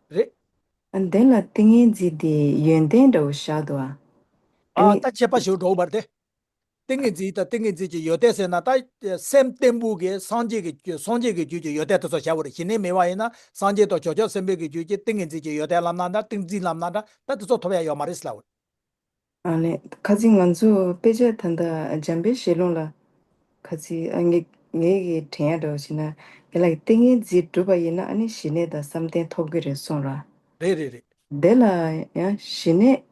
རེད། ཨ་འདི་ལ་ཏིང་ངེ་འཛིན་དེ་ཡོན་ཏན་འདྲ་བོ་བཞག་འདུག་ཨ། ཨ་ཨ་ནི་ད་ཁྱད་པར་ཞིག་འགྲོ་བར་དེ། ཏིང་ངེ་འཛིན་དང་ཏིང་ངེ་འཛིན་གྱི་ཡོན་ཏན་ཟེར་ན། ད་སེམས་བརྟན་པོ་གི་སངས་རྒྱས་ཀྱི་རྒྱུད། སངས་རྒྱས་ཀྱི་རྒྱུད་ཀྱི་ཡོན་ཏན་དེ་ཚོ་བྱ་བ་རེད། ཞི་གནས་མེད་པ་ཡིན་ན་སངས་རྒྱས་དང་བྱང་ཆུབ་སེམས་དཔའི་གི་རྒྱུད་ཀྱི་ཏིང་ངེ་འཛིན་གྱི་ཡོན་ཏན་ལབ་ན་འདྲ། ཏིང་འཛིན་ལབ་ན་འདྲ། ད་དེ་ཚོ་ཐོབ་ཡ་ཡོད་མ་རེད་ཟེར་ལབ་པ་རེད། ཨ་ནི་ཁ་ཚིག་ང་ཚོ་དཔེ་ཆ་ད་ལྟ་འཇམ་དཔལ་ཞལ་ལུང་ལ་ཁ་ཚིག་ཨ་ངེ་ངེད་ཀྱི་དྲན་ཡ་འདྲ་བོ་ཞིག་ན། དེ་ལ་ཏིང་ངེ་འཛིན་གྲུབ་པ་ཡིན་ན་ཨ་ནི་ཞི་གནས་དང་བསམ་གཏན་ཐོབ་ཀྱི་རེད་གསུངས་ར། རེད་རེད་རེད། དེ་ལ་ཡང་ཞི་གནས།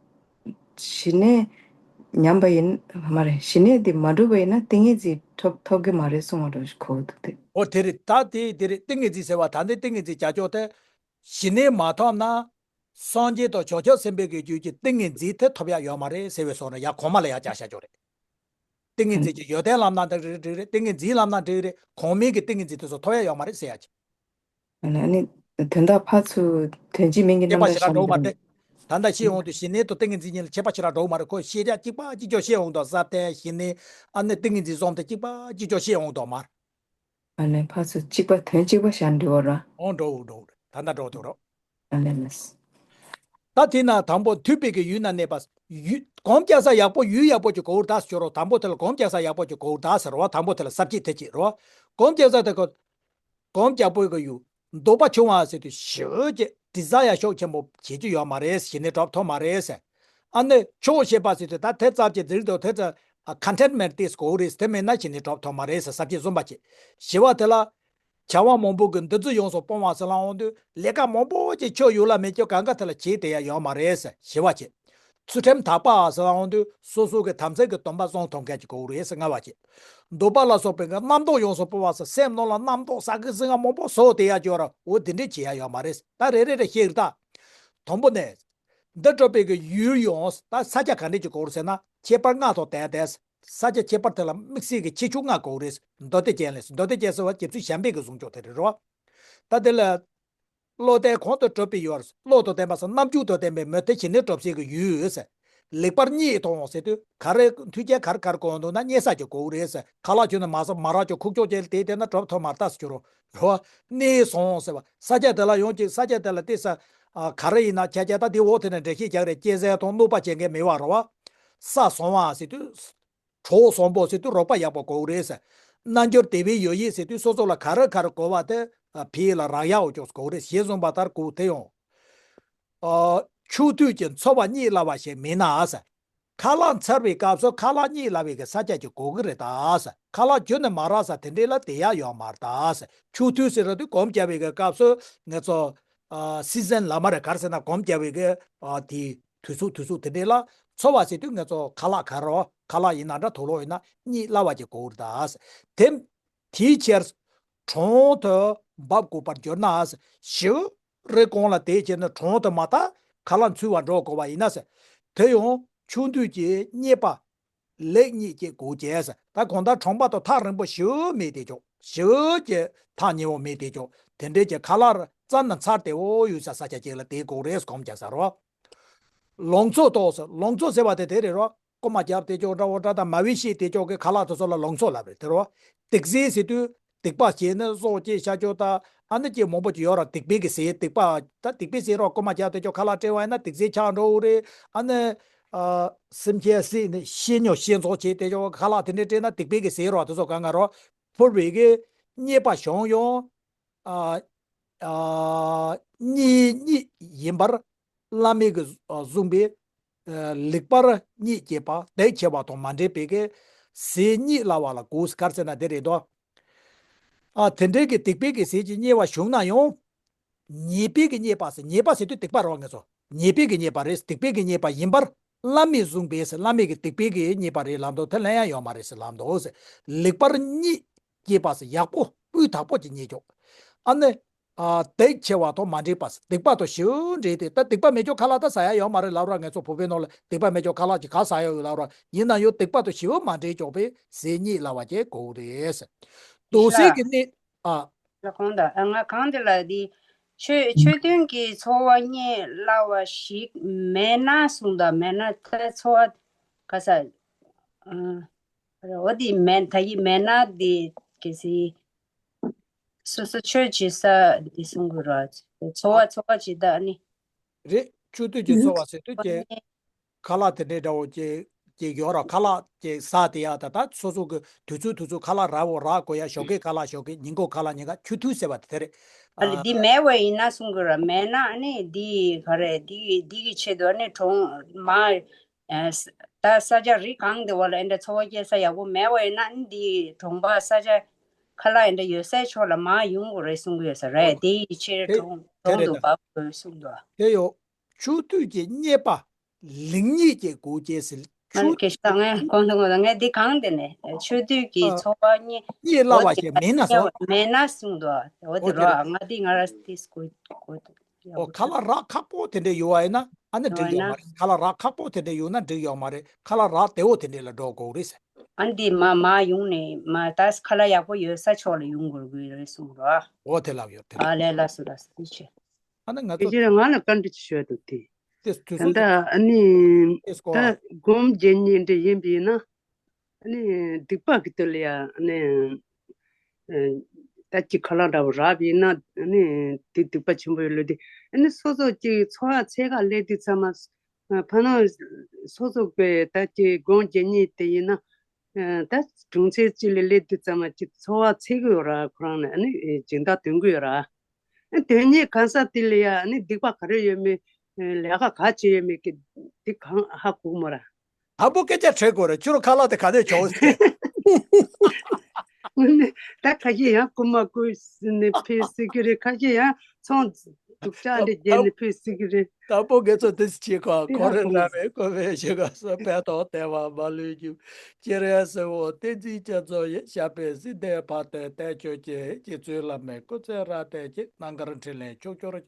ཞི་གནས་ཉམས་པ་ཡིན། མ་རེད། ཞི་གནས་དེ་མ་གྲུབ་པ་ཡིན་ན་ཏིང་ངེ་འཛིན་ཐོབ་ཐོབ་ཀྱི་མ་རེད་གསུང་བ་འདྲ་ཞིག་གོ་འདུག་སྟེ། འོ་དེ་རེད། ད་དེ་དེ་རེད། ཏིང་ངེ་འཛིན་ཟེར་བ་ད་འདི་ཏིང་ངེ་འཛིན་བྱ་ཕྱོགས་དེ། ཞི་གནས་མ་ཐོབ་ན། སངས་རྒྱས་དང་བྱང་ཆུབ་སེམས་དཔའི་གི་རྒྱུད་ཀྱི་ཏིང་ངེ་འཛིན་དེ་ཐོབ་ཡ་ཡོད་མ་རེད་ཟེར་བའི་བཟོ་འདྲ། ཡ་གོང་མ་ལ་ཡ་བཅར་བཞག་ཆོག་རེད། ཏིང་ངེ་འཛིན་གྱི་ཡོན་ཏན་ལབ་ན་འགྲིག་རེད། ཏིང་ངེ་འཛིན་ལབ་ན་འགྲིག་རེད། གོང་མའི་གི་ཏིང་ངེ་འཛིན་དེ་ཚོ་ཐོབ་ཡ་ཡོད་མ་རེད་ཟེར་ཡ་ཅིག་ཨ་ནི་དོན་དག་ཕར་ཚུར་དོན་གཅིག་མིང་གི་རྣམ་པ་ཞེ་དྲག་འགྲོ་མ་སྟེ། ད་ལྟ་བཤད་འོང་དུས་ཞི་གནས་དང་ཏིང་ངེ་འཛིན་གཉིས་ལ་ཁྱད་པར་ཞེ་དྲག་འགྲོ་གི་མ་རེད། ཁོ་ཤེས་བྱ་གཅིག་པ་གཅིག་ཀྱང་བཤད་འོང་དུས་ས་བརྟན་ཞི་གནས་ཨ་ནི་ཏིང་ངེ་འཛིན་གསུམ་དེ་གཅིག་པ་གཅིག་ཀྱང་བཤད་འོང་དུས་མ་རེད། ཨ་ལས་ཕར་ཚུར་གཅིག་པ་དོན་གཅིག་པ་བཞག་འགྲོ་བ་ར། འོང་འགྲོ་འོང་འགྲོ་འོང་། ད་ལྟ་འགྲོ་འགྲོ་རོགས། ཨ་ལས་ལས། ད་དེས་ན་དང་པོ་མཐུན་པའི་གི་ཡུལ་ན་གནས་པ། ཡུལ་གོམས་རྒྱག་ས་ཡག་པོ་ཡུལ་ཡག་པོ་ཅིག་གོ་བར་ད་ཞོར་རོ། དང་པོ་དེ་ལ་གོམས་རྒྱག་ས་ཡག་པོ་ཅིག་གོ་བར་ད་ཟེར་བ། དང་པོ་དེ་ལ་ས་བཅད་དེ་ཅིག་རོ། གོམས་རྒྱག་ས་དེ་གོ། གོམས་རྒྱག་པོའི་གི་ཡུལ། འདོད་པ་ཆུང་བ་ཟེར་དུས་ཞེ་ཅིག་དྲི་ཟ་ཡ་ཤོག་ཆེན་པོ་བྱེད་རྒྱུ་ཡོད་མ་རེད། ཞི་གནས་གྲུབ་ཐོབ་མ་རེད་ཟེར། ཨ་ནི་ཆོག་ཤེས་པ་ཟེར་དུས་ད་དེ་ཙམ་གྱི་འཛིན་དུ་དེ་ཙམ་ཁོན་ཊེན་མེན་ཊི་ཏིས་གོ་རེད། དེ་མེད་ན་ཞི་གནས་གྲུབ་ཐོབ་མ་རེད་ཟེར། ས་བཅད་གསུམ་པ་བྱེད། བཞི་བ་དེ་ལ། བྱ་བ་མང་པོ་གི་འདུ་འཛི་ཡོངས་སུ་སྤོང་བ་ཟེར་ལ་འོང་དུས་ལས་ཀ་མང་པོ་ཅིག་ཆོ་ཡོད་ལ་མེད་ཀྱང་གང་ག་དེ་ལ་བྱེད་དེ་ཡ་ཡོད་མ་རེད་ཟེར། བཞི་བ་བྱེད། ཚུལ་ཁྲིམས་དག་པ་ཟེར་ལ་འོང་དུས་སོ་སོ་གི་དམ་ཚིག་གི་སྡོམ་པ་སྲུང་ཐུབ་མཁན་ཅིག་དགོས་རེད་ཟེར། ལྔ་བ་བྱེད། འདོད་པ་ལ་སོགས་པའི་གི་རྣམ་རྟོག་ཡོངས་སུ་སྤོང་བ་ཟེར། སེམས་ནང་ལ་རྣམ་རྟོག་ཟ་གི་ཟིང་ང་མང་པོ་བཟོ་དེ་ཡ་ཅོ་ར། འོ་དེ་འདྲས་བྱེད་ཡ་ཡོད་མ་རེད། ད་རེ་རེ་རེ་བཤད་ཀྱི་ད། དང་པོ་ནས། འདི་གྲུབ་པའི་གི་ཡུལ་ཡོངས་ད་ས་ཆ་ག་འདྲས་ཅིག་དགོས་རེད་ཟེར་ན་ཁྱད་པར་ལྔ་ཐོག་དེ་དེ། ས་ཆ་ཁྱད་པར་དེ་ལ་དམིགས་བསལ་གྱི་ཁྱད་ཆོས་ལྔ་དགོས་རེད། མདོ་སྡེ་རྒྱན་ལས། མདོ་སྡེ་རྒྱན་ཟེར་བ་རྗེ་བཙུན་བྱམས་པའི་གི་གསུང་ཆོས་དེ་རེད་རོ། ད་དེ་ལ། བློ་ལྡན་གོང་དུ་གྲུབ་པའི་ཡུལ། བློ་དང་ལྡན་པ་ཟེར་རྣམ་འགྱུར་དང་ལྡན་པའི་མོས་ལྡན་ཞི་གནས་གྲུབ་སའི་གི་ཡུལ་ཟེར། ལེགས་པར་རྙེད་དང་ཟེར་དུས་ག་རེ་མཐུན་རྐྱེན་ག་རེ་ག་རེ་དགོས་འདུག་ན་རྙེད་ས་ཅིག་དགོས་རེད་ཟེར། ཁ་ལག་ཁྱོན་ནས་མ་ཟ་མ་རག་ཅིག་ཁུག་ཀྱོག་ཅིག་དེ་བལྟས་ན་གྲུབ་ཐོབ་མ་རེད་ཟེར་རྒྱུ་རོ། རོ། གནས་སོང་ཟེར་བ། ས་ཆ་དེ་ལ་ཡོང་ཅིག་ས་ཆ་དེ་ལ་བལྟས་ས། ཨ། ག་རེ་ཡིན་ན་ཁྱེད་ཀྱིས་ད་དེ་འོག་དེ་ནས་འགྲེལ་བཤད་རྒྱག་རེད། གཅན་གཟན་དང་གནོད་པ་བྱེད་མཁན་མེད་པ་རེད་བ། ས་བཟང་བ་ཟེར་དུས། གྲོགས་བཟང་པོ་ཟེར་དུས་རོགས་པ་ཡག་པོ་དགོས་རེད་ཟེར། རྣལ་འབྱོར་དད་པའི་ཡོ་བྱད་ཟེར་དུས་སོ་སོ་ལ་ག་རེ་ག་རེ་དགོས་པ་དེ། ཨ། ཕ་ལ་རག་ཡག་འོ་ཅོག་དགོས་རེད། ཞེས་གསུངས་པ་ལྟར་གོ་དེ་ཡང་། ཨ། ཆུ་དུས་ཀྱི་འཚོ་བ་རྙེད་སླ་བ་ཞིག་མིན་ན་ཟེར། ཁ་ལག་འཚོལ་བའི་སྐབས་སུ་ཁ་ལག་རྙེད་སླ་བའི་གི་ས་ཆ་ཅིག་དགོས་ཀྱི་རེད་ད་ཟེར། ཁ་ལག་ཁྱོན་ནས་མ་རག་ས་དེ་འདྲས་ལ་བསྡད་ཡག་ཡོད་མ་རེད་ད་ཟེར། ཆུ་དུས་ཟེར་དུས་གོམས་རྒྱག་པའི་གི་སྐབས་སུ་ང་ཚོ། ཨ། སི་ཛན་ལ་མ་རེད། ག་རེ་ཟེར་ན་གོམས་རྒྱག་པའི་གི། ཨ། དེ་དུས་ཚོད་དུས་ཚོད་དེ་འདྲས་ལ། འཚོ་བ་ཟེར་དུས་ང་ཚོ་ཁ་ལག་ག་རེ། ཁ་ལག་ཡིན་ན་འདྲ་དུག་ལོག་ཡིན་ན་རྙེད་སླ་བ་ཅིག་དགོས་རེད་ད་ཟེར། དེ། དེའི་ཕྱིར། གྲོང་དུ་འབབ་དགོས་པར་གྱུར་ན། ཞེ་རེ་གོང་ལ་དེའི་ཕྱིར་ན་གྲོང་དུ་མ་ད་ཁ་ལག་འཚོལ་བར་འགྲོ་དགོས་པ་ཡིན་ན་ཟེར། དེ་ཡང་ཆུ་དུས་ཀྱི་རྙེད་པ་ལེགས་རྙེད་ཅིག་དགོས་ཀྱི་ཟེར། ད་གང་ལྟར་གྲོང་པ་དང་ཐག་རིང་པོ་ཞེ་མེད་དེ་ཅོག་ཞེ་ཀྱི་ཐག་ཉེ་བོ་མེད་དེ་ཅོག་དེ་འདྲའི་ཀྱི་ཁ་ལག་རྩ་ནས་འཚོལ་བདེ་བོ་ཡོད་ས་ས་ཆ་ཅིག་ལ་དེ་དགོས་རེད། གོམས་རྒྱག་ས་རོ། ལང་ཚོ་ཏོག་ཟེར། ལང་ཚོ་ཟེར་བ་དེ་དེ་རེད་རོ། རྐུ་མ་རྒྱབ་དེ་ཅོག་འདྲ་བོ་འདྲ་དང་མ་བི་ཤེས་དེ་ཅོག་གི་ཁ་ལག་དེ་ཚོ་ལ་ལང་ཚོ་ལབ་རེད་དེ་རོ། སྡིག་ཟས་ཟེར་དུས་སྡིག་པ་བྱས་ནས་སྲོག་བཅད་བྱ་ཅོག་དང་ཨ་ནི་ཅིག་མང་པོ་ཅིག་ཡོད་ར། སྡིག་པའི་གི་ཟས། སྡིག་པ་ད་སྡིག་པའི་ཟས་རོ། རྐུ་མ་རྒྱབ་དེ་ཅོག་ཁ་ལག་སྤྲད་པ་ཡིན་ན་སྡིག་ཟས་ཆགས་འགྲོ་གི་རེད། ཨ་ནི། ཨ། སེམས་ཅན་བསད་ནས་ཤི་ཉོ་ཤི་ཚོགས་བྱས་དེ་ཅོག་ཁ་ལག་དེ་འདྲས་སྤྲད་ན་སྡིག་པའི་གི་ཟས་རོ། དེ་ཚོ་གང་ག་རོ། ཕུར་བའི་གི་རྙེད་པ་བྱུང་ཡང་། ཨ། ཨ། རྙེད་རྙེད་ཡིན་པར་བླ་མེད་ཀྱིས་གསུངས་པའི། ཨ། ལེགས་པར་རྙེད་ཅེས་པ་དད་ཆེ་བ་དང་མ་འབྲེལ་བའི་གི་ཟས་རྙེད་སླ་བ་ལ་གོ། ག་རེ་ཟེར་ན་དེ་རེད་དོ། ཨ། དེ་འདྲའི་གི་སྡིག་པའི་གི་ཟས་ཀྱི་རྙེད་པ་བྱུང་ན་ཡང་། ཉེས་པའི་གི་རྙེད་པ་ཟེར། ཉེས་པ་ཟེར་དུས་སྡིག་པ་རེད་བ། ང་ཚོ་ཉེས་པའི་གི་རྙེད་པ་རེད། སྡིག་པའི་གི་རྙེད་པ་ཡིན་པར་བླ་མེད་གསུངས་པས་ཟེར། བླ་མེད་ཀྱིས་སྡིག་པའི་གི་རྙེད་པ་རེད་ལབ་འདུག་དེ་ལན་ཡང་ཡོད་མ་རེད་ཟེར་ལབ་འདུག་ཟེར། ལེགས་པར་རྙེད་ཅེས་པ་ཟེར། ཡག་པོ་སྤུས་དག་པོ་ཅིག་རྙེད་ཆོག་ཨ་ནི། ཨ། དད་ཆེ་བ་དང་མ་འབྲེལ་བ་ཟེར། སྡིག་པ་དང་ཞེ་པོ་འབྲེལ་ཏེ། ད་སྡིག་པ་མེད་ཆོག་ཁ་ལག་ད་ཟ་ཡ་ཡོད་མ་རེད་ལབ་ར། ང་ཚོ་བོད་པའི་ནང་ལ་སྡིག་པ་མེད་ཆོག་ཁ་ལག་ཅིག་ག་ཟ་ཡ་ཡོད་ལབ་ར། ཡིན་ན་ཡང་སྡིག་པ་དང་ཞེ་པོ་མ་འབྲེལ་ཆོག་པའི་ཟས་རྙེད་སླ་བ་ཅིག་དགོས་རེད་ཟེར། འདུག་སེ་གི་གནས། ཨ། ལ་གང་དང་། ཨ། ང་གང་དེ་ལ་འདི། ཆོས་ཆོས་མཐུན་གྱི་འཚོ་བ་རྙེད་སླ་བ་ཞིག་མེད་ན་གསུངས་དང་། མེད་ན་ད་འཚོ་བ་ག་ས། ཨ། འོ་འདི་མེད། ད་གི་མེད་ན་འདི་གལ་སྲིད་སོ་སོ་ཆོས་བྱེད་ས་འདི་གསུང་དགོས་ར། འཚོ་བ་འཚོ་བ་བྱེད་ད་ནི། རེད། ཆུ་དུས་ཀྱི་འཚོ་བ་ཟེར་དུས་ཀྱི། ཁ་ལག་དེ་འདྲའི་འདྲ་བོ་ཅིག་ཅིག་ཡོད་ར། ཁ་ལག་ཅིག་ཟ་དེ་ཡ་ད་ད་སོ་སོ་གི་དུས་ཚོད་དུས་ཚོད་ཁ་ལག་རག་འོ་རག་དགོས་ཡ། ཞོགས་ཀས་ཁ་ལག་ཞོགས་ཀས། ཉིན་གུང་ཁ་ལག་ཉིན་གུང་། ཆུ་དུས་ཟེར་བ་དེ་དེ་རེད། ཨ་ལེ། ཨ། འདི་མེད་པ་ཡིན་ན་གསུང་དགོས་ར། མེད་ན་ཨ་ནི་འདི་ག་རེ། འདི་འདི་གི་ཆེད་དུ་ཨ་ནི་གྲོང་མ། ཨ། ད་ས་ཆ་རི་གང་དེ་བ་ལ་ཨེ་འདྲ་འཚོ་བ་སྐྱེལ་ས་ཡག་པོ་མེད་པ་ཡིན་ན་ཨ་ནི་འདི་གྲོང་པ་ས་ཆ་ཁ་ལག་ཨེ་འདྲ་ཡོད་སའི་ཕྱོགས་ལ་མར་ཡོང་དགོས་རེད་གསུང་གི་ཡོད་ས་རེད། དེ་ཡི་ཕྱིར་དེ་གྲོང་དེ་གྲོང་རེད་དུ་ད། འབབ་དགོས་གསུང་འདུག་དེ་ཡོད། ཆུ་དུས་ཀྱི་རྙེད་པ་ལེགས་རྙེད་ཅིག་དགོས་ཀྱི་ཟེར། ང་ཆུ་སྐད་ཆ་ངས་གོང་དུ་གོང་དུ་ངས་འདི་གང་དེ་ནས་ཆུ་དུས་ཀྱི་ཨ། འཚོ་བ་རྙེད། རྙེད་སླ་འོ་བ་དེ་ཞིག་མེད་ན་ཟེར། མེད་ན་གསུང་འདུག་འོ་དེ་དེ་རོ། རེད། ང་འདི་ང་ར་དེ་སྐུ་སྐུ་འདུག་འོ། ཁ་ལག་རག་ཁག་པོ་དེ་འདྲ་ཡོད་པ་ཡིན་ན་ཨ་ནི་འགྲིག་ཡོད་མ་རེད། ཁ་ལག་རག་ཁག་པོ་དེ་འདྲ་ཡོད་ན་འགྲིག་ཡོད་མ་རེད། ཁ་ལག་རག་བདེ་བོ་དེ་འདྲ་ལ་འགྲོ་དགོས་རེད་ཟེར། ཨ་འདི་མ་མ་ཡོང་ནས་མ་ད་ཁ་ལག་ཡག་པོ་ཡོད་ས་ཕྱོགས་ལ་ཡོང་དགོས་དགོས་རེད་གསུངས་རོ། འོ་དེ་ལབ་ཡོད་དེ་ལབ། ཨ་ལས། ལགས་སོ་ལགས་སོ། ཐུགས་རྗེ་ཆེ། ཨ་ནི་ང་དེ་ཚོ་ཕྱིར་ང་ལ་བཀའ་འདྲི་ཅིག་ཞུ་ཡ་འདུག་དེ། དེ་དུས་ད་སུ་ལྟ་ཨ་ནི་དེ་སྐོར་ད་སྒོམ་རྒྱལ་ཉིད་འདྲ་ཡིན་པས་ན། ཨ་ནི་སྡིག་པ་གི་དོན་ལ་ཡ་ཨ་ནི་ཨ་ད་ཅི་ཁ་ལག་འདྲ་བོ་རག་པས་ན། ཨ་ནི་དེ་སྡིག་པ་ཆེན་པོ་ཡོད་ལོས་དེ། ཨ་ནི་སོ་སོ་ཅིག་འཚོ་བ་འཚོ་ག་སླེབས་དུས་ཙམ་མ། ཕ་ནང་སོ་སོ་གི་ད་ཅི་སྒོམ་རྒྱལ་ཉིད་དེ་ཡིན་ན། ད་གྲོང་ཚོའི་ཅི་ལ་སླེབས་དུས་ཙམ་མ་ཅི་འཚོ་བ་འཚོ་གི་ཡོད་ར། ཁོ་རང་ནི་ཨ་ནི་སྦྱིན་བདག་དོན་གི་ཡོད་ར། ཨ་དོན་གཉེར་གང་ས་དེ་ལ་ཡ་ཨ་ནི་སྡིག་པ་ག་རེ་ཡོད་མེད། ལས་ཀ་ག་བྱེད་ཡོད་མེད་ཀྱི་དེ་གང་ཧ་གོ་མོ་ར། དང་པོ་སྐད་ཆ་དྲིས་དགོས་རེད། ཁྱོད་རང་ཁ་ལག་དེ་ག་ནས་བྱུང་ཟེར། ཨ་ནི་ད་ཁ་ཤས་ཡང་རྐུ་མ་རྐུས་ནས་ཕུད་སྲིད་ཀྱི་རེད། ཁ་ཤས་ཡང་ཚོང་སྡུག་ཅག་འདྲ་བརྒྱབ་ནས་ཕུད་སྲིད་ཀྱི་རེད། དང་པོ་དགེ་ཚོ་དེ་ཅི་གོ། དེ་ཁོ་ཧ་རེ་གོ་མ་ར་སོང་། མེད་ཁོ་མེད་ཞེས་ག་སོ་ཕན་ཐོགས་དལ་བ་མ་ལུས་རྒྱུ། སྤྱན་རས་གཟིགས་དབང་བསྟན་འཛིན་རྒྱ་མཚོ་ཡི། ཞབས་པད་སྲིད་མཐའི་བར་དུ་བརྟན་བཅོས་ཀྱི། རྗེ་བཙུན་བླ་མའི་སྐུ་ཚེ་རབ་བརྟན་ཅིང་། རྣམ་དཀར་འཕྲིན་ལས་ཕྱོགས་བཅུར།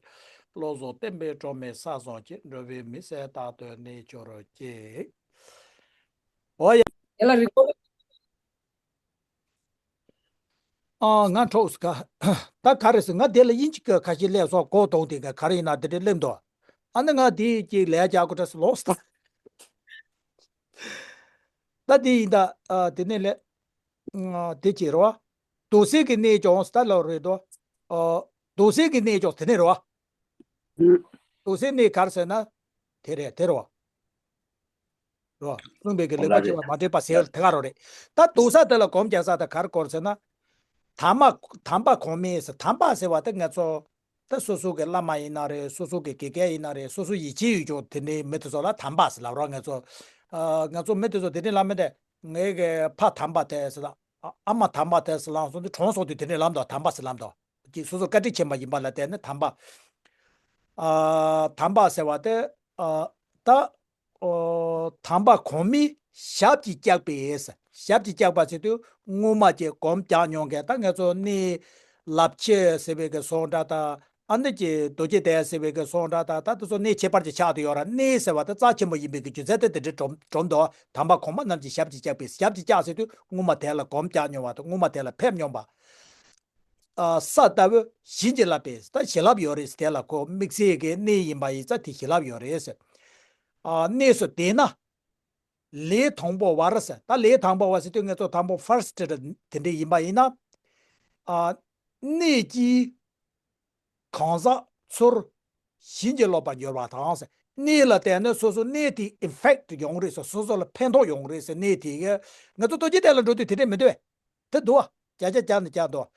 བློ་བཟང་བསྟན་པའི་སྒྲོན་མེ་ས་གསུམ་གྱི། འགྲོ་བའི་མི་སེར་རྟག་ཏུ་གནས་གྱུར་ཅིག། འོ་ཡ། དེ་ལ་རི་ཀོ། ཨ་ང་འཕྲོག་སི་ཀ། ད་ག་རེ་ཟེར། ང་དེ་ལ་དབྱིན་ཇི་སྐད་ཁ་ཤས་སླེབས་སོང་། གོ་དོང་དེ་ག་ག་རེ་ཡིན་ན་དེ་འདྲ་སླེབས་འདུག། ཨ་ནི་ང་དེ་ཅིག་ལས་རྒྱག་དགོས་འདྲ་སི་ལོག་སི་ད། ད་དེ་ཡིན་ད། ཨ་དེ་ནས་ལས། ཨ་དེ་ཅི་རེད་བ། དུག་སེལ་གྱི་གནས་ཀྱང་སི་ད་ལོག་རེད་དོ། ཨ་དུག་སེལ་གྱི་གནས་ཀྱང་དེ་ནས་རེད་བ། དུག་སེལ་གནས་ག་རེ་ཟེར་ན། དེ་རེད་དེ་རེད་བ། རོ། གསུངས་པའི་གི་ལེགས་པར་ཕྱེ་བ་མ་འདྲེས་པ་ཟེར་དེ་ག་རོ་རེད། ད་དུག་ས་དེ་ལ་སྒོམ་རྒྱག་ས་དེ་ག་རེ་སྐོར་ཟེར་ན། དམ་པ་དམ་པ་གོང་མའི་ཟེར། དམ་པ་ཟེར་བ་དེ་ང་ཚོ་ད་སོ་སོ་གི་བླ་མ་ཡིན་ན་རེད། སོ་སོ་གི་དགེ་རྒན་ཡིན་ན་རེད། སོ་སོ་ཡིད་ཆེས་ཡོད་ཅོག་དེ་འདྲའི་མི་དེ་ཚོ་ལ་དམ་པ་ཟེར་ལབ་རོགས། ང་ཚོ་ཨ་ང་ཚོ་མི་དེ་ཚོ་དེ་འདྲའི་ལབ་མི་དེ། ངའི་གི་ཕ་དམ་པ་དེ་ཟེར་ལ། ཨ་ཨ་མ་དམ་པ་དེ་ཟེར་ལབ་སོང་དུས་གྲོངས་སོང་དུས་དེ་འདྲའི་ལབ་འདུག། དམ་པ་ཟེར་ལབ་འདུག། ཀྱི་སོ་སོ་བཀའ་དྲིན་ཆེན་པོ་ཡིན་པ་ལ་བརྟེན་ནས་དམ་པ། ཨ་དམ་པ་ཟེར་བ་དེ། ཨ་ད་ཨོ་དམ་པ་གོང་མའི་ཞབས་ཀྱིས་བཅགས་པའི་ཟེར། ཞབས་ཀྱིས་བཅགས་པ་ཟེར་དུས་སྔོན་མ་ཀྱི་སྒོམ་རྒྱག་མྱོང་མཁན། ད་ང་ཚོ་གནས་རླབས་ཆེན་ཟེར་བའི་གི་སོང་འདྲ་དང་། ཨ་ནི་ཀྱི་རྡོ་རྗེ་གདན་ཟེར་བའི་གི་སོང་འདྲ་དང་། ད་དེ་ཚོ་གནས་ཁྱད་པར་ཅན་ཆགས་བསྡད་ཡོད་ར། གནས་ཟེར་བ་དེ་རྩ་ཆེན་པོ་ཡིན་པའི་གི་རྒྱུ་མཚན་དེ་དེ་འདྲའི་སྒྲོམ་སྒྲོམ་འདུག། དམ་པ་གོང་མ་རྣམས་ཀྱི་ཞབས་ཀྱིས་བཅགས་པའི། ཞབས་ཀྱིས་བཅགས་ཟེར་དུས་སྔོན་མ་དེ་ལ་སྒོམ་རྒྱག་མྱོང་བ་དང་། སྔོན་མ་དེ་ལ་ཕེབས་མྱོང་བ། ཨ་ས་ལྟ་བུ་བྱིན་གྱིས་བརླབས་པའི་ད་བྱིན་རླབས་ཡོད་རེད། དེ་ལ་ཁོ་དམིགས་བསལ་གྱི་གནས་ཡིན་པ་ཡིན་ཙང་དེ་བྱིན་རླབས་ཡོད་རེད་ཟེར། ཨ་གནས་སུ་བསྡད་ན། ལས་དང་པོ་བར་ཟེར། ད་ལས་དང་པོ་བར་ཟེར་དུས་ང་ཚོ་དང་པོ་ཕར་སི་ཊི་དེ་འདྲ་ཡིན་པ་ཡིན་ན། ཨ་གནས་ཀྱི་གང་ཟག་ཚུར་བྱིན་གྱིས་རློབ་པར་འགྱུར་བ་དང་ཟེར། གནས་ལ་བརྟེན་ནས་སོ་སོ་གནས་དེ་ཨི་ཕེག་ཊི་ཡོང་རེད་ཟེར། སོ་སོ་ལ་ཕན་ཐོགས་ཡོང་རེད་ཟེར། གནས་དེ་གི་ང་ཚོ་རྡོ་རྗེ་གདན་ལ་འགྲོ་དུས་དེ་འདྲས་མི་འདུག་བས། དེ་འདུག་བ། བརྒྱ་ཆ་བརྒྱ་ནས་བརྒྱ་འདུག།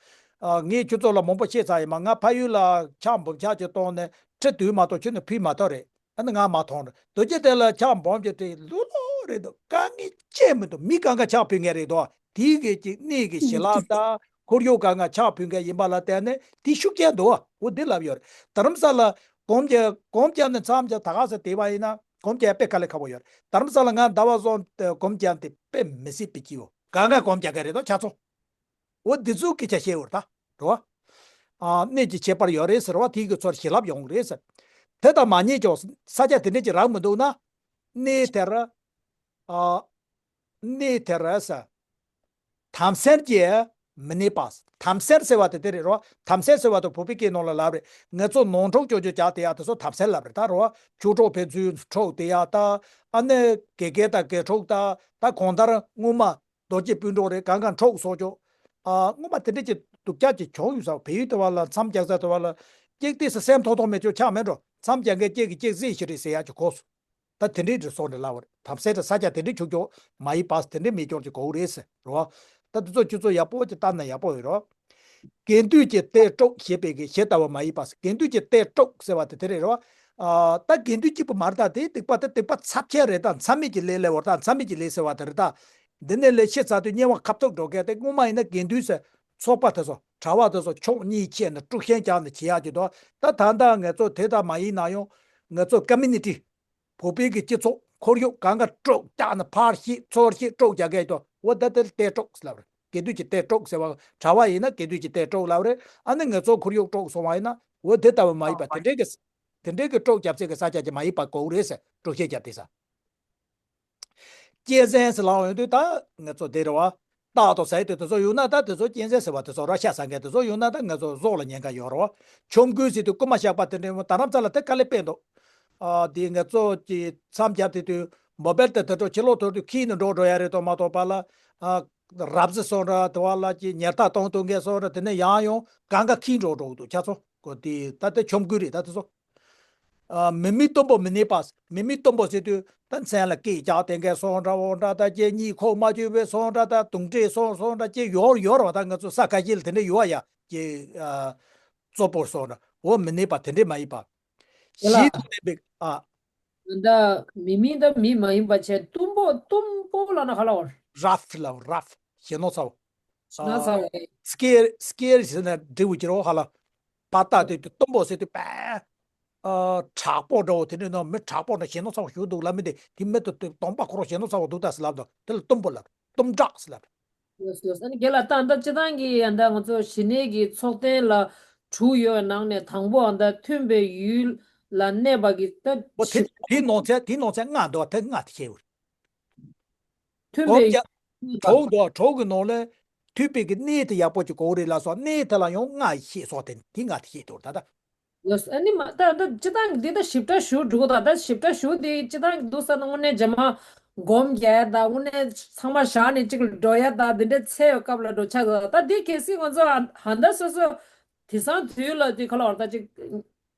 ཨ་ངས་ཁྱོད་ཚོ་ལ་མང་པོ་བཤད་ཚར་ཡིན་མ། ང་ཕ་ཡུལ་ལ་ཕྱག་འབུམ་ཕྱག་ཅིག་གཏོང་ནས་ཁྲི་བདུན་མ་གཏོགས་ཁྱོན་ནས་ཕུལ་མ་ཐུབ་རེད། ཨ་ནི་ང་མ་མཐོང་རེད། རྡོ་རྗེ་གདན་ལ་ཕྱག་འབུམ་གྱི་དེ་ལུག་ལོག་རེད་འདུག། དཀའ་ངལ་ཅི་མི་འདུག། མི་གང་ག་ཕྱག་ཕུལ་མཁན་རེད་འདུག། དེའི་གི་ཅིག་གནས་ཀྱི་བྱིན་རླབས་དང་ཁོར་ཡུག་གང་ག་ཕྱག་ཕུལ་མཁན་ཡིན་པ་ལ་བརྟེན་ནས་དེ་ཤུགས་རྐྱེན་འདུག། འོ་འདི་ལབ་ཡོད་རེད། རྡ་རམ་ས་ལ་སྒོམ་རྒྱག་སྒོམ་རྒྱག་ནས་མཚམས་རྒྱག་ད་ག་ས་བསྡད་པ་ཡིན་ན་སྒོམ་རྒྱག་དཔེ་དཀའ་ལས་ཁག་པོ་ཡོད་རེད། རྡ་རམ་ས་ལ་ང་ཟླ་བ་གསུམ་སྒོམ་རྒྱག་དེ་དཔེ་མི་སྲིད་པའི་སྐྱིད་པོ། གང་ག་སྒོམ་རྒྱག་གི་རེད་དོ་ཆ་ཚང་། འོ་འདི་ཚོ་སྐད་ཆ་བཤད་འོར་ད་རེད་བ། ཨ་གནས་ཀྱི་ཁྱད་པར་ཡོད་རེད་ཟེར་བ། དེའི་གི་ཚོར་བྱིན་རླབས་ཡོང་རེད་ཟེར། དེ་དང་མ་ཉེས་ཀྱང་ས་ཆ་དེ་འདྲས་ཀྱི་རག་མི་འདུག་ན། གནས་དེར། ཨ་གནས་དེར་ཟེར། དམ་སེལ་གྱིས་མི་གནས་པ། དམ་སེལ་ཟེར་བ་དེ་དེ་རེད་རོ། དམ་སེལ་ཟེར་བ་དེ་བོད་པའི་སྐད་ནང་ལ་ལབ་རེད། ང་ཚོ་ནང་འཁྲུག་ཅོ་ཅོ་རྒྱག་དེ་ཡག་དེ་ཚོ་དམ་སེལ་ལབ་རེད་ད་རོ། ཆོས་གྲོགས་ཕན་ཚུན་འཁྲུག་དེ་ཡག་ད། ཨ་ནི་དགེ་རྒན་དང་དགེ་ཕྲུག་ད་ད་གང་ལྟར་སྔོན་མ། རྡོ་རྗེ་སྤུན་གྲོགས་རེད། གང་གང་འཁྲུག་སོགས་ཀྱོ། ཨ་སྔོན་མ་དེ་འདྲ་ཅིག་སྡུག་ཅག་ཅིག་བྱུང་ཡོད་ས། བལ་ཡུལ་དེ་བ་ལ་མཚམས་རྒྱག་ས་དེ་བ་ལ། ཀྱེག་ཏི་སི་སེམས་ཐོག་ཐོག་མེད་ཆོག་ཆགས་མེད་འགྲོ། མཚམས་རྒྱག་མཁན་ཀྱེག་གི་ཀྱེག་རྩིས་ཤིག་རེད་ཟེར་ཡག་ཅིག་གོ་སོང་། ད་དེ་འདྲའི་རེད་སོང་རེད་ལབ་པ་རེད། དམ་སེལ་དེ་ས་ཆ་དེ་འདྲའི་ཆོག་ཆོག་མ་ཡིན་པ་དེ་འདྲའི་མེད་ཀྱོག་ཅིག་གོ་རེད་ཟེར་རོ། ད་དེ་ཚོ་ཁྱོད་ཚོ་ཡག་པོ་ཅིག་བལྟས་ན་ཡག་པོ་ཡོད་རོ། དགེ་འདུན་གྱི་ལྟས་དཀྲུགས་ཞེས་པའི་གི་ཞེ་ལྟ་བུ་མ་ཡིན་པ། དགེ་འདུན་གྱི་ལྟས་དཀྲུགས་ཟེར་བ་དེ་དེ་རེད་རོ། ཨ་ད་དགེ་འདུན་གཅིག་པུ་མ་རེད་ད། དེའི་སྡིག་པ་དེ་སྡིག་པ་ཚབས་ཆེན་རེད་ད། མཚམས་མེད་ཀྱི་ལས་སླེབས་པ་རེད་ད། མཚམས་མེད་ཀྱི་ལས་ཟེར་བ་དེ་རེད་ད། འདི་ནས་ལས་བྱེད་ཚར་དུས་དམྱལ་བ་ཁ་ཐུག་འགྲོ་མཁན་དེ་སྔོན་མ་ཡིན་ན་དགེ་འདུན་ཟེར་ཚོགས་པ་དེ་ཚོ་གྲྭ་པ་དེ་ཚོ་ཕྱོགས་གཉིས་ཕྱེ་ནས་དཀྲུག་ཤིང་བརྒྱབ་ནས་བྱེད་ཡག་གི་འདུག། ད་ད་ལྟ་ང་ཚོ་དེ་ལྟ་མ་ཡིན་ན་ཡང་ང་ཚོ་ཀ་མུ་ནི་ཊི། བོད་པའི་གི་སྤྱི་ཚོགས་ཁོར་ཡུག་གང་ག་དཀྲུག་བརྒྱབ་ནས་ཕར་བཤིག་ཚུར་བཤིག་དཀྲུག་རྒྱག་མཁན་དེ་འོ་ད་དེ་ལྟས་དཀྲུགས་ལབ་རེད། དགེ་འདུན་གྱི་ལྟས་དཀྲུགས་ཟེར་བ། གྲྭ་པ་ཡིན་ན་དགེ་འདུན་གྱི་ལྟས་དཀྲུགས་ལབ་རེད། ཨ་ནི་ང་ཚོ་ཁོར་ཡུག་དཀྲུགས་སོང་བ་ཡིན་ན་འོ་དེ་ལྟ་བུ་མ་ཡིན་པ་དེ་འདྲའི་གི་དེ་འདྲའི་གི་དཀྲུག་རྒྱབ་སའི་གི་ས་ཆ་ཅིག་མ་ཡིན་པ་གོ་གི་རེད་ཟེར། དཀྲུག་ཤིང་བརྒྱབ་དེ་ས། གཅན་གཟན་ཟེར་ལབ་ཡོང་དུས་ད་ང་ཚོ་དེ་རེད་བ། སྟག་དང་ཟས་དེ་དེ་ཚོ་ཡོང་ན་ད་དེ་ཚོ་གཅན་གཟན་ཟེར་བ་དེ་ཚོ་ར་ཤ་ཟ་མཁན་དེ་ཚོ་ཡོང་ན་ད་ང་ཚོ་གཟུགས་ལ་ཉེན་ཁ་ཡོད་རེད་བ། ཆོམ་རྐུན་ཟེར་དུས་རྐུན་མ་གཤགས་པ་དེ་འདྲ་ཡོང་ད་རམ་ས་ལ་དེ་དཀའ་ལས་དཔེ་འདུག། ཨ་དེ་ང་ཚོ་གི་མཚམས་བརྒྱབ་དེ་དུས་མོ་བེལ་དེ་དེ་འགྲོ་ཕྱི་ལོགས་ཐོར་དུས་ཁྱིས་ནས་འགྲོ་འགྲོ་ཡ་རེད་དོ་མ་གཏོགས་པ་ལ་ཨ་རབ་ཟི་སོང་འདྲ་དེ་བ་ལ་ཀྱི་ཉལ་ཐ་གཏོང་གཏོང་མཁན་སོང་འདྲ་དེ་ནས་ཡང་ཡང་གང་ག་ཁྱིས་འགྲོ་འགྲོ་འདུག་ཆ་ཚོ་གོ་དེ་ད་དེ་ཆོམ་རྐུན་རེད་ད་དེ་ཚོ། ཨ་མི་མི་གཏུམ་པོ་མི་གནས་པ། མི་མི་གཏུམ་པོ་ཟེར་དུས་ད་མཚན་ལ་སྐད་རྒྱག་དེ་འགའ་སོང་འདྲ་འོ་འདྲ་ད་ཀྱེ་གཉིད་ཁུག་མ་བཅུག་པའི་སོང་འདྲ་ད་དུང་འདྲེ་སོང་སོང་འདྲ་ཀྱེ་ཡོར་ཡོར་བ་ད་ང་ཚོ་ས་ཁ་ཤས་ལ་དེ་འདྲ་ཡོད་ཡ་ཀྱེ་ཨ་གཙོ་པོར་སོང་འདྲ་འོ་མི་གནས་པ་དེ་འདྲས་མ་ཡིན་པ། དེ་ལ་ཞིག་ཏུ་བསྟན་པའི་ཨ། ད་མི་མི་ད་མི་མ་ཡིན་པ་བྱས་གཏུམ་པོ་གཏུམ་པོ་ལ་ན་ཁ་ལ་བར། རབ་ལ་རབ་ཞེ་ནོ་ཚ་བོ། ཞེ་ནོ་ཚ་བོ། སྐེར་སྐེར་ཟེར་ན་འབྲི་བུ་ཅི་རོ་ཧ་ལ། པ་ཏ་དེ་དུ་གཏུམ་པོ་ཟེར་དུ་པས། ཨ་དྲག་པོ་འདྲ་བོ་དེ་འདྲ་ནོ་མི་དྲག་པོ་འདྲ་ཞེ་ནོ་ཚ་བོ་ཞུ་འདུག་ལ་མི་དེ་དེ་མི་དུ་དུ་གདོང་པ་ཁོ་རོ་ཞེ་ནོ་ཚ་བོ་འདུག་ད་སི་ལབ་དོ་དེ་ལ་གཏུམ་པོ་ལབ་གཏུམ་དྲག་སི་ལབ། ལོས་ལོས་ཨ་ནི་རྒན་ལགས་ད་ད་སྤྱི་བཏང་གི་ཡང་ད་ང་ཚོ་ཞི་གནས་ཀྱི་ཚོགས་ཐེངས་ལ་དྲུག་ཡོད་ནང་ནས་དང་པོ་ཨ་ད་མཐུན་པའི་ཡུལ་ལ་གནས་པ་གི་ད་འོ་དེ་དེའི་ནང་ཚན་དེའི་ནང་ཚན་ལྔ་འདུག་དེ་ལྔ་དེ་ཤེས་འུར། མཐུན་པའི་གོམས་ཀྱང་ཡུལ་དང་གྲོགས་འདུག་གྲོགས་ཀྱི་ནང་ལ་མཐུན་པའི་གི་གནས་དེ་ཡག་པོ་ཅིག་གོ་རེད་ལ་སོགས་གནས་དེ་ལ་ཡང་ལྔ་ཤེས་སོགས་དེ་དེ་ལྔ་དེ་ཤེས་འདུག་ད་ད། ཡོད། ཨ་ནི་མ་ད་ད་སྤྱི་བཏང་འདི་ད་ཞིབ་ཕྲ་ཞུ་འགྲོ་གི་ད་ད་ཞིབ་ཕྲ་ཞུ་དེ་སྤྱི་བཏང་འདུག་ས་ན་དངོས་གནས་རྗེས་མ་སྒོམ་རྒྱག་ད་དངོས་གནས་ཚང་མ་བཞག་ནས་གཅིག་ལ་འགྲོ་ཡ་ད་འདི་འདྲ་ཚེ་ཡོད་སྐབས་ལ་འགྲོ་ཆགས་ད་ད་འདི་གལ་སྲིད་ང་ཚོ་ཧ་ད་སོ་སོ་དེང་སང་དུས་ལ་དུས་ཁ་ལ་བར་ད་ཅིག་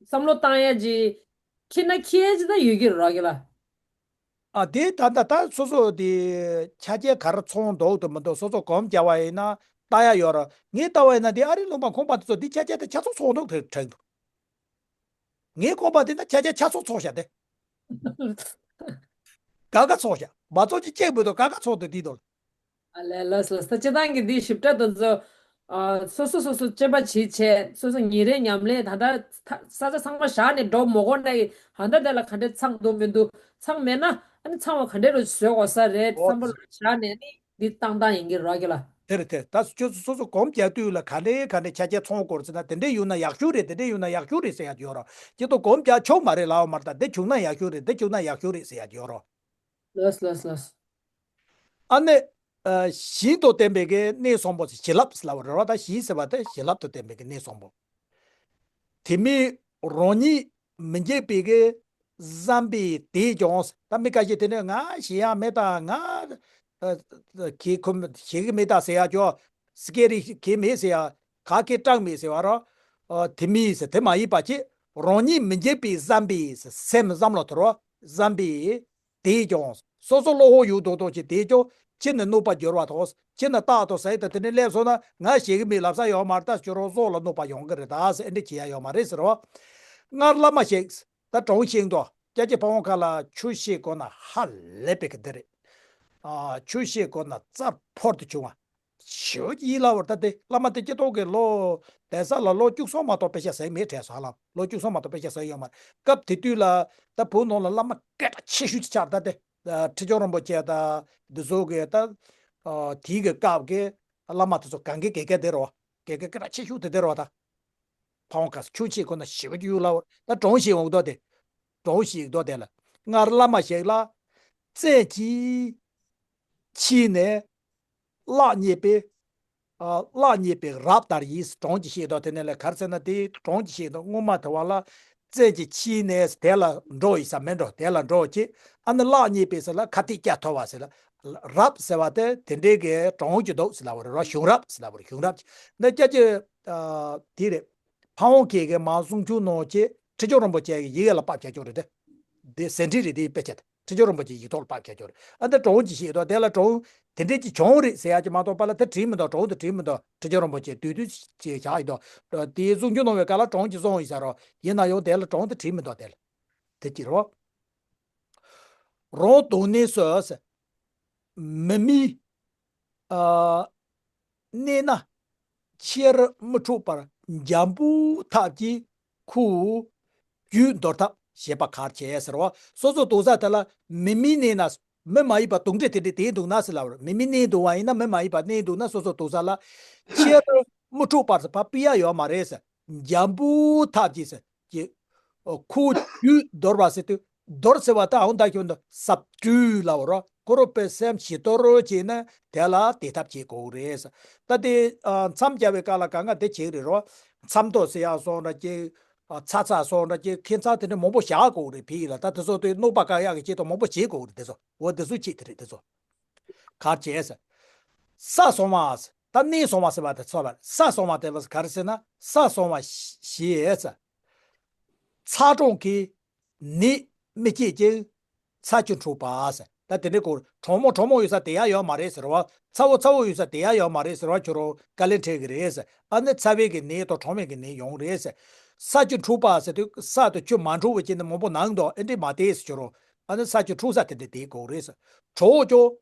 བསམ་བློ་བཏང་ཡ་ཅིག་ཁྱི་ན་ཁྱི་ཡ་ཅིག་ད་ཡོད་ཀྱི་རོགས་ཀྱི་ལ། ཨ་དེ་ད་ད་ད་སོ་སོ་དེ་ཆ་རྐྱེན་ག་རེ་ཚོང་འདུག་ཏུ་མི་འདུག་སོ་སོ་གོམས་རྒྱག་པ་ཡིན་ན་ལྟ་ཡ་ཡོད་ར་ངས་ལྟ་བ་ཡིན་ན་དེ་ཨ་རི་ལུང་པ་ཁོང་པ་དེ་ཚོ་དེ་ཆ་རྐྱེན་དེ་ཆ་ཚོགས་ཚོགས་འདུག་དྲན་འདུག་ངས་ཁོང་པ་དེ་ན་ཆ་རྐྱེན་ཆ་ཚོགས་ཚོགས་བཞག་སྟེ། ག་ག་ཚོགས་བཞག་མ་ཚོགས་ཀྱི་ཅེག་མི་འདུག་ག་ག་ཚོགས་འདུག་དེ་འདུག་ཨ་ལས་ལོས་ལོས་ད་སྤྱི་བཏང་གི་འདི་ཞིབ་ཕྲ་དུ་ཚོ། ཨ་སོ་སོ་སོ་སོ་དཔྱད་པ་བྱེད་བྱས་སོ་སོ་ཉིན་རེ་ཉམས་ལེན་ད་ལྟ་ས་ཆ་ཚང་མ་བཞག་ནས་འགྲོ་མོ་གོ་ནས་ཧ་ད་དེ་ལ་ག་འདྲས་ཚང་འདུག་མི་འདུག་ཚང་མེད་ན་ཨ་ནི་ཚང་བ་ག་འདྲས་རུ་བཟོས་དགོས་ས་རེད་བསམ་པ་ལ་བཞག་ནས་ནི་འདི་བཏང་བཏང་ཡིན་གྱི་རོགས་ཀྱི་ལ། དེ་རེད་དེ་ད་ཁྱོད་ཚོ་སོ་སོ་གོམས་རྒྱག་དུས་ལ་ག་འདྲས་ག་འདྲས་ཆ་རྐྱེན་ཚོང་སྐོར་ཟེར་ན་དེ་འདྲས་ཡོད་ན་ཡག་ཤོས་རེད་དེ་འདྲས་ཡོད་ན་ཡག་ཤོས་རེད་ཟེར་ཡག་ཡོད་རོགས་ཁྱེད་ཚོ་གོམས་རྒྱག་ཆོག་མ་རེད་ལའོ་མར་ད་འདི་བྱུང་ན་ཡག་ཤོས་རེད་འདི་བྱུང་ན་ཡག་ཤོས་རེད་ཟེར་ཡག་ཡོད་རོགས། ལོས་ལོས་ལོས། ཨ་ནི། ཨ་ཞིང་དུ་བརྟེན་པའི་གི་གནས་གསུམ་པོ་ཞི་ལྷག་ཟེར་ལབ་པ་རེད་བ་ད་ཞིང་ཟེར་བ་དེ་ཞི་ལྷག་ཏུ་བརྟེན་པའི་གི་གནས་གསུམ་པོ། དེ་མིན་རང་ཉིད་མི་འཇིགས་པའི་གི་བསམ་པས་དེས་ཀྱང་ད་མི་ཁ་ཤས་དེ་ནས་ང་ཞེད་ཡག་མེད་ད་ང་ཨ་ཨ་གི་ཁོམ་ཞེད་གི་མེད་ད་ཟེར་ཡག་ཅོ་སི་ཀེ་རི་གི་མེད་ཟེར་ཡག་ག་གི་སྐྲག་མེད་ཟེར་བ་རོ། ཨ་དེ་མིན་ཟེར་དེ་མ་ཡིན་པ་ཅི་རང་ཉིད་མི་འཇིགས་པའི་བསམ་པས་སེམས་བསམ་བློ་དོར་བ་བསམ་པས། དེས་ཀྱང་སོ་སོ་བློ་ཧོ་ཡུག་དོག་དོག་ཅིག་དེས་ཀྱང་ཕྱི་ནས་གནོད་པ་འགྱུར་བ་དང་ཕྱི་ནས་རྟག་ཏུ་ཟས་དང་དེ་ནས་སླེབས་སོང་ན་ང་ཞེད་གི་མེད་ལབ་ས་ཡོད་མ་རེད་ད་ཁྱོད་རང་སྲོག་ལ་གནོད་པ་ཡོང་གི་རེད་ད་ཟེར་ཨེ་འདྲ་བྱེད་ཡ་ཡོད་མ་རེད་ཟེར་བ། སྔར་བླ་མ་ཞིག་ད་གྲོངས་ཤིང་དུ་སྐྱ་ཀྱི་ཕ་བོང་ཁ་ལ་ཆུ་ཤེལ་གོ་ན་ཧ་ལས་པའི་གི་འདི་རེད། ཨ་ཆུ་ཤེལ་གོ་ན་རྩར་ཕོར་དུ་བྱུང་བ། ཞེ་པོ་ཅིག་ཡིད་ལ་བར་ད་དེ་བླ་མ་དེ་སྐྱེ་ཐོག་གི་ལོ་དེང་སང་ལ་ལོ་བཅུ་གསུམ་མ་གཏོགས་དཔེ་ཆ་ཟིན་མེད་དྲན་སོང་ཧ་ལམ་ལོ་བཅུ་གསུམ་མ་གཏོགས་དཔེ་ཆ་ཟིན་ཡོད་མ་རེད་སྐབས་དེ་དུས་ལ་ད་བོད་ནང་ལ་བླ་མ་སྐད་གྲགས་ཆེ་ཤོས་ཅིག་ཆགས་ད་དེ་ཁྲི་བྱང་རིན་པོ་ཆེ་ད་འདི་ཚོ་གི་ད་དེའི་གི་སྐབས་གི་བླ་མ་དེ་ཚོ་གང་གི་དགེ་རྒན་དེ་རེད་བ་དགེ་རྒན་སྐད་གྲགས་ཆེ་ཤོས་དེ་དེ་རེད་བ་ད་ཕ་བོང་ཁ་ཆུ་ཆེ་ཁོ་ན་ཞེ་པོ་ཅིག་ཡིད་ལ་བར་ད་གྲོངས་ཤིག་འོང་དོ་དེ་གྲོངས་ཤིག་དོ་དེ་ལ་སྔར་བླ་མ་ཞིག་ལ་བཙན་གྱིས་ཕྱིས་ནས། གླགས་རྙེད་པའི། ཨ་གླགས་རྙེད་པའི་རབ་ལྟར་ཡིན་གྲོངས་ཀྱི་ཤེས་དང་དེ་ནས་ལས་གར་ཟེར་ན་དེའི་གྲོངས་ཀྱི་ཤེས་དང་སྔོན་མ་དེ་བ་ལ་བཙན་གྱིས་ཕྱིས་ནས་དེ་ལ་འགྲོ་ཡིན་ས་མེད་འགྲོ་དེ་ལ་འགྲོ་ཅེས་ཨ་ནི་གླགས་རྙེད་པའི་ཟེར་ལ་ཁ་ཐིག་བརྒྱ་ཐོབ་པ་ཟེར་ལ་རབ་ཟེར་བ་དེ་དེ་འདྲའི་གི་གྲོངས་ཀྱི་འདུག་ཟེར་ལ་བ་རེད་ར་གཞུང་རབ་ཟེར་ལ་བ་རེད་གཞུང་རབ་ཅིག་ནི་སྐྱ་ཀྱི་དེ་རེད། ཕ་བོང་ཁའི་གི་མ་གསུང་ཆོས་ནང་ཅེས་ཁྲི་བྱང་རིན་པོ་ཆེ་གི་ཡི་གེ་ལ་ཕབ་བྱ་ཆོག་རེད་དེ། དེ་ཟིན་བྲིས་རེད་དེའི་དཔེ་ཆ་དེ། ཁྲི་བྱང་རིན་པོ་ཆེ་ཡིག་ཐོག་ལ་ཕབ་བྱ་ཆོག་རེད། ཨ་འདི་གྲོངས་ཀྱི་ཤེས་དོ་དེ་ལ་གྲོངས་དེ་འདྲས་ཀྱི་བྱུང་རེད་ཟེར་ཡག་ཅིག་མ་གཏོགས་པ་ལ་དེ་བྲིས་མི་འདུག་གྲོངས་དེ་བྲིས་མི་འདུག་ཁྲི་བྱང་རིན་པོ་ཆེ་བསྡུས་བསྡུས་ཅེས་བཞག་ཡིན་དོ། དེའི་གསུང་རྒྱུན་ནང་བའི་སྐབས་ལ་གྲོངས་ཀྱི་གསུངས་ཡིན་ས་རོ། ཡིན་ན་ཡང་དེ་ལ་གྲོངས་དེ་བྲིས་མི་འདུག་དེ་ལ། དེ་ཅི་རོ། རང་སྡུག་ནས་སུ་མི་མི། ཨ། གནས་ན། ཕྱིར་མི་འཁྲུགས་པར་འཇམ་པོའི་ཐབས་ཀྱིས་ཁུ། རྒྱུད་འདོར་ཐབས་ཞེས་པ་གལ་ཆེ་ཟེར་བ། སོ་སོ་སྡུག་ས་དེ་ལ་མི་མི་གནས་ན། མི་མ་ཡིན་པ་དུག་འདྲེ་དེ་འདྲས་དེ་འདུག་ན་ཟེར་ལབ་རེད། མི་མི་གནས་འདུག་བ་ཡིན་ན་མི་མ་ཡིན་པ་གནས་འདུག་ན་སོ་སོ་སྡུག་ས་ལ། ཕྱིར་མི་འཁྲུགས་པར་ཟེར་བ་ཕུད་ཡ་ཡོད་མ་རེད་ཟེར། འཇམ་པོའི་ཐབས་ཀྱིས་ཟེར། ཀྱི། ཁོ་རྒྱུད་འདོར་བ་ཟེར་དུས། འདོར་ཟེར་བ་ད་འོང་ད་ཁྱོད་འདི་ཟབ་སྤྲུལ་ལབ་རོ། ཁོ་རོ་པའི་སེམས་ཞི་དོར་བྱས་ན་དེ་ལ་དེ་ཐབས་བྱེད་དགོས་རེད། ད་དེ་མཚམས་རྒྱབ་པའི་སྐབས་ལ་གང་ག་དེ་བྱེད་རེད་རོ། མཚམས་ཐོ་ཟེར་ཡག་སོང་ར་ཀྱི། ཨ་ཚ་ཚ་སོགས་འདྲ་ཅིག་ཁྱད་མཚར་དེ་འདྲ་མང་པོ་བཞག་དགོས་རེད་ཕི་ཡི་ལ། ད་དེ་ཚོ་དེ་གནོད་པ་བཀག་ཡག་གི་ཆེད་དུ་མང་པོ་བྱེད་དགོས་རེད། དེ་ཚོ་འོ་དེ་ཚོ་ཆེད་དེ་རེད། དེ་ཚོ་གར་བྱས་ཟེར། ས་སོང་བ་ཟེར། ད་གནས་སོང་བ་ཟེར་བ་དེ་ཚོ་ལ་ས་སོང་བ་དེ་ལ་ག་རེ་ཟེར་ན། ས་སོང་བ་ཞེས་ཟེར། ཚ་གྲང་གིས་ནད་མི་བསྐྱེད་ཅིང་། ས་ཆུ་འཁྲུགས་པ་ཟེར། ད་དེ་འདྲའི་སྐོར་གྲང་མོ་གྲང་མོ་ཡོད་ས་དེ་ཡ་ཡོད་མ་རེད་ཟེར་བ། ཚ་བོ་ཚ་བོ་ཡོད་ས་དེ་ཡ་ཡོད་མ་རེད་ཟེར་བ། ཁྱོད་རང་དཀའ་ལས་འཕྲད་ཀྱི་རེད་ཟེར། ཨ་ནི་ཚ་བའི་གི་ནད་དང་གྲང་བའི་གི་ནད་ཡོང་རེད་ཟེར། ས་ཆུ་འཁྲུགས་པ་ཟེར་དུས་ས་དང་ཆུ་མ་འཁྲུགས་པ་ཅན་དེ་མང་པོ་ནང་དུ་ཨེ་འདྲས་མ་བསྡད་ཟེར། ཁྱོད་རང་ཨ་ནི་ས་ཆུ་འཁྲུགས་ས་དེ་འདྲས་བསྡད་དགོས་རེད་ཟེར། གྲོགས་ཀྱང་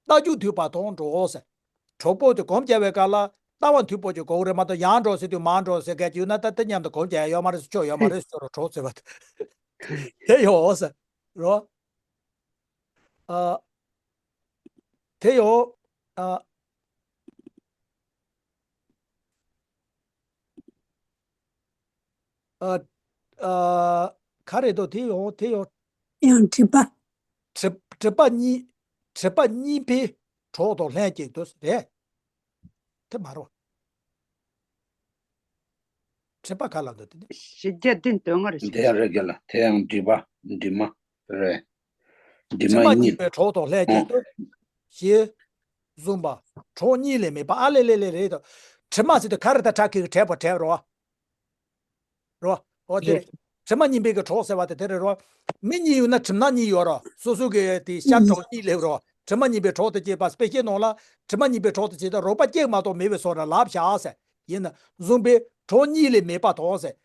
རྟ་རྒྱུག་མཐུད་པ་དང་འགྲོགས་ཟེར། གྲོགས་པོ་དེ་གོམ་རྒྱག་པའི་སྐབས་ལ་རྟ་བ་མཐུད་པོ་ཅིག་དགོས་རེད་མ་གཏོགས། ཡར་འགྲོ་ཟེར་དུས་མར་འགྲོ་ཟེར་མཁན་ཅིག་ཡོད་ན། ད་དེ་མཉམ་དུ་གོམ་རྒྱག་ཡ་ཡོད་མ་རེད་ཟེར། ཆོ་ཡོད་མ་རེད་ཟེར། ཁྱོད་རང་གྲོགས་ཟེར་བ་དེ་དེ་ཡོད་ཟེར་རོ། ཨ། དེ་ཡོད། ཨ། ཨ། ཨ། ག་རེ་འདུག་དེ་ཡོད། དེ་ཡོད། ཡང་སྒྲིབ་པ། སྒྲིབ་སྒྲིབ་པ་གཉིས། སྒྲིབ་པ་གཉིས་པའི་གྲོགས་དང་ལྷན་ཅིག་ཏུ་རེད། དེ་མ་རེད། སྒྲིབ་པ་ག་ལ་འདུག་དེ་ནི། བཞི་བརྒྱ་བདུན་དོན་ལྔ་རེད། དེ་ཡང་རེད་རྒན་ལགས། དེ་ཡང་སྒྲིབ་པ་སྒྲིབ་མ་རེད། སྒྲིབ་སྒྲིབ་མ་མ་གཉིས་གཉིས་པའི་གྲོགས་དང་ལྷན་ཅིག་ཏུ། ཞེས་གསུངས་པ། གྲོགས་གཉིས་ལས་མེད་པ། ཨ་ལེ་ལེ་ལེ་རེད་དོ། དྲི་མ་ཟེར་དུས་ག་རེ་ད་ཁྲག་གི་བྲེག་པ་བྲེག་རོ། རོ། འོ་དེ་རེད། དྲི་མ་གཉིས་པའི་གི་གྲོགས་ཟེར་བ་དེ་དེ་རེད་རོ། མི་གཉིས་ཡོད་ན་གྲིབ་ནག་གཉིས་ཡོད་རོ། སོ་སོ་གི་དེ་ཤ་གྲོགས་གཉིས་ལེབ་རོ། དྲི་མ་གཉིས་པའི་གྲོགས་དེ་བྱས་པ་དཔེ་ཤེས་ནང་ལ། དྲི་མ་གཉིས་པའི་གྲོགས་དེ་བྱས་ཏེ་རོགས་པ་གཅིག་མ་གཏོགས་མེད་པའི་བཟོ་འདྲ་ལབ་བཞག་ཟེར། ཡིན་ན་བཟུང་པའི་གྲོགས་གཉིས་ལས་མེད་པ་དང་ཟེར།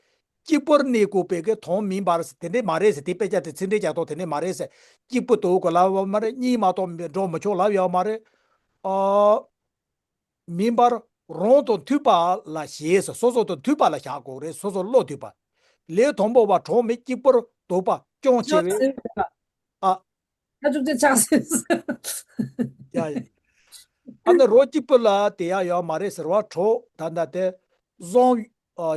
གཅིག་པུར་གནས་དགོས་པའི་གི་དོན་མིན་པར་ཟེར། དེ་འདྲས་མ་རེད་ཟེར། དེ་དཔེ་ཆ་དེ་ཚིག་འགྲེལ་རྒྱག་ཐོག་དེ་འདྲས་མ་རེད་ཟེར། གཅིག་པུ་འདུག་གོ་ལབ་ཡོད་མ་རེད། གཉིས་མ་གཏོགས་འགྲོ་མི་ཆོག་ལབ་ཡོད་མ་རེད། ཨ། མིན་པར་རང་དང་མཐུན་པ་ལ་ཞེས་ཟེར། སོ་སོ་དང་མཐུན་པ་ལ་བཞག་དགོས་རེད། སོ་སོ་བློ་མཐུན་པ། ལས་དང་པོ་པ་གྲོགས་མེད་གཅིག་པུར་འདུག་པ་སྐྱོང་ཆེ་བས། ཨ། ཁ་ཅུག་ཅེ་ཆགས་སེ། ཡ་ཡ། ཨ་ནི་རོ་གཅིག་པུ་ལ་དེ་ཡ་ཡོད་མ་རེད་ཟེར་བ། གྲོགས་ད་ལྟ་དེ་བཟང་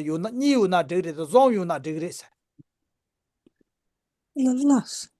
ཡོད་ན། གཉིས་ཡོད་ན་འགྲིག་རེད་དེ། བཟང་ཡོད་ན་འགྲིག་རེད་ཟེར། ལགས་ལགས།